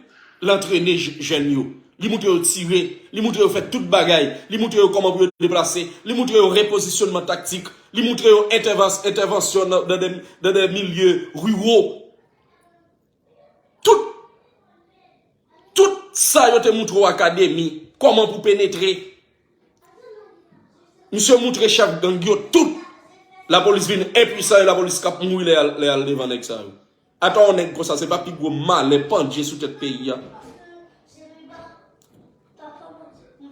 L antrene j-, jèn yo. Li moutre yo tire. Li moutre yo fè tout bagay. Li moutre yo kòman pou yo deplase. Li moutre yo repozisyonman taktik. Li moutre yo entèvans-, entèvansyon nan, nan de, nan de milye riwo. Tout, tout sa yo te moutre w akademi, kòman pou penetre. Misye moutre chèf gang yo tout. Lapolis vin enpwisan e lapolis k ap mouri lè y al, lè y al devan nèg sa yo. Ata yon nèg konsa, se pa pi gwo malè pandye sou tèt peyi a.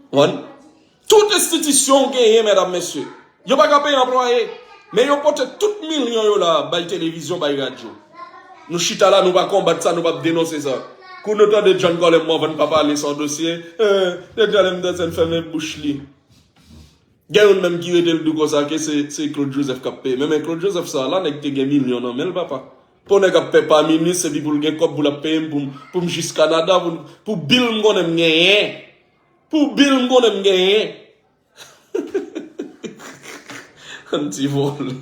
Konprann? Tout enstitisyon w genyen, medam, mesye, yo pa ka peye anplwaye, men yo pote tout milyon yo la bay televizyon, bay radyo. Nou chita la, nou pa konbat sa, nou p ap denonse sa. Kou nou tande John Colem Morvan pa pale sou yon dosye, eh, John Colem Morvan fèmen bouch li. Gen youn menm ki rete l di w konsa ke se, se Claude Joseph k ap peye. Men, men Claude Joseph sa la, nèg te gen milyon nan men l, papa. Pou nèg ap pè pa minis, epi pou l gen kòb pou l ap peye m, pou m, pou m jis Kanada, pou, pou bil m konnen m genyen. Pou bil m konnen m genyen. Yon ti vòlè.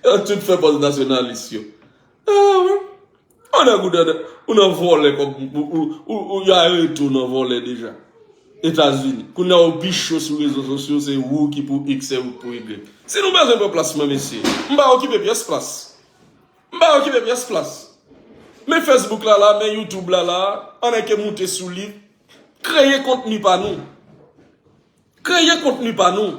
Yo tout fè pòz nasyonalis yo. Ah, wi. Ou nan, ou nan, ou nan vòlè kòm, ou, ou, ou, ou, yo arete w nan vòlè deja. Etazini. Kounye a ou pi cho sou rezo sosyo, se ou ki pou X, se ou ki pou Y. Si nou bezwen pran plas mwen, mesye, m pa okipe pyès plas. M pa okipe pyès plas. Men Facebook la la, men YouTube la la, ann enke moute sou li, kreye kontni pa nou. Kreye kontni pa nou.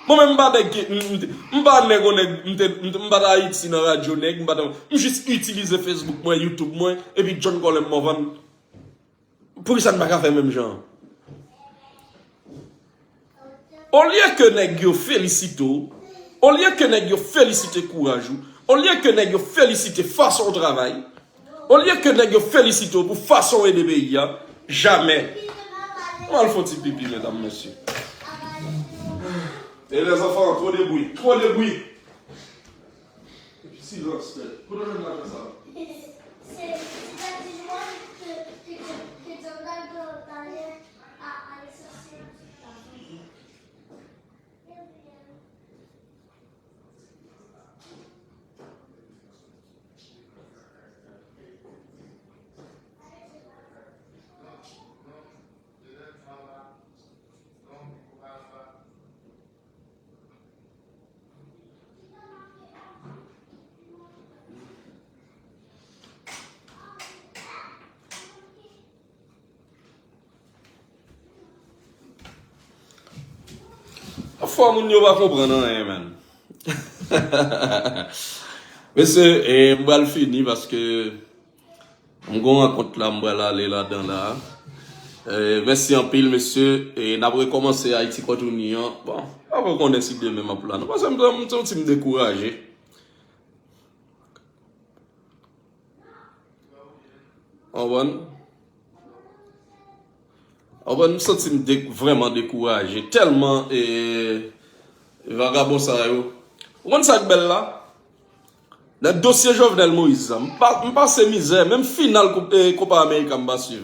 Mwen menm m pa nèg ki, m, m, m pa nèg on nèg, m te, m, m pa t Ayiti nan radyo nèg, m pa t, m jis itilize Facebook mwen, YouTube mwen, epi John Colem Morvan. Poukisa n pa ka fè menm jan an? Olye ke nèg yo felisite w, olye ke nèg yo felisite kouraj ou, olye ke nèg yo felisite fason w travay, olye ke nèg yo felisite w pou fason w ede peyi a, jamè. Mwen al fè yon ti pipi, medam, mesye. Et les enfants, trop de bruit, trop de bruit. Silence, kote w jwenn lajan sa? Se, se ti dad li jwenn ke, ke, ke Jordan te ale a, a lesansyèl. Afwa moun yo pa konprann anyen, man. Mesye, e, m pral fini paske m gon rankont la, m pral ale ladan la. E, mèsi anpil, mesye. E, n ap rekòmanse Ayiti Kont Ou Ni an. Bon, pa vre konnen si demen m ap la. Non, paske m, m santi m dekouraje. Konprann? Konprann, m santi m de, vrèman dekouraje. Tèlman, e, vagabon sa yo. Ou konn sa k bèl la? Nan dosye Jovenel Moïse la, m pa, m pase mizè, menm final koup, e, Kopa Amerika m pa swiv.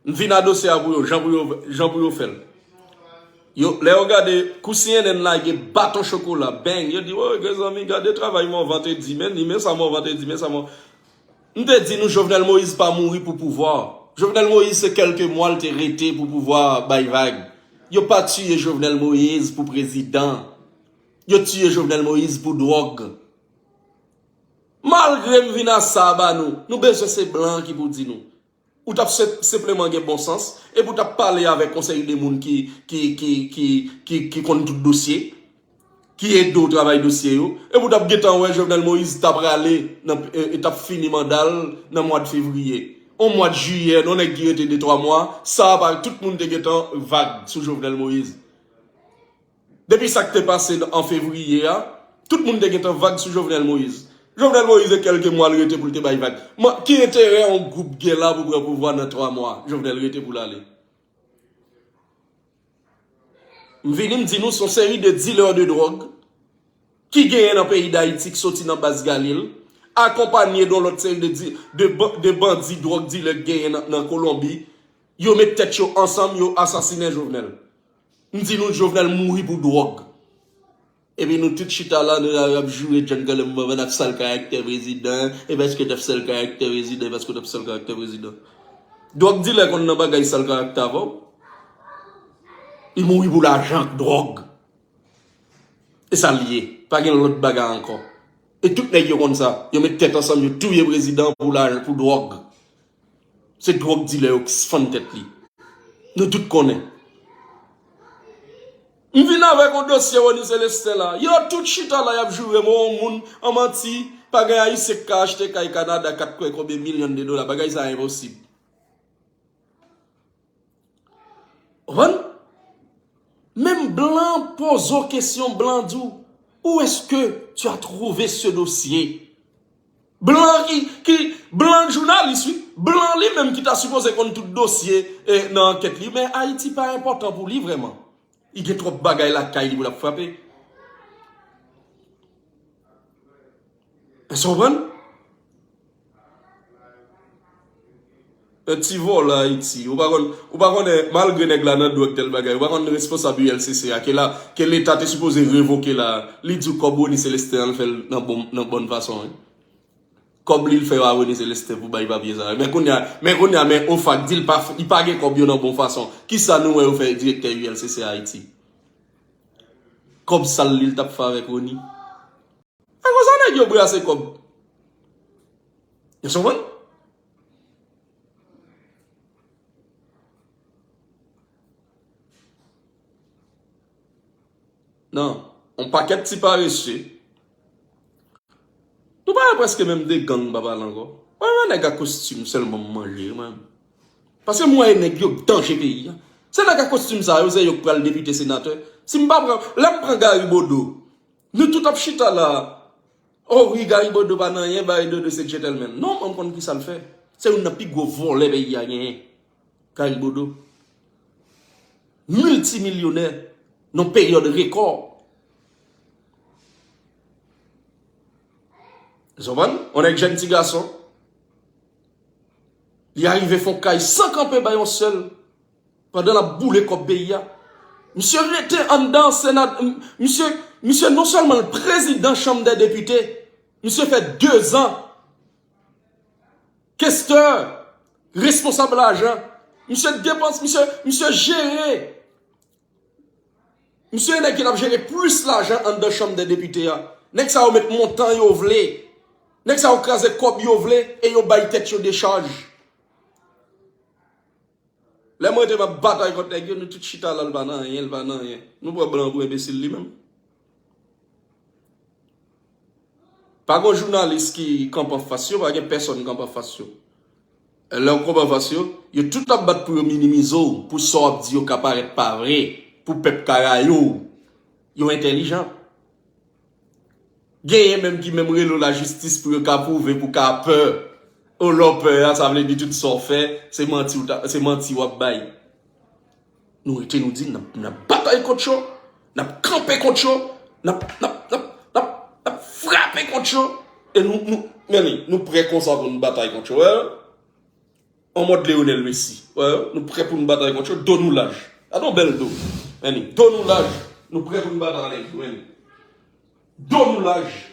M vin a dosye a pou yo, jan pou yo, jan pou yo fè l. Yo, lè yo gade, kou C N N lage baton chokola, bang, yo di, "Woy, mezanmi, gade travay Morvan te di, men li, men sa Morvan te di, men sa Morvan." M te di nou, Jovenel Moïse pa mouri pou pouvwa. Jovenel Moïse se kèlke mwa l te rete pou pouvwa bay vag. Yo pa tiye Jovenel Moïse pou prezidan. Yo tiye Jovenel Moïse pou dwòg. Malgre m vin a sa ba nou, nou bezwen se blan ki pou di nou. Ou t ap senp, senpleman gen bon sans, epi ou t ap pale avèk yon seri de moun ki, ki, ki, ki, ki, ki konn tout dosye, ki ede w travay dosye yo, epi ou t ap gentan wè Jovenel Moïse t ap rale nan, e, e t ap fini manda l nan mwa de fevriye. Yon mwa de jiyè, yon nèg ki rete de twa mwa, sa a pa, tout moun te gentan vag sou Jovenel Moïse. Depi sa k te pase an fevriye a, tout moun te gentan vag sou Jovenel Moïse. Jovenel Moïse e kèlke mwa l rete pou l te bay vag. Mwen, ki enterè yon gwoup gen la pou pran pouvwa nan twa mwa? Jovenel rete pou l ale. M vini, m di nou, se yon seri de dilè de dwòg ki genyen nan peyi Dayiti, ki soti nan Baz Galil, akonpanye de yon lòt seri de di, de ban, de bandi dwòg dilè ki genyen nan, nan Kolonbi. Yo met tèt yo ansanm, yo asasinen Jovenel. M di nou Jovenel mouri pou dwòg. Epi nou tout chita la, nou la ap joure John Colem Morvan ap sal karaktè prezidan, e paske w t ap sal karaktè prezidan, e paske w t ap sal karaktè prezidan. Dwòg dilè konn nan bagay sal karaktè avè w. Li mouri pou lajan ak dwòg. E sa l ye. Pa gen lòt bagay ankò. E tout nèg yo konn sa. Yo met tèt ansanm, yo touye prezidan pou lajan, pou dwòg. Se dwòg dilè yo ki fann tèt li. Nou tout konnen. M vin avèk yon dosye Rony Celestin la. Yo tout chita la, y ap joure m, yon moun an manti, pa gen Ayisyen k ka achte kay Kanada kat kwè konbyen milyon de dola. Bagay sa a enposib. Konprann? Menm blan poze w kesyon, blan di w, "Où est-ce que tu as trouvé ce dossier?" Blan ki, ki, blan jounalis, wi. Blan li menm ki ta sipoze konn tout dosye, e, nan ankèt li. Men Ayiti pa enpòtan pou li vrèman. Li gen twòp bagay lakay li pou l ap frape. Èske w konprann? Yon ti vòlè Ayiti. Ou pa konn, ou pa konnen, malgre nèg la nan dwòg tèl bagay, ou pa konn responsab U L C C a, ke la, ke Leta te sipoze revoke la, li di w kòb Rony Celestin an l fè l nan bon, nan bòn fason, wi. Kòb li l fè a Rony Celestin pou bay papye sa yo. Men kounye a, men kounye a, men OFAC di l pa, li pa gen kòb yo nan bon fason. Kisa nou wè yo fè direktè U L C C Ayiti? Kòb sal li l t ap fè avèk Rony. E konsa nèg yo brase kòb. Èske w konprann? Non, yon pakèt ti parese. Nou pa wè prèske menm de gang m pa pale ankò. Mwen wè nèg a kostim sèlman m manje, mwen. Paske m wè nèg yo k danje peyi a. Se nèg a kostim sa yo, se yo k pral depite, senatè. Si m pa pran, lè m pran Gary Bodeau, nou tout ap chita la. Oh wi, Gary Bodeau pa nan anyen, Gary Bodeau se gentleman. Non, mwen m konn kisa l fè. Se youn nan pi gwo vòlè peyi a genyen. Gary Bodeau. Miltimilyonè nan peryòd rekò. Ou konprann? Yon nèg jèn ti gason. Li arive fè yon kay san kanpe bay yon sèl. Pandan l ap boule kòb peyi a. Misye rete anndan Sena, misye, misye non sèlman l prezidan Chanm dè Depite, misye fè dezan kestè, responsab lajan. Misye depans, misye, misye jere. Misye e nèg ki t ap jere plis lajan anndan Chanm dè Depite a. Nèg sa yo met montan yo vle. Nèg sa yo kraze kòb yo vle e yo bay tèt yo dechaj. Lè mwen te m ap batay kont nèg yo, nou tout chita la, l pa nan anyen, l pa nan anyen. Nou pran blan pou enbesil li menm. Pa gen jounalis ki kanpe anfas yo, pa gen pèsòn kanpe anfas yo. Lè w kanpe anfas yo, yo tout ap bat pou yo minimize w, pou sa w ap di yo ka parèt pa vre, pou pèp ka rayi w. Yo entèlijan. Genyen menm ki menm rele w lajistis pou yo ka pwouve, pou ka pè. O lè w pè a, sa vle di tout sa w fè, se manti w ta, se manti w ap bay. Nou rete, nou di, n ap, n ap batay kont yo, n ap kanpe kont yo, n ap, n ap, n ap, n ap, n ap frape kont yo. E nou, nou, men li, nou prè konsa pou nou batay kont yo. Wè, an mòd Lionel Messi. Wè, nou prè pou nou batay kont yo, do nou laj. Gade yon bèl do. Men li, do nou laj, nou prè pou nou batay avèk yo, men li. Do nou laj.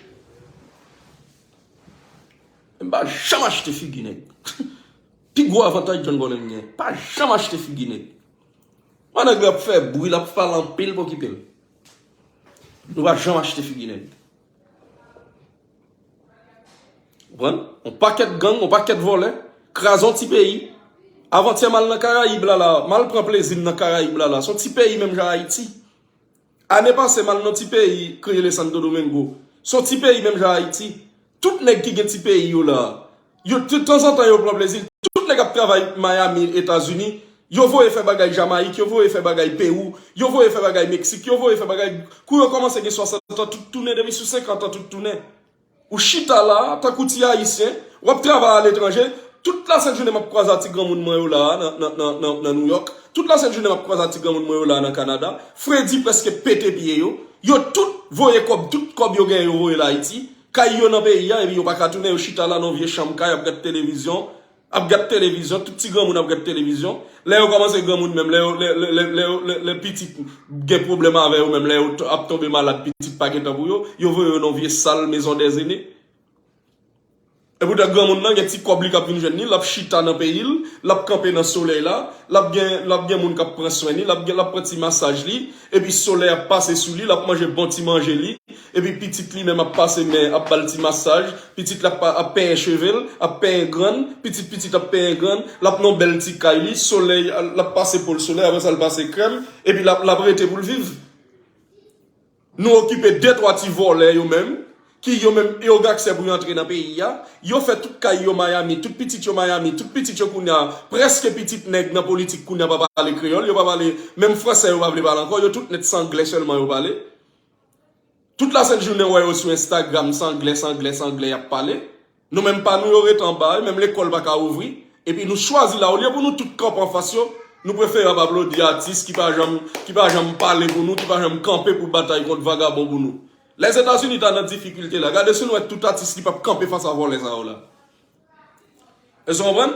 M pa janm achte figi nèg. Pi gwo avantaj John Bolin gen. Pa janm achte figi nèg. Mwen nèg la ap fè bri, l ap pale anpil, pa okipe l. Nou pa janm achte figi nèg. Konprann? On pakèt gang, on pakèt vòlè, kraze on ti peyi. Avantyè m al nan Karayib la la, m al pran plezi m nan Karayib la la. Se on ti peyi menm jan Ayiti. Ane pase, m al nan ti peyi ki rele Santo Domingo. Se on ti peyi menm jan Ayiti. Tout nèg ki gen ti peyi yo la, yo, tout tanzantan yo pran plezi. Tout nèg ap travay Miami, Etazini, yo voye fè bagay Jamayik, yo voye fè bagay Pewou, yo voye fè bagay Meksik, yo voye fè bagay, kou yo kòmanse gen swasant an, tout tounen, depi sou senkant an, tout tounen. Ou chita la, tankou ti Ayisyen, w ap travay aletranje, tout lasent jounen m ap kwaze a ti granmoun mwen yo la a nan, nan, nan, nan, nan Nouyòk, tout lasent jounen m ap kwaze a ti granmoun mwen yo la a nan Kanada, fredi prèske pete pye yo, yo tout voye kòb, tout kòb yo genyen yo voye l Ayiti, kay yo nan peyi a, epi yo pa ka tounen, yo chita la nan vye chanm kay ap gad televizyon, ap gad televizyon, tout ti granmoun ap gad televizyon. Lè yo kòmanse granmoun menm, lè yo, lè, lè, lè, lè, lè, lè pitit gen pwoblèm avè yo menm, lè yo t-, ap tonbe malad, pitit pa gen tan pou yo, yo voye yo nan vye sal, maison des aînés. Epoutan granmoun nan gen ti kòb li k ap vin jwenn li, l ap chita nan peyi l, l ap kanpe nan solèy la, l ap gen, l ap gen moun k ap pran swen li, l ap gen, l ap pran ti masaj li, epi solèy ap pase sou li, l ap manje bon ti manje li, epi pitit li menm ap pase men, ap ba l ti masaj, pitit la ap, ap penyen cheve l, ap penyen grann, pitit pitit ap penyen grann, l ap nan bèl ti kay li, solèy, l ap pase po l solèy, apre sa l pase krèm, epi l ap, l ap rete pou l viv. Nou okipe de twa ti vòlè yo menm, ki yo menm yo gen aksè pou yo antre nan peyi a, yo fè tout kay yo Miami, tout pitit yo Miami, tout pitit yo kounye a, prèske pitit nèg nan politik kounye a pa pale kreyòl, yo pa pale, menm fransè yo pa vle pale ankò, yo tout nèt se anglè sèlman yo pale. Tout lasent jounen w wè yo sou Instagram, se anglè, se anglè, se anglè y ap pale. Nou menm pa nou yo ret anba, menm lekòl pa ka ouvri. Epi nou chwazi la, olye pou nou tout kanpe anfas yo, nou prefere ap aplodi atis ki pa janm, ki pa janm pale pou nou, ki pa janm kanpe pou batay kont vagabon pou nou. Lèzetazini ta nan difikilte la. Gade si nou wè tout atis ki p ap kanpe fas a vòlè sa yo la. Èske w konprann?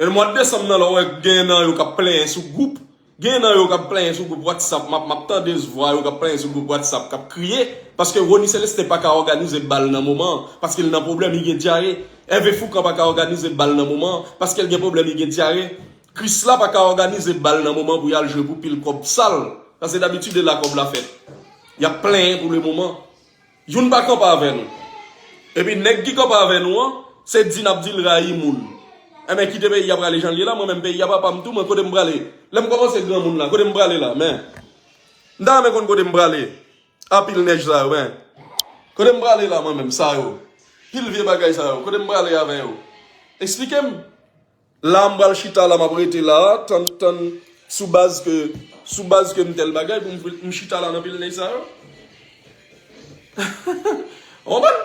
E mwa desanm nan la, w wè genyen nan yo k ap plenyen sou gwoup. Genyen nan yo k ap plenyen sou gwoup WhatsApp. M ap, m ap tande vwa yo k ap plenyen sou gwoup WhatsApp, k ap kriye. Paske Rony Celestin pa ka òganize bal nan moman an. Paske l nan pwoblèm, li gen dyare. Hervé Fourcand pa ka òganize bal nan moman an. Paske l gen pwoblèm, li gen dyare. Krisla pa ka òganize bal nan moman pou y al jwe pou pil kòb sal. Sa se dabitid e la kòb la fèt. Y ap plenyen pou le moman. Youn pa kanpe avè nou. Epi nèg ki kanpe avè nou an, se di n ap di l rayi moun. Enben, kite peyi a prale jan l ye la, mwen menm peyi a papa m tou, mwen kote m prale? Lè m kòmanse granmoun la, kote m prale la, men? M ta renmen konn kote m prale. Apil nèj sa yo, men. Kote m prale la, mwen menm, sa yo? Pil vye bagay sa yo, kote m prale avè yo? Eksplike m. La, m pral chita la, m ap rete la, tann, tann, sou baz ke, sou baz ke m tèl bagay, pou m, m chita la nan pil nèg sa yo. Ou konprann?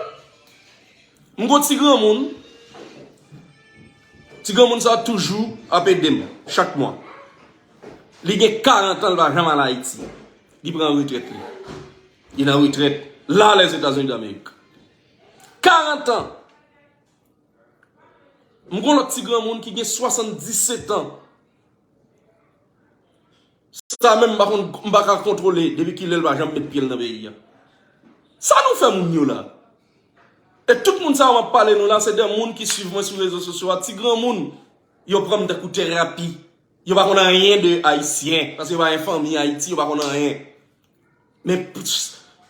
M gon ti granmoun. Ti granmoun sa toujou ap ede m, chak mwa. Li gen karant an, li pa janm al Ayiti. Li pran retrèt li. Li nan retrèt la, Lèzetazini Damerik. karant an. M gon lòt ti granmoun ki gen swasanndisèt an. Sa menm m pa konn, m pa ka kontwole depi kilè l pa janm met pye l nan peyi a. Sa nou fè moun yo la? E tout moun sa yo m ap pale nou la, se de moun ki swiv mwen sou rezo sosyo a, ti granmoun, yo pran m tankou terapi. Yo pa konn anyen de Ayisyen, paske yo pa gen fanmi Ayiti, yo pa konn anyen. Men p-,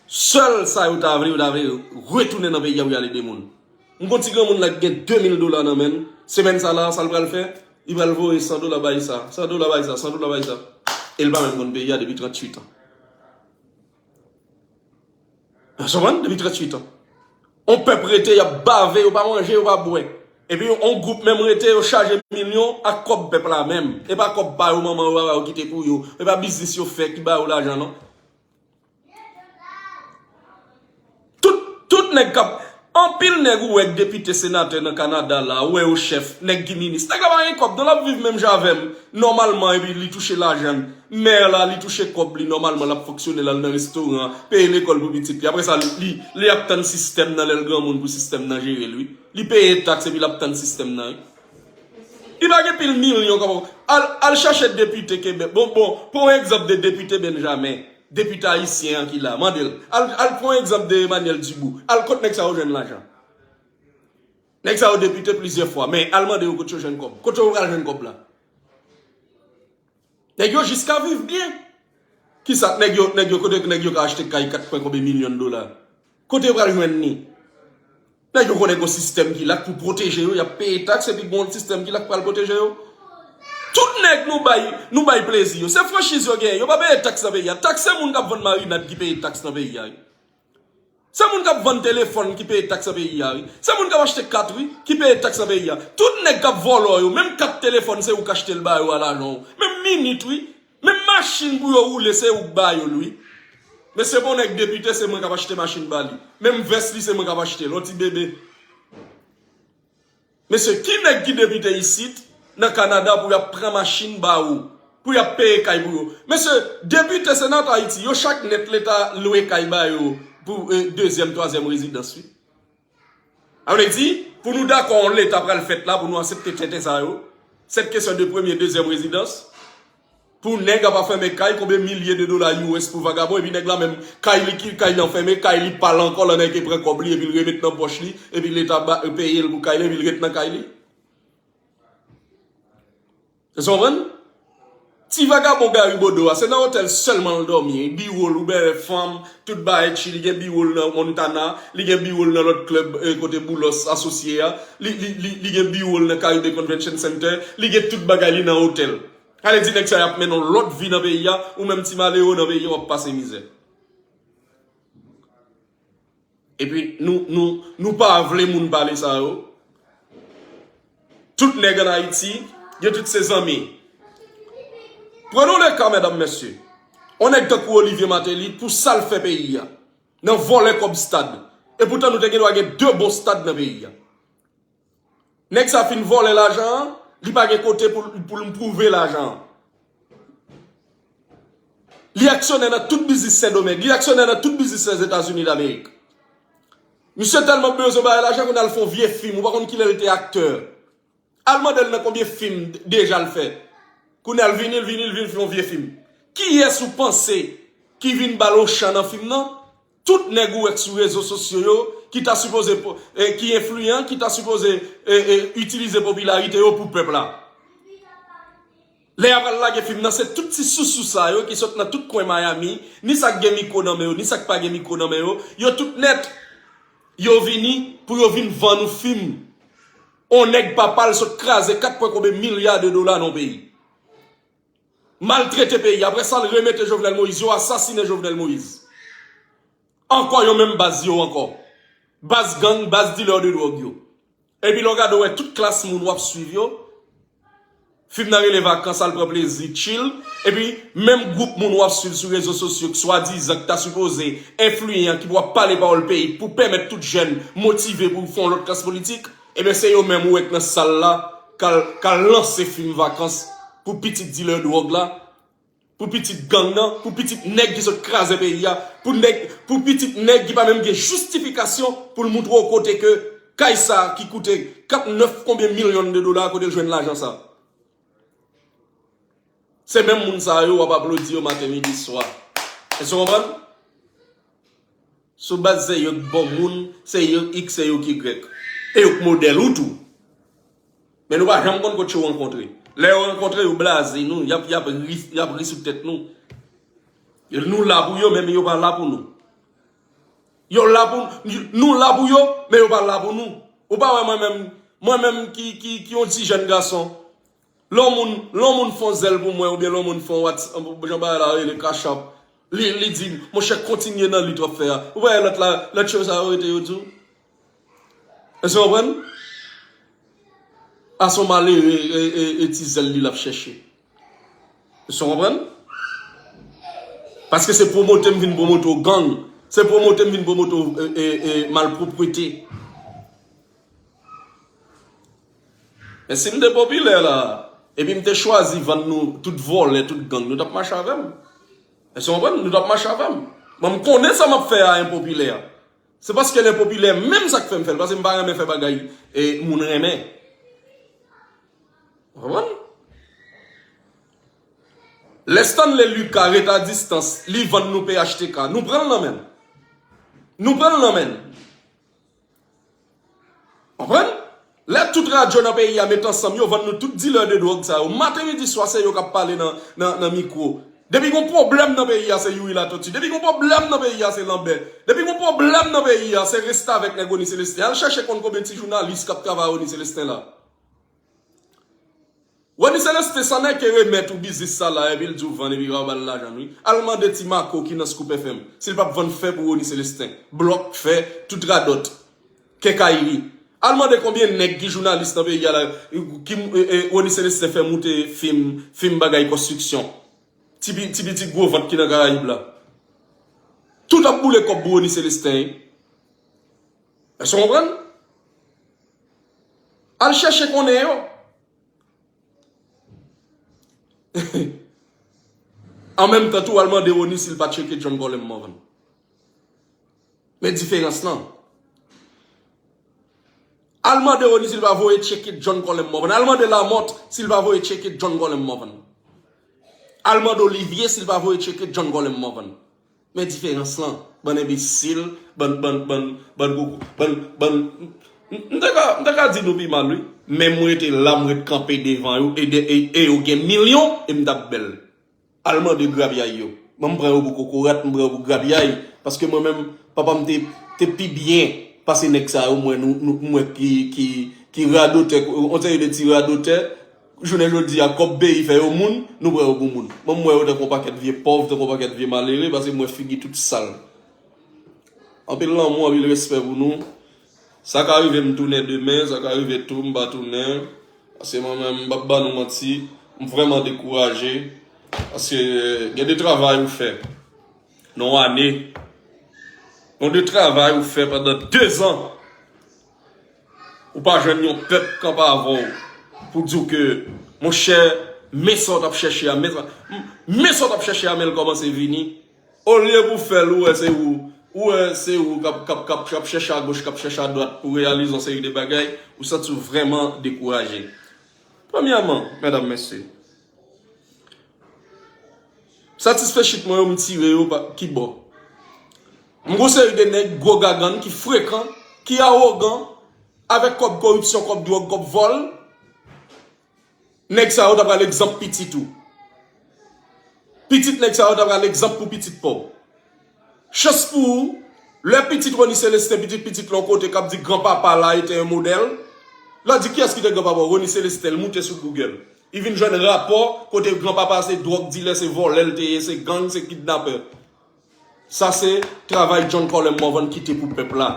sèl sa yo ta vle, yo ta vle retounen nan peyi a pou y al ede moun. M gon ti granmoun la ki gen de mil dola nan men l, semèn sa la, sa l pral fè? Li pral voye san dola bay sa, san dola bay sa, san dola bay sa. E l pa menm konn peyi a depi tranntuit an. Ou konprann? Depi tranntuit an. On pèp rete, y ap bave, yo pa manje, yo pa bwè. Epi on gwoup menm rete, yo chaje milyon ak kòb pèp la menm. E pa kòb pa yo, manman yo, papa yo kite pou yo. E pa biznis yo fè ki ba yo lajan, non. Tout, tout nèg k ap, anpil nèg ou wè k depite, senatè nan Kanada la, ou wè yo chèf, nèg ki minis. Nèg la pa gen kòb, non, l ap viv menm jan avè m, nòmalman, epi li touche lajan l. Mè la, li touche kòb li, nòmalman, l ap fonksyone, l al nan restoran, peye lekòl pou pitit li. Apre sa, li, li ap tann sistèm nan lè l granmoun pou sistèm nan jere l, wi. Li peye taks epi l ap tann sistèm nan, wi. Li pa gen pil milyon kòb. Al, al chache depite Kebèk. Bon, bon, pran yon egzanp de depite Benjamin, depite ayisyen an ki la. Mande l. Al, al pran yon egzanp de Emmanuel Dubourg. Al kot nèg sa yo jwenn lajan. Nèg sa yo depite plizyè fwa, men al mande yo kot yo jwenn kòb. Kote yo pral jwenn kòb la? Nèg yo jis ka viv byen. Kisa nèg yo, nèg yo, kote nèg yo ka achte kay kat pwen konbyen milyon dola? Kote yo pral jwenn li? Nèg yo konnen gon sistèm ki la k pou pwoteje yo, y ap peye taks epi gon sistèm ki la k pral pwoteje yo. Tout nèg nou bay, nou bay plezi yo. Se franchiz yo genyen, yo pa peye taks nan peyi a. Taks se moun k ap vann marinad ki peye taks nan peyi a, wi. Se moun k ap vann telefòn ki peye taks nan peyi a, wi. Se moun k ap achte kat, wi, ki peye taks nan peyi a. Tout nèg k ap vòlò yo, menm kat telefòn se ou k achte l ba yo a lajan w. Menm minit, wi. Menm machin pou yo woule se ou k ba yo l, wi. Mesye, bon nèg depite se mwen k ap achte machin ba li. Menm vès li se mwen k ap achte l, on ti bebe. Mesye, ki nèg ki depite isit, nan Kanada pou y ap pran machin ba ou, pou y ap peye kay pou yo? Mesye, depite se nan Ayiti, yo chak nèt leta lwe kay ba yo pou, eh, dezyèm, twazyèm rezidans, wi. A vle di, pou nou dakò yon leta pral fèt la, pou nou aksepte tenten sa yo, cette question de premye, dezyèm rezidans, pou nèg ap fèmen kay, konbyen milye de dola U S pou vagabon, epi nèg la menm, kay li ki, kay li anfèmen, kay li pa l ankò, lè nèg pran kòb li, epi l remet nan pòch li, epi leta ba, peye l pou kay li, epi l ret nan kay li. Ou konprann? Ti vagabon Gary Bodeau a, se nan otèl sèlman l dòmi, wi. Biwo l, oubyen fanm, tout bagay chill, li gen biwo l nan Montana, li gen biwo l nan lòt klèb, eh, kote Boulos asosye a, li, li, li, li gen biwo l nan Caribe Convention Center, li gen tout bagay li nan otèl. Ale di nèg sa y ap mennen yon lòt vi nan peyi a, ou menm ti malere nan peyi a, w ap pase mizè. Epi nou, nou, nou pa vle moun pale sa yo. Tout nèg ann Ayiti, yo tout se zanmi. Prenons le cas, medam, mesye. On nèg tankou Olivier Martelly, pou sa l fè peyi a, nan vòlè kòb stad. E poutan nou te gen dwa gen de bon stad nan peyi a. Nèg sa fin vòlè lajan an, li pa gen kote pou, pou l pwouve lajan an. Li aksyonè nan tout biznis Sendomeng, li aksyonè nan tout biznis Lèzetazini Damerik. Misye tèlman bezwen bay lajan, kounye a l fè yon vye fim, ou pa konn kilè l te aktè. Al mande l nan konbyen fim deja l fè. Kounye a l vini, l vini, l vin fè yon vye fim. Kiyès ou panse ki vin ba l yon chan nan fim nan? Tout nèg ou wè k sou rezo sosyo yo, ki ta sipoze, po- eh, ki enfliyan, ki ta sipoze, eh, eh, itilize popilarite yo pou pèp la. Lè y ap al lage fim nan, se tout ti sousou sa yo ki sot nan tout kwen Miami, ni sa k gen mikwo nan men yo, ni sa k pa gen mikwo nan men yo, yo tout nèt, yo vini pou yo vin vann ou fim. On nèg papa l sot kraze kat pwen konbyen milya de dola nan yon peyi. Maltrete peyi. Apre sa, l remete Jovenel Moïse. Yo asasinen Jovenel Moïse. Ankò yo menm baz yo ankò. Baz gang, baz dilè de dwòg yo. Epi lè w gade, w wè tout klas moun w ap swiv yo. Fim nan rele Vakans, al pran plezi, chill. Epi menm gwoup moun w ap swiv sou rezo sosyo k swadizan k ta sipoze enfliyan, ki pou ap pale pawòl peyi, pou pèmèt tout jèn motive pou fè yon lòt klas politik. Ebyen, se yo menm ou wè k nan sal la, k al, k al lanse fim Vakans pou pitit dilè dwòg la. Pou pitit gang nan, pou pitit nèg ki sot kraze peyi a, pou nèg, pou pitit nèg ki pa menm gen jistifikasyon pou l moutre w kote ke kay sa ki koute kat nèf konbyen milyon de dola, kote l jwenn lajan sa. Se menm moun sa yo w ap aplodi yo maten, midi, swa. Èske w konprann? Sou baz se yo k bon moun, se yo X, se yo k Y. E yo k modèl ou tou. Men nou pa janm konn kot yo rankontre. Lè yo rankontre, yo blaze nou, y ap, y ap ri, y ap ri sou tèt nou. Nou la pou yo, men yo pa la pou nou. Yo la pou nou, la pou yo, men yo pa la pou nou. Ou pa wè mwen menm, mwen menm ki, ki, ki yon ti jèn gason. Lè yon moun, lè yon moun fè yon zèl pou mwen, oubyen lè yon moun fè yon whats-, jan bagay la rele, cash app, li, li di, monchè, kontinye nan lit w ap fè a. Ou pa wè lòt la, lòt cho sa yo rete yo di w? Èske w konprann? A se yon malere e, e, e ti zèl li l ap chèche. Èske w konprann? Paske se pwomote m vin pwomote w gang. Se pwomote m vin pwomote w, e, e, e, malpwoprete. Men si m te popilè la, epi m te chwazi vann nou tout vòlè, tout gang, nou t ap mache avè m. Èske w konprann? Nou t ap mache avè m. Mwen, m konnen sa m ap fè a enpopilè. Se paske l enpopilè menm sa k fè m fè l, paske m pa renmen fè bagay e moun renmen. Ou konprann? Lè Stanley Lucas ret a distans, li vann nou P H T K, nou pran l nan men l. Nou pran l nan men l. Konprann? Lè tout radyo nan peyi a met ansanm, yo vann nou tout dilè de dwòg sa yo. Maten, midi, swa, se yo k ap pale nan, nan, nan mikwo. Depi gon pwoblèm nan peyi a, se Youri Latortue. Depi gon pwoblèm nan peyi a, se Lanbè. Depi gon pwoblèm nan peyi a, se restavèk nèg Rony Celestin. Al chèche konn konbyen ti jounalis k ap travay Rony Celestin la. Rony Celestin, sa nèg ke remèt ou biznis sa la, epi l di w vann, epi pa w ba l lajan l, wi. Al mande ti Marco ki nan Scoop F M, si l p ap vann fè pou Rony Celestin. Blòk, fè, tout radòt. Kenkayri. Al mande konbyen nèg ki jounalis nan peyi a la, ki, e, e, Rony Celestin fè moute fim, fim bagay konstriksyon. Ti pi-, ti pitit gwo vant ki nan Karayib la. Tout ap boule kòb pou Rony Celestin, wi. Èske w konprann? Al chèche konnen yo. An menm tan tou, al mande Rony si l pa tcheke John Colem Morvan. Men diferans lan. Al mande Rony si l pa voye tcheke John Colem Morvan. Al mande Lamothe si l pa voye tcheke John Colem Morvan. Al mande Olivier si l pa voye tcheke John Colem Morvan. Men diferans lan, bann enbesil, bann, bann, bann, bann koukou, bann, bann, m, m te ka, m te ka di nou pi mal, wi. Men m rete la, m ret kanpe devan yo, e, de, e, e yo gen milyon, e m t ap bèl. Al mande grapyay yo. Mwen, m pran yo pou kokorat, m pran yo pou grapyay, paske mwen menm, papa m te, te pi byen pase nèg sa yo, mwen, nou, nou, mwen ki, ki, ki radotè, yon seri de ti radotè, jounen jodi a, kòb peyi fè yo moun, nou pran yo pou moun. Mwen, m wè yo tankou yon pakèt vye pòv, tankou yon pakèt vye malere, paske m wè figi tout sal. Anpil lanmou, anpil respè pou nou. Sa ka rive m tounen demen, sa ka rive tou m pa tounen. Paske mwen menm, m p ap ba nou manti, m vrèman dekouraje. Paske gen de travay ou fè nan yon ane, gen de travay ou fè pandan dezan. Ou pa jwenn yon pèp kanpe avè w pou di w ke, monchè, men sa w t ap chèche a, men sa, men sa w t ap chèche a, men l kòmanse vini. Olye pou fè l, ou wè se ou, ou wè se ou k ap, k ap, k ap, k ap chèche agoch, k ap chèche adwat pou reyalize yon seri de bagay, ou santi w vrèman dekouraje. Premyèman, medam, mesye, satisfechit mwen yo, m tire yo pa ki bò? M gon seri de nèg gwo gagann ki frekan, ki awogan, avèk kòb koripsyon, kòb dwòg, kòb vòl. Nèg sa yo ta pral egzanp pitit ou. Pitit nèg sa yo ta pral egzanp pou pitit pa w. Chans pou ou, lè pitit Rony Celestin, pitit pitit l yon kote k ap di granpapa la ete yon modèl, l a di kiyès ki te granpapa w? Rony Celestin, l moute sou Google. Li vin jwenn rapò kote granpapa se dwòg dilè, se vòlè l te ye, se gang, se kidnapè. Sa se travay John Colem Morvan kite pou pèp la.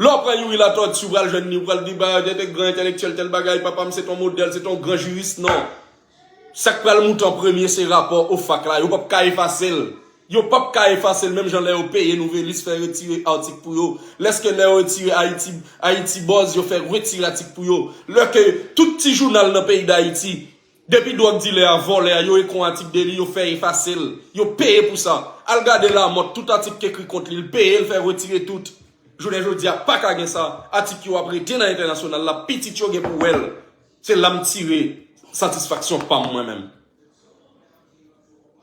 Lè w pran Youri Latortue, ou pral jwenn li, ou pral di, ba, te, te gran entèlektyèl, tèl bagay, papa m se t on modèl, se t on gran jiris, non. Sa k pral moute an premye, se rapò OFAC la. Yo p ap ka efase l. Yo p ap ka efase l, menm jan lè yo peye Nouvelliste fè retire atik pou yo. Lèske lè yo retire Ayiti, Ayiti Buzz, yo fè retire atik pou yo. Lè ke tout ti jounal nan peyi Dayiti, Depi dwòg dilè a, vòlè a, yo ekon atik de li, yo fè efase l. Yo peye pou sa. Al gade Lamòt, tout atik ki ekri kont li, l peye, l fè retire tout. Jounen jodi a, pa ka gen sa. Atik yo ap rete nan entènasyonal la, pitit yo gen pou wè l. Se la m tire satisfaksyon pa m mwen menm.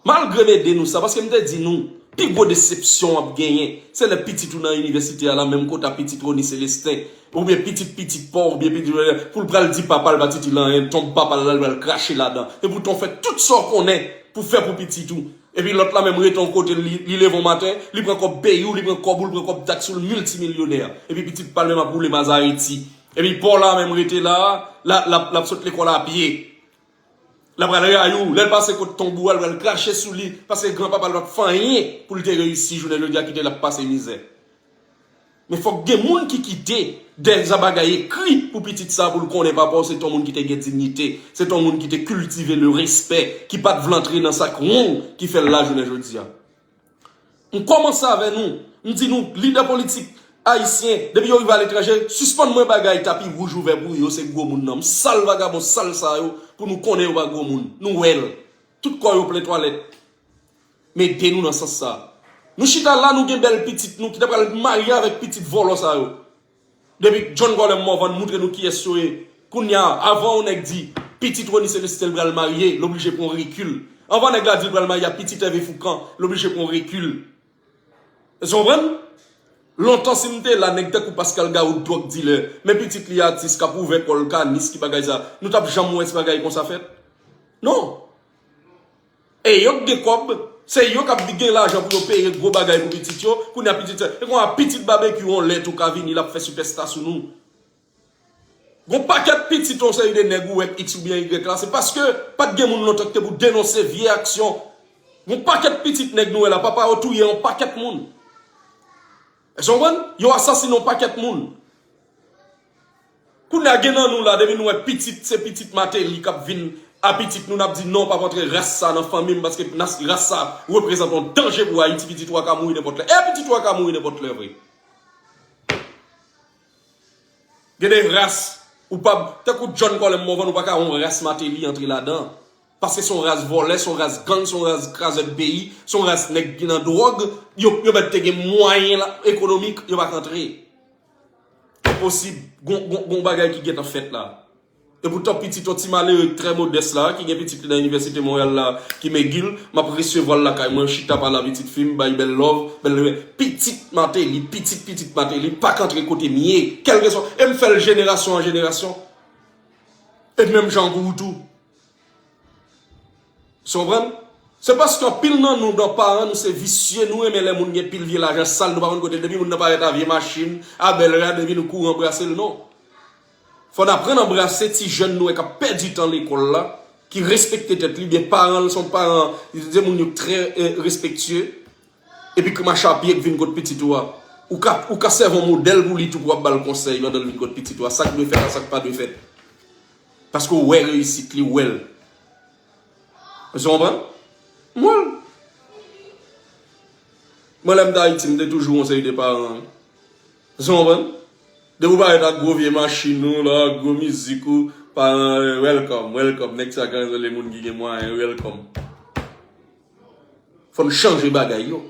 Malgre m ede nou sa, paske m te di nou, pi gwo desepsyon w ap genyen, se lè pitit ou nan inivèsite a la, menm kota pitit Rony Célestin, oubyen pitit pitit pa w, oubyen pitit, pou l pral di papa l pa ti di l anyen, tonb papa l la, l pral krache ladan. Epoutan w fè tout sa w konnen pou fè pou pitit ou. Epi lòt la menm rete yon kote, li, li leve yon maten, li pran kòb peyi w, li pran kòb ou, li pran kòb taks ou, l miltimilyonè. Epi pitit pa l menm ap woule mazareti. Epi pa w la menm rete la, la, l ap, l ap sot lekòl a pye. L ap pral rayi w. Lè l pase kot tonb ou a, l pral krache sou li, paske granpapa l pa t fè anyen pou l te reyisi, jounen jodi a kite l ap pase mizè. Men fòk gen moun ki kite dèza bagay ekri pou pitit sa, pou l konnen papa w se t yon moun ki te gen diyite, se t yon moun ki te kiltive le respè, ki pa t vle antre nan sa k won ki fè l la jounen jodi a. M kòmanse avè nou, m di nou, lidè politik ayisyen, depi yo rive aletranje, sispann mwen bagay tapi wouj ouvè pou yo, se gwo moun nan. M sal vagabon sal sa yo pou nou konnen yo pa gwo moun. Nou wè l. Tout kò yo plen twalèt. M ede nou nan sans sa. Nou chita la, nou gen bèl pitit nou ki ta pral marye avèk pitit vòlò sa yo. Depi John Colem Morvan moutre nou kiyès yo ye. Kounye a, avan yon nèg di, pitit Rony Célestin l pral marye, l oblije pran rekil. Avan nèg la di l pral marye a pitit Hervé Foucan, l oblije pran rekil. Èske w konprann? Lontan si m te la, nèg tankou Pascal Garoud, dwòg dilè, men pitit li atis k ap ouvè kò l kanis, ki bagay sa, nou t ap janm wè ti bagay konsa fèt? Non. E yo k gen kòb, se yo k ap gen lajan pou yo peye gwo bagay pou pitit yo. Kounye a pitit sa, e konnya pitit Babekyou yon lè tou ka vini, l ap fè sipèsta sou nou. Gon pakèt pitit yon seri de nèg ou wè x oubyen y la, se paske pa t gen moun lontan ki te pou denonse vye aksyon. Gon pakèt pitit nèg nou wè la, papa yo touye yon pakèt moun. Èske w konprann? Yo asasinen yon pakèt moun. Kounye a gen nan nou la, depi nou wè pitit, se pitit Martelly k ap vin a pitit nou, n ap di non, p ap antre ras sa nan fanmi m, paske nas, ras sa reprezante yon danje pou Ayiti, pitit ou a ka mouri nenpòt lè. E pitit ou a ka mouri nenpòt lè vre. Gen de ras, ou p ap, tankou John Colem Morvan, ou pa ka wè yon ras Martelly antre ladan. Paske se yon ras vòlè, se yon ras gang, se yon ras krazè peyi, se yon ras nèg ki nan dwòg, yo, yo mèt te gen mwayen la, ekonomik, yo pa ka antre. Enposib, gon, gon, gon bagay ki gentan fèt la. Epoutan pitit yon ti malere trè modès la, ki gen pitit li nan inivèsite Monreyal la, ki megil, m ap resevwa l lakay mwen, chita pale a pitit fi m, bay bèl love, bèl love. Pitit Martelly, pitit pitit Martelly, pa ka antre kote m ye, kèlkeswa, e m fè l jenerasyon an jenerasyon. E menm jan pou ou tou. Èske w konprann? Se paske anpil nan nou, nan paran nou, se visye, nou renmen lè moun gen pil vye lajan sal, nou pa konn kote, depi moun nan parèt a vye machin, a bèl rad, epi nou kouri anbrase l, non. Fò n aprann anbrase ti jèn nou wè k ap pèdi tan lekòl la, ki respekte tèt li, byen paran l se yon paran, se moun yo trè, eh, respektye. Epi k mache a pye k vin kot pitit ou a. Ou ka, ou ka sèvi yon modèl pou li tou pou w ap ba l konsèy pandan l vin kot pitit ou a. Sa k dwe fèt a, sa k pa dwe fèt. Paske w wè reyisit li, w wè l. Èske w konprann? M wè l. Mwen, lè m t Ayiti, m te toujou yon seri de paran. Èske w konprann? Depi w parèt ak gwo vye machin ou la, gwo mizik ou, paran, eh, welcome, welcome. Nèg sa ka ranzole moun ki gen mwayen, welcome. Fò n chanje bagay yo.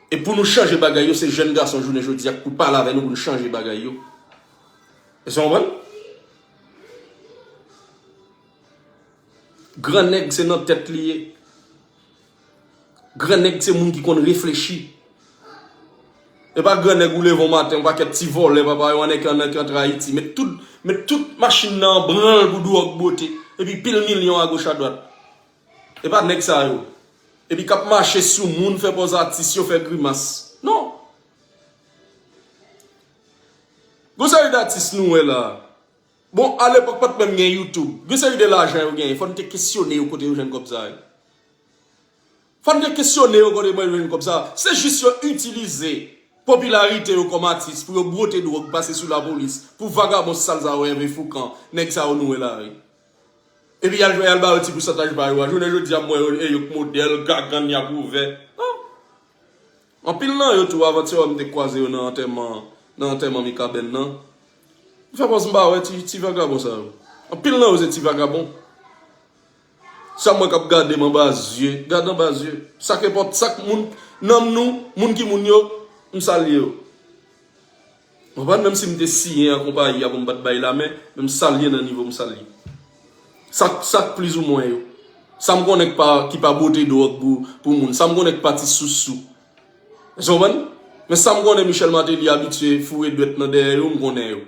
E pou nou chanje bagay yo, se jèn gason jounen jodi a k pou pale avè nou pou n chanje bagay yo. Èske w konprann? Gran nèg se nan tèt li ye. Gran nèg se moun ki konn reflechi. E pa gran nèg ou leve yon maten, yon pakèt ti vòlè, papa yo anèk, anèk antre Ayiti. Met tout, met tout machin nan an branl pou dwòg bote. Epi pil milyon agoch adwat. E pa nèg sa yo. Epi k ap mache sou moun, fè pòz atis, yo fè grimas. Non. Gon seri d atis nou wè la. Bon, alepòk pa t menm gen YouTube. Gon seri de lajan yo genyen. Fò n te kesyone yo kote yo jwenn kòb sa yo. Fò n te kesyone yo kote yo jwenn kòb sa. Se jis yo itilize popilarite yo kòm atis pou yo bwote dwòg pase sou lapolis, pou vagabon sal sa yo, Hervé Foucan, nèg sa yo nou wè la wi. Epi y al, y al ba yo ti pousantaj pa yo a. Jounen jodi a, m wè yo, e yo k modèl, gagann y ap ouvè. Non. Anpil nan yo tou, avantyè m te kwaze yo nan antèman, nan antèman Mikaben nan. M fè pòz m pa wè ti, ti vagabon sa yo. Anpil nan yo se ti vagabon. Sa m wè k ap gade m anba zye, gade anba zye. Sa k enpòt, sa k moun, nanm nou, moun ki moun yo, m salye yo. Konprann? Menm si m te siyen an konpayi a pou m pa t bay lamen, men m salye nan nivo m salye. Sa, sa k plizoumwen yo. Sa m konnen k pa, ki pa bote dwòg pou, pou moun. Sa m konnen k pa ti sousou. Èske w konprann? Men sa m konnen Michel Martelly abitye foure dwèt nan dèyè yo, m konnen yo.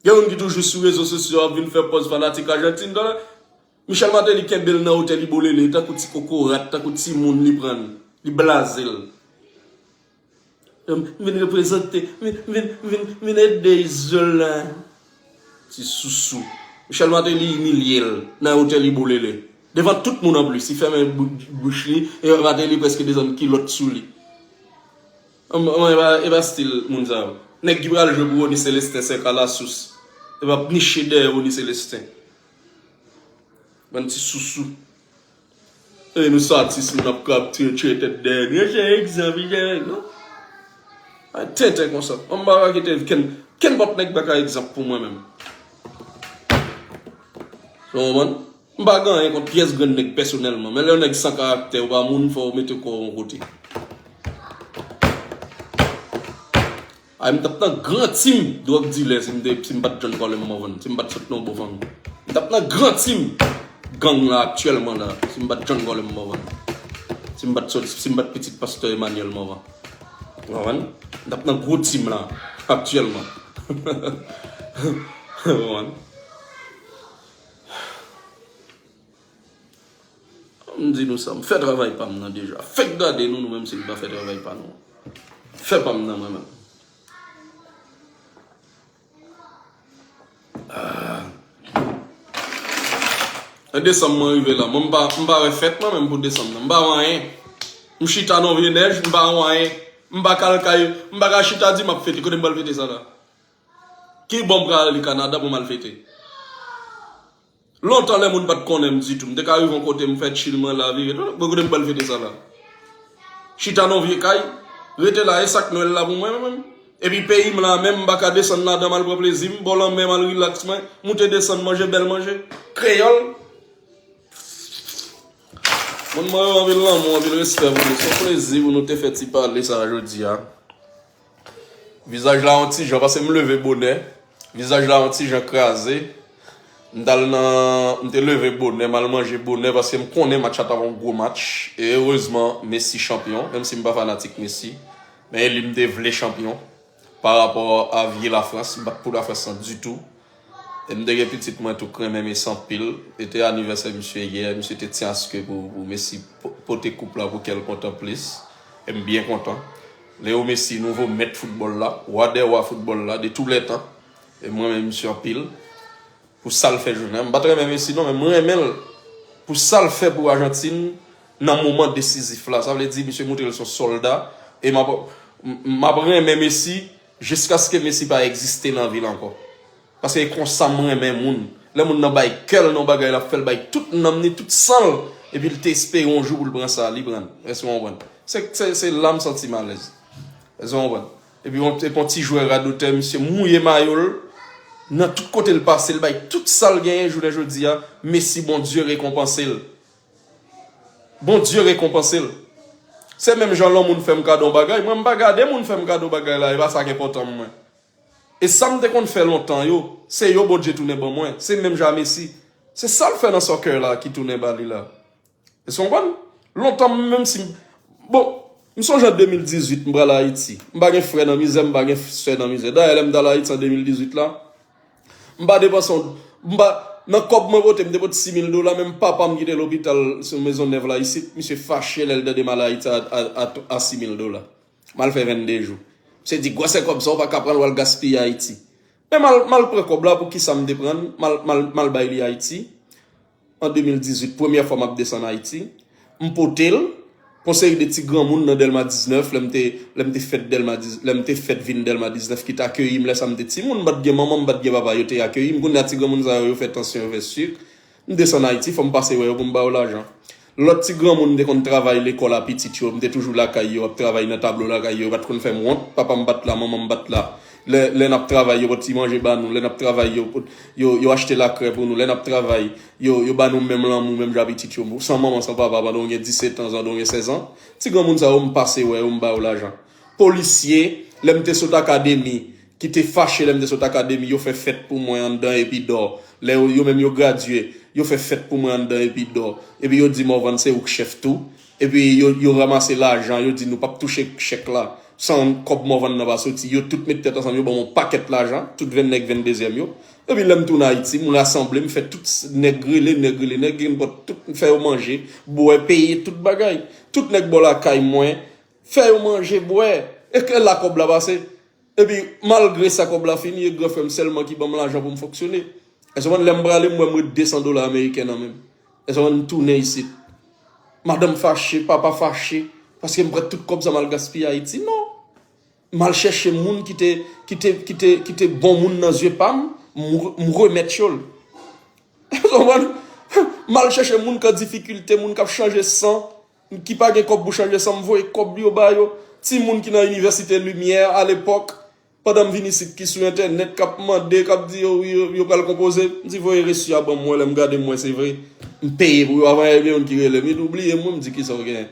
Gen moun ki toujou sou rezo sosyo ap vin fè pòz fanatik Ajantin. Michel Martelly kenbe l nan otèl Ibolele, tankou ti kokorat, tankou timoun li pran l, li blaze l. M vin reprezante, vin, vin, vin, vin ede Izolan. Ti sousou. Michel Martelly imilye l nan otèl Ibolele. Devan tout moun anplis, li fèmen bou-, bouch li, e Martelly prèske desann kilòt sou li. An, an, e pa, e pa stil moun sa yo. Nèg ki pral jwe pou Rony Celestin, sèk alasous. E pa niche dèyè Rony Celestin. Bann ti sousou. E nou se atis, moun ap krab tire, tire tèt dèyè nou. Yo, se egzanp, li dèyè nou. Ay, tenten konsa. Mwen m pa ka kite kenn, kenn pòt nèg pa ka egzanp pou mwen menm. Ou konprann? M pa gen anyen kont pyès grenn nèg pèsonèlman. Men lè yon nèg san karaktè, ou pa moun, fò w mete kò w yon kote. Ay, m t ap nan gran tim dwòg dilè si m te, si m pa t John Colem Morvan, si m pa t sot nan bon fanmi. M t ap nan gran tim gang la aktyèlman la, si m pa t John Colem Morvan. Si m pa t sot, si m pa t pitit pastè Emmanuel Morvan. Ou konprann? M t ap nan gwo tim la aktyèlman. Ou konprann? M di nou sa, m fè travay pa m nan deja. Fèk gade nou, nou menm si n pa fè travay pa nou. Fè pa m nan mwen menm. Ah. An desanm mwen rive la. Mwen m pa, m pa wè fèt mwen menm pou desanm nan. M pa wè anyen. M chita nan vye nèj, m pa wè anyen. M pa ka al kay, m pa ka chita di m ap fete. Kote m pral fete sa la? Ki bò m pral ale Kanada pou m al fete? Lontan lè moun pa t konnen m ditou. M te ka rive yon kote m fè chill mwen la vire. Bon, kote m pral fete sa la? Chita nan vye kay, rete la, e sa k Nwèl la pou mwen menm? Epi peyi m la menm, m pa ka desann ladan m al pran plezi m, bò lanmè m al rilaks mwen, moute desann, manje bèl manje. Kreyòl. Moun mwen yo anpil lanmou, anpil respè pou nou. Se yon plezi pou nou te fè ti pale sa a jodi a. Vizaj la yon ti jan, paske m leve bonè. Vizaj la yon ti jan kraze. M t al nan, m te leve bonè, m al manje bonè, paske m konnen match la t ap yon gwo match. E erezman, Messi chanpyon, menm si m pa fanatik Messi. Men e li m te vle chanpyon. Pa rapò a vye Lafrans, m pa t pou Lafrans lan ditou. E m te gen pitit mwen tou k renmen Messi anpil. E te anivèsè misye yè, misye te tyen aske pou, pou Messi po-, pote koup la pou kè l kontan plis. E m byen kontan. Leo Messi, nouvo mèt foutbòl la, wa dè wa foutbòl la, de tou lè tan. E m renmen misye anpil. Pou sa l fè jounen an. M pa t renmen Messi non, men m renmen l pou sa l fè pou Ajantin nan moman desizif la. Sa vle di, misye montre l se yon sòlda. E m ap, m, m ap renmen Messi jiskaske Messi pa egziste nan vi l ankò. Paske e konsa m renmen moun. Lè moun nan bay kè l nan yon bagay, l ap fè l bay tout nanm ni, tout san l. Epi l te espere yon jou pou l pran sa, li pran l. Èske w konprann? Se, se, se la m santi m alèz. Èske w konprann? Epi yon, epi yon ti jwè radotè, misye mouye mayo l. Nan tout kote l pase, l bay tout sa l genyen jounen jodi a. Messi, Bondye rekonpanse l. Bondye rekonpanse l. Se menm jan lè yon moun fè m kado yon bagay. Mwen, m pa gade moun fè m kado bagay la, e pa sa k enpòtan mwen. E sa m te konn fè lontan yo, se yo Bondye tounen ban mwen. Se menm jan a Messi. Se sa l fè nan soccer la ki tounen ba li la. Èske w konprann? Lontan, menm si m, bon, m sonje an de mil dizuit, m pral Ayiti. M pa gen frè nan mizè, m pa gen sè nan mizè. Dayè, lè m t al Ayiti an de mil dizuit la, m pa depanse yon, m pa, nan kòb mwen pote, m te pote sis mil dola, menm papa m ki te lopital sou Mezon Nèv la isit, misye fache lè l tande m al Ayiti a, a, a, a sis mil dola. M al fè vennde jou. Misye di, "Gwosè kòb sa, w pa ka pran l, w al gaspiye Ayiti." Men m al, m al pran kòb la, pou ki sa m te pran l, m al, m al, m al bay li Ayiti. An de mil dizuit, premyè fwa m ap desann Ayiti. M pote l, pou yon seri de ti granmoun nan Dèlma diznèf, lè m te, lè m te fèt Dèlma diz, lè m te fèt vin Dèlma diznèf, ki te akeyi m, lè sa m te timoun, m pa t gen manman, m pa t gen papa, yo te akeyi m. Kounye a, ti granmoun sa yo, yo fè tansyon, yo fè sik. M desann Ayiti, fò m pase wè yo pou m ba yo lajan. Lòt ti granmoun m te konn travay lekòl a pitit yo, m te toujou lakay yo, ap travay nan tablo lakay yo, yo pa t konn fè m wont, papa m pa t la, manman m pa t la. Lè, lè n ap travay, yo pot ti manje ba nou. Lè n ap travay, yo pot, yo, yo achte lakrè pou nou. Lè n ap travay, yo, yo ba nou menm lanmou, menm jan pitit yo. San manman, san papa, pandan w gen disèt an, pandan w gen sèz an. Ti granmoun sa yo, m pase wè yo, m ba yo lajan. Polisye, lè m te sot akademi, ki te fache lè m te sot akademi, yo fè fèt pou mwen anndan Epi Dò. Lè yo, yo menm yo gradye, yo fè fèt pou mwen anndan Epi Dò. Epi yo di Morvan se ou k chèf tou. Epi yo, yo ranmase lajan, yo di nou p ap touche chèk la. San kòb Morvan nan pa soti, yo tout met tèt ansanm, yo ban m yon pakèt lajan, tout venn nèg venndezyèm yo. Epi lè m tounen Ayiti, m rasanble, m fè tout nèg rele, nèg rele, nèg gen pòt, tout m fè yo manje, bwè, peye tout bagay. Tout nèg bò lakay mwen, fè yo manje, bwè. E ke la kòb la pase. Epi, malgre sa, kòb la fini, e gran frè m sèlman ki ban m lajan pou m fonksyone. Èske w konprann, lè m prale, m wè m ret de san dola ameriken nan men m. Èske w konprann, m tounen isit. Madanm fache, papa fache, paske m pran tout kòb sa m al gaspiye Ayiti. Non. M al chèche moun ki te, ki te, ki te, ki te bon moun nan zye pa m, m, m remèt yo l. Èske w konprann? M al chèche moun k an difikilte, moun k ap chanje san, ki pa gen kòb pou chanje san, m voye kòb yo ba yo. Timoun ki nan inivèsite Limyè alepòk, pandan m vin isit, ki sou entènèt, k ap mande, k ap di yo, yo, yo pral konpoze, m di voye resi a ban m wè, lè m gade m wè se vre. M peye pou yo, avan yè gen youn ki rele m, li di w bliye m, wi, m di kisa w genyen?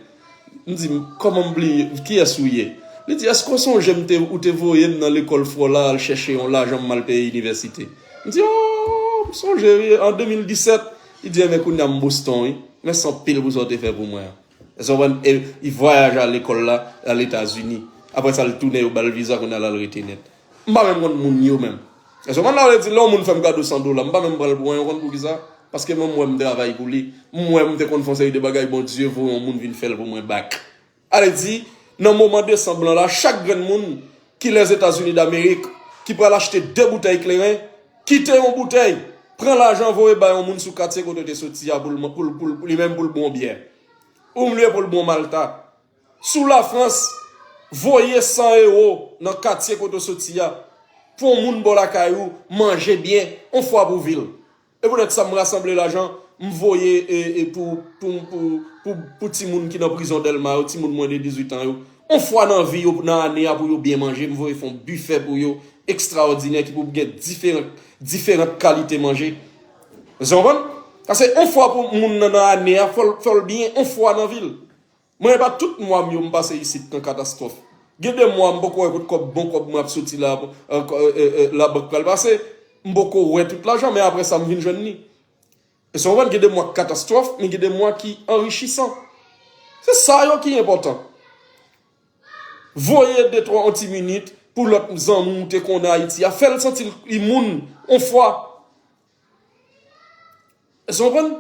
M di, kòman m bliye, kiyès ou ye? Li di, èske w sonje m te, ou te voye m nan lekòl Fwòla al chèche yon lajan m al peye inivèsite? M di, o, m sonje wi, an de mil disèt. Li di, enben kounye a m Boston wi. Mèsi anpil pou sa w te fè pou mwen an. Èske w konprann? E, li vwayaje al lekòl la, al Etazini. Apre sa, l tounen, yo ba l viza, kounye a la, l rete nèt. M pa menm konn moun yo menm. Èske w konprann? Sa vle di, lè yon moun fè m kado san dola, m pa menm pran l pou anyen, w konn poukisa? Paske mwen, m wè m travay pou li. M wè m te konn fè yon seri de bagay, Bondye voye yon moun vin fè l pou mwen back. Sa vle di, nan moman desanm lan la, chak grenn moun ki Lèzetazini Damerik, ki pral achte de boutèy kleren, kite yon boutèy, pran lajan voye bay yon moun sou katye kote w te soti a pou l, pou l, pou l, pou li menm pou l bon byè. Oubyen pou l bon malta. Si w Lafrans, voye san ewo nan katye kote w soti a, pou yon moun bò lakay ou manje byen, yon fwa pou vi l. E poutèt sa, m rasanble lajan, m voye e, e pou, pou, pou, pou, pou timoun ki nan prizon Dèlma yo, timoun mwen de dizuit an yo. Yon fwa nan vi yo, nan ane a, pou yo byen manje, m voye fè yon bifè pou yo, ekstraòdinè, ki pou gen diferan, diferan kalite manje. Ou konprann? Paske yon fwa pou moun nan, nan ane a, fò l, fò l byen, yon fwa nan vi l. Mwen, e pa tout mwa m yo m pase isit nan katastwòf. Gen de mwa m poko wè kot kòb, bon kòb mwen ap soti la, e, e, e, labank pral pase. M poko wè tout lajan, men apre sa, m vin jwenn li. E sa w konprann, gen de mwa katastwòf, men gen de mwa ki anrichisan. Se sa yo ki enpòtan. Voye de twa yon ti minit pou lòt zanmi w te konnen Ayiti a. Fè l santi l, li moun, yon fwa. Èske w konprann?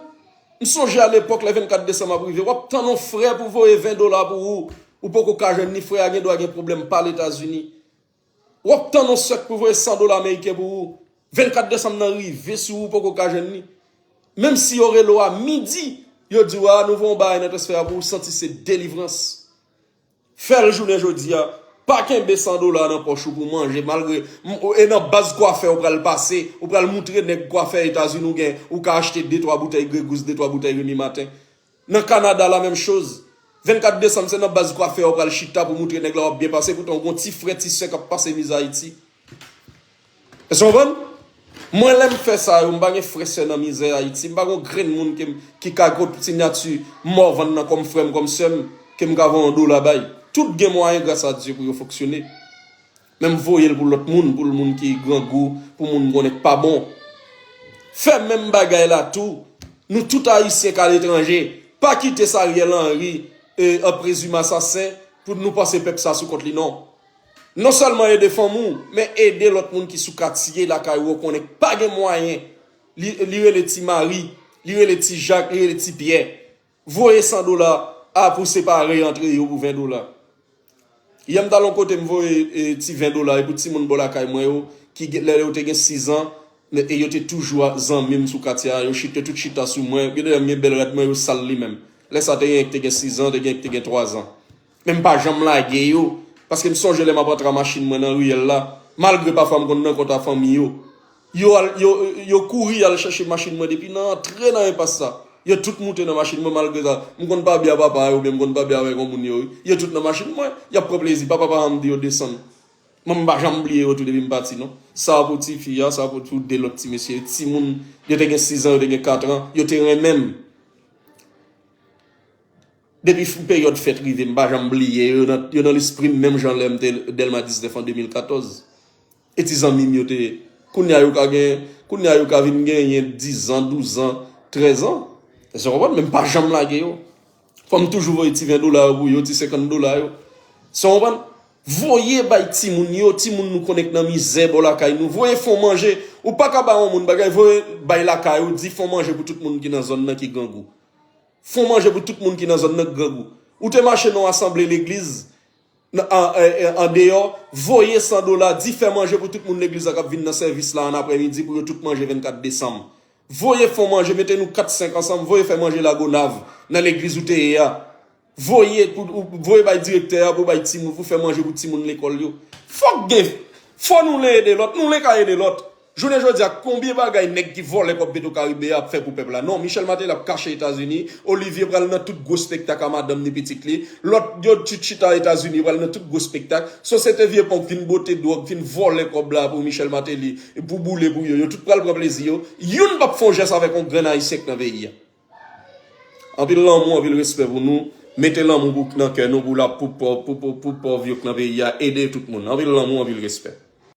M sonje alepòk, lè vennkat desanm ap rive, w ap tann yon frè pou voye ven dola pou ou, ou poko ka jwenn li, frè a gen dwa gen pwoblèm pa Letazini. W ap tann yon sè k pou voye san dola ameriken pou ou, vennkat desanm nan rive sou ou, ou poko ka jwenn li. Menm si yo rele w a midi, yo di w, a, nou voye yon bagay nan transfè a pou ou, santi se delivrans. Fè l jounen jodi a. Pa kenbe san dola nan pòch ou pou manje, malgre, m, e nan baz kwafè ou pral pase, ou pral moutre nèg kwafè Etazini ou gen, ou ka achte de twa boutèy Grey Goose, de twa boutèy Remy Martin. Nan Kanada, la menm choz. Vennkat desanm, se nan baz kwafè ou pral chita pou moutre nèg la w ap byen pase, poutan ou gon ti frè, ti sè k ap pase mizè Ayiti. Èske w konprann? Mwen, lè m fè sa yo, m pa gen frè sè nan mizè Ayiti. M pa gen yon grenn moun ke m, ki ka kot siyati Morvan nan kòm frè m, kòm sè m, ke m ka voye yon dola bay. Tout gen mwayen, gras a Dye, pou yo fonksyone. Men m voye l pou lòt moun, pou moun ki grangou, pou moun m konnen k pa bon. Fè menm bagay la tou. Nou tout Ayisyen k aletranje, pa kite sa Ariel Henry, e, an prezime asasen, pou nou panse pèp sa sou kont li, non. Non sèlman ede fanmi w, men ede lòt moun ki sou katye lakay ou, ou konnen k pa gen mwayen. Li, li rele Ti Mari, li rele Ti Jak, li rele Ti Pyè. Voye san dola a pou separe antre yo pou ven dola. Yè m t al yon kote, m voye, e, ti ven dola, e pou timoun bò lakay mwen yo, ki gen, lè yo te gen sizan, e yo te toujou a, zanmi m sou katye a, yo chita, tout chita sou mwen. Gen de lè m gen bèl rad mwen, yo sal li menm. Lè sa te gen ki te gen sizan, te gen ki te gen twazan. Men m pa janm lage yo, paske m sonje lè m ap antre a machin mwen nan riyèl la, malgre pafwa m konn nan kont a fanmi yo. Yo al, yo, yo kouri al chèche machin mwen depi nan antre nan enpas sa. Yo tout moute nan machin mwen malgre sa. M konn pa byen a papa yo, oubyen m konn pa byen avèk yon moun yo, wi. Yo tout nan machin mwen, y ap pran plezi. Papa pa janm di yo desann. Mwen, m pa janm bliye yo tou depi m pati, non. Sa pou ti fi a, sa pou tou de lòt ti mesye. Timoun, yo te gen sis an, yo te gen kat an, yo te renmen m. Depi peryòd fèt rive, m pa janm bliye yo, nan, yo nan lespri m, menm jan lè m te Dèlma diznèf an de mil katòz. E ti zanmi m yo te ye. Kounye a yo ka gen, kounye a yo ka vin genyen diz an, douz an, trèz an. Èske w konprann? Men m pa janm lage yo. Fò m toujou voye ti ven dola yo pou yo, ti senkant dola yo. Èske w konprann? Voye bay timoun yo, timoun nou konnen k nan mizè bò lakay nou. Voye fon manje. Ou pa ka ba yon moun bagay, voye bay lakay ou, di fon manje pou tout moun ki nan zòn nan ki grangou. Fon manje pou tout moun ki nan zòn nan ki grangou. Ou te mache nan yon asanble legliz, nan, an, an, an, andeyò, voye san dola, di fè manje pou tout moun legliz la k ap vin nan sèvis la ann aprèmidi pou yo tout manje vennkat desanm. Voye fon manje, mete nou kat senk ansanm, voye fè manje Lagonav, nan legliz ou te ye a. Voye, pou, ou, voye bay direktè a, pou bay timoun, pou fè manje pou timoun lekòl yo. Fòk gen, fò nou len ede lòt, nou len ka ede lòt. Jounen jodi a, konbyen bagay nèg ki vòlè kòb Petro Caribe a ap fè pou pèp la? Non, Michel Martelly ap kache Etazini, Olivier pral nan tout gwo spektak a madanm ni pitit li, lòt yo tout chita Etazini pral nan tout gwo spektak, sosyete vye pon k vin bote dwòg, vin vòlè kòb la pou Michel Martelly, pou boule pou yo, yo tout pral pran plezi yo, youn p ap fè yon jès avèk yon grenn ayisyen k nan peyi a. Anpil lanmou, anpil respè pou nou. Mete lanmou pou, nan kè nou pou la, pou pòv, pou, pou, pou pòv yo k nan peyi a. Ede tout moun. Anpil lanmou, anpil respè.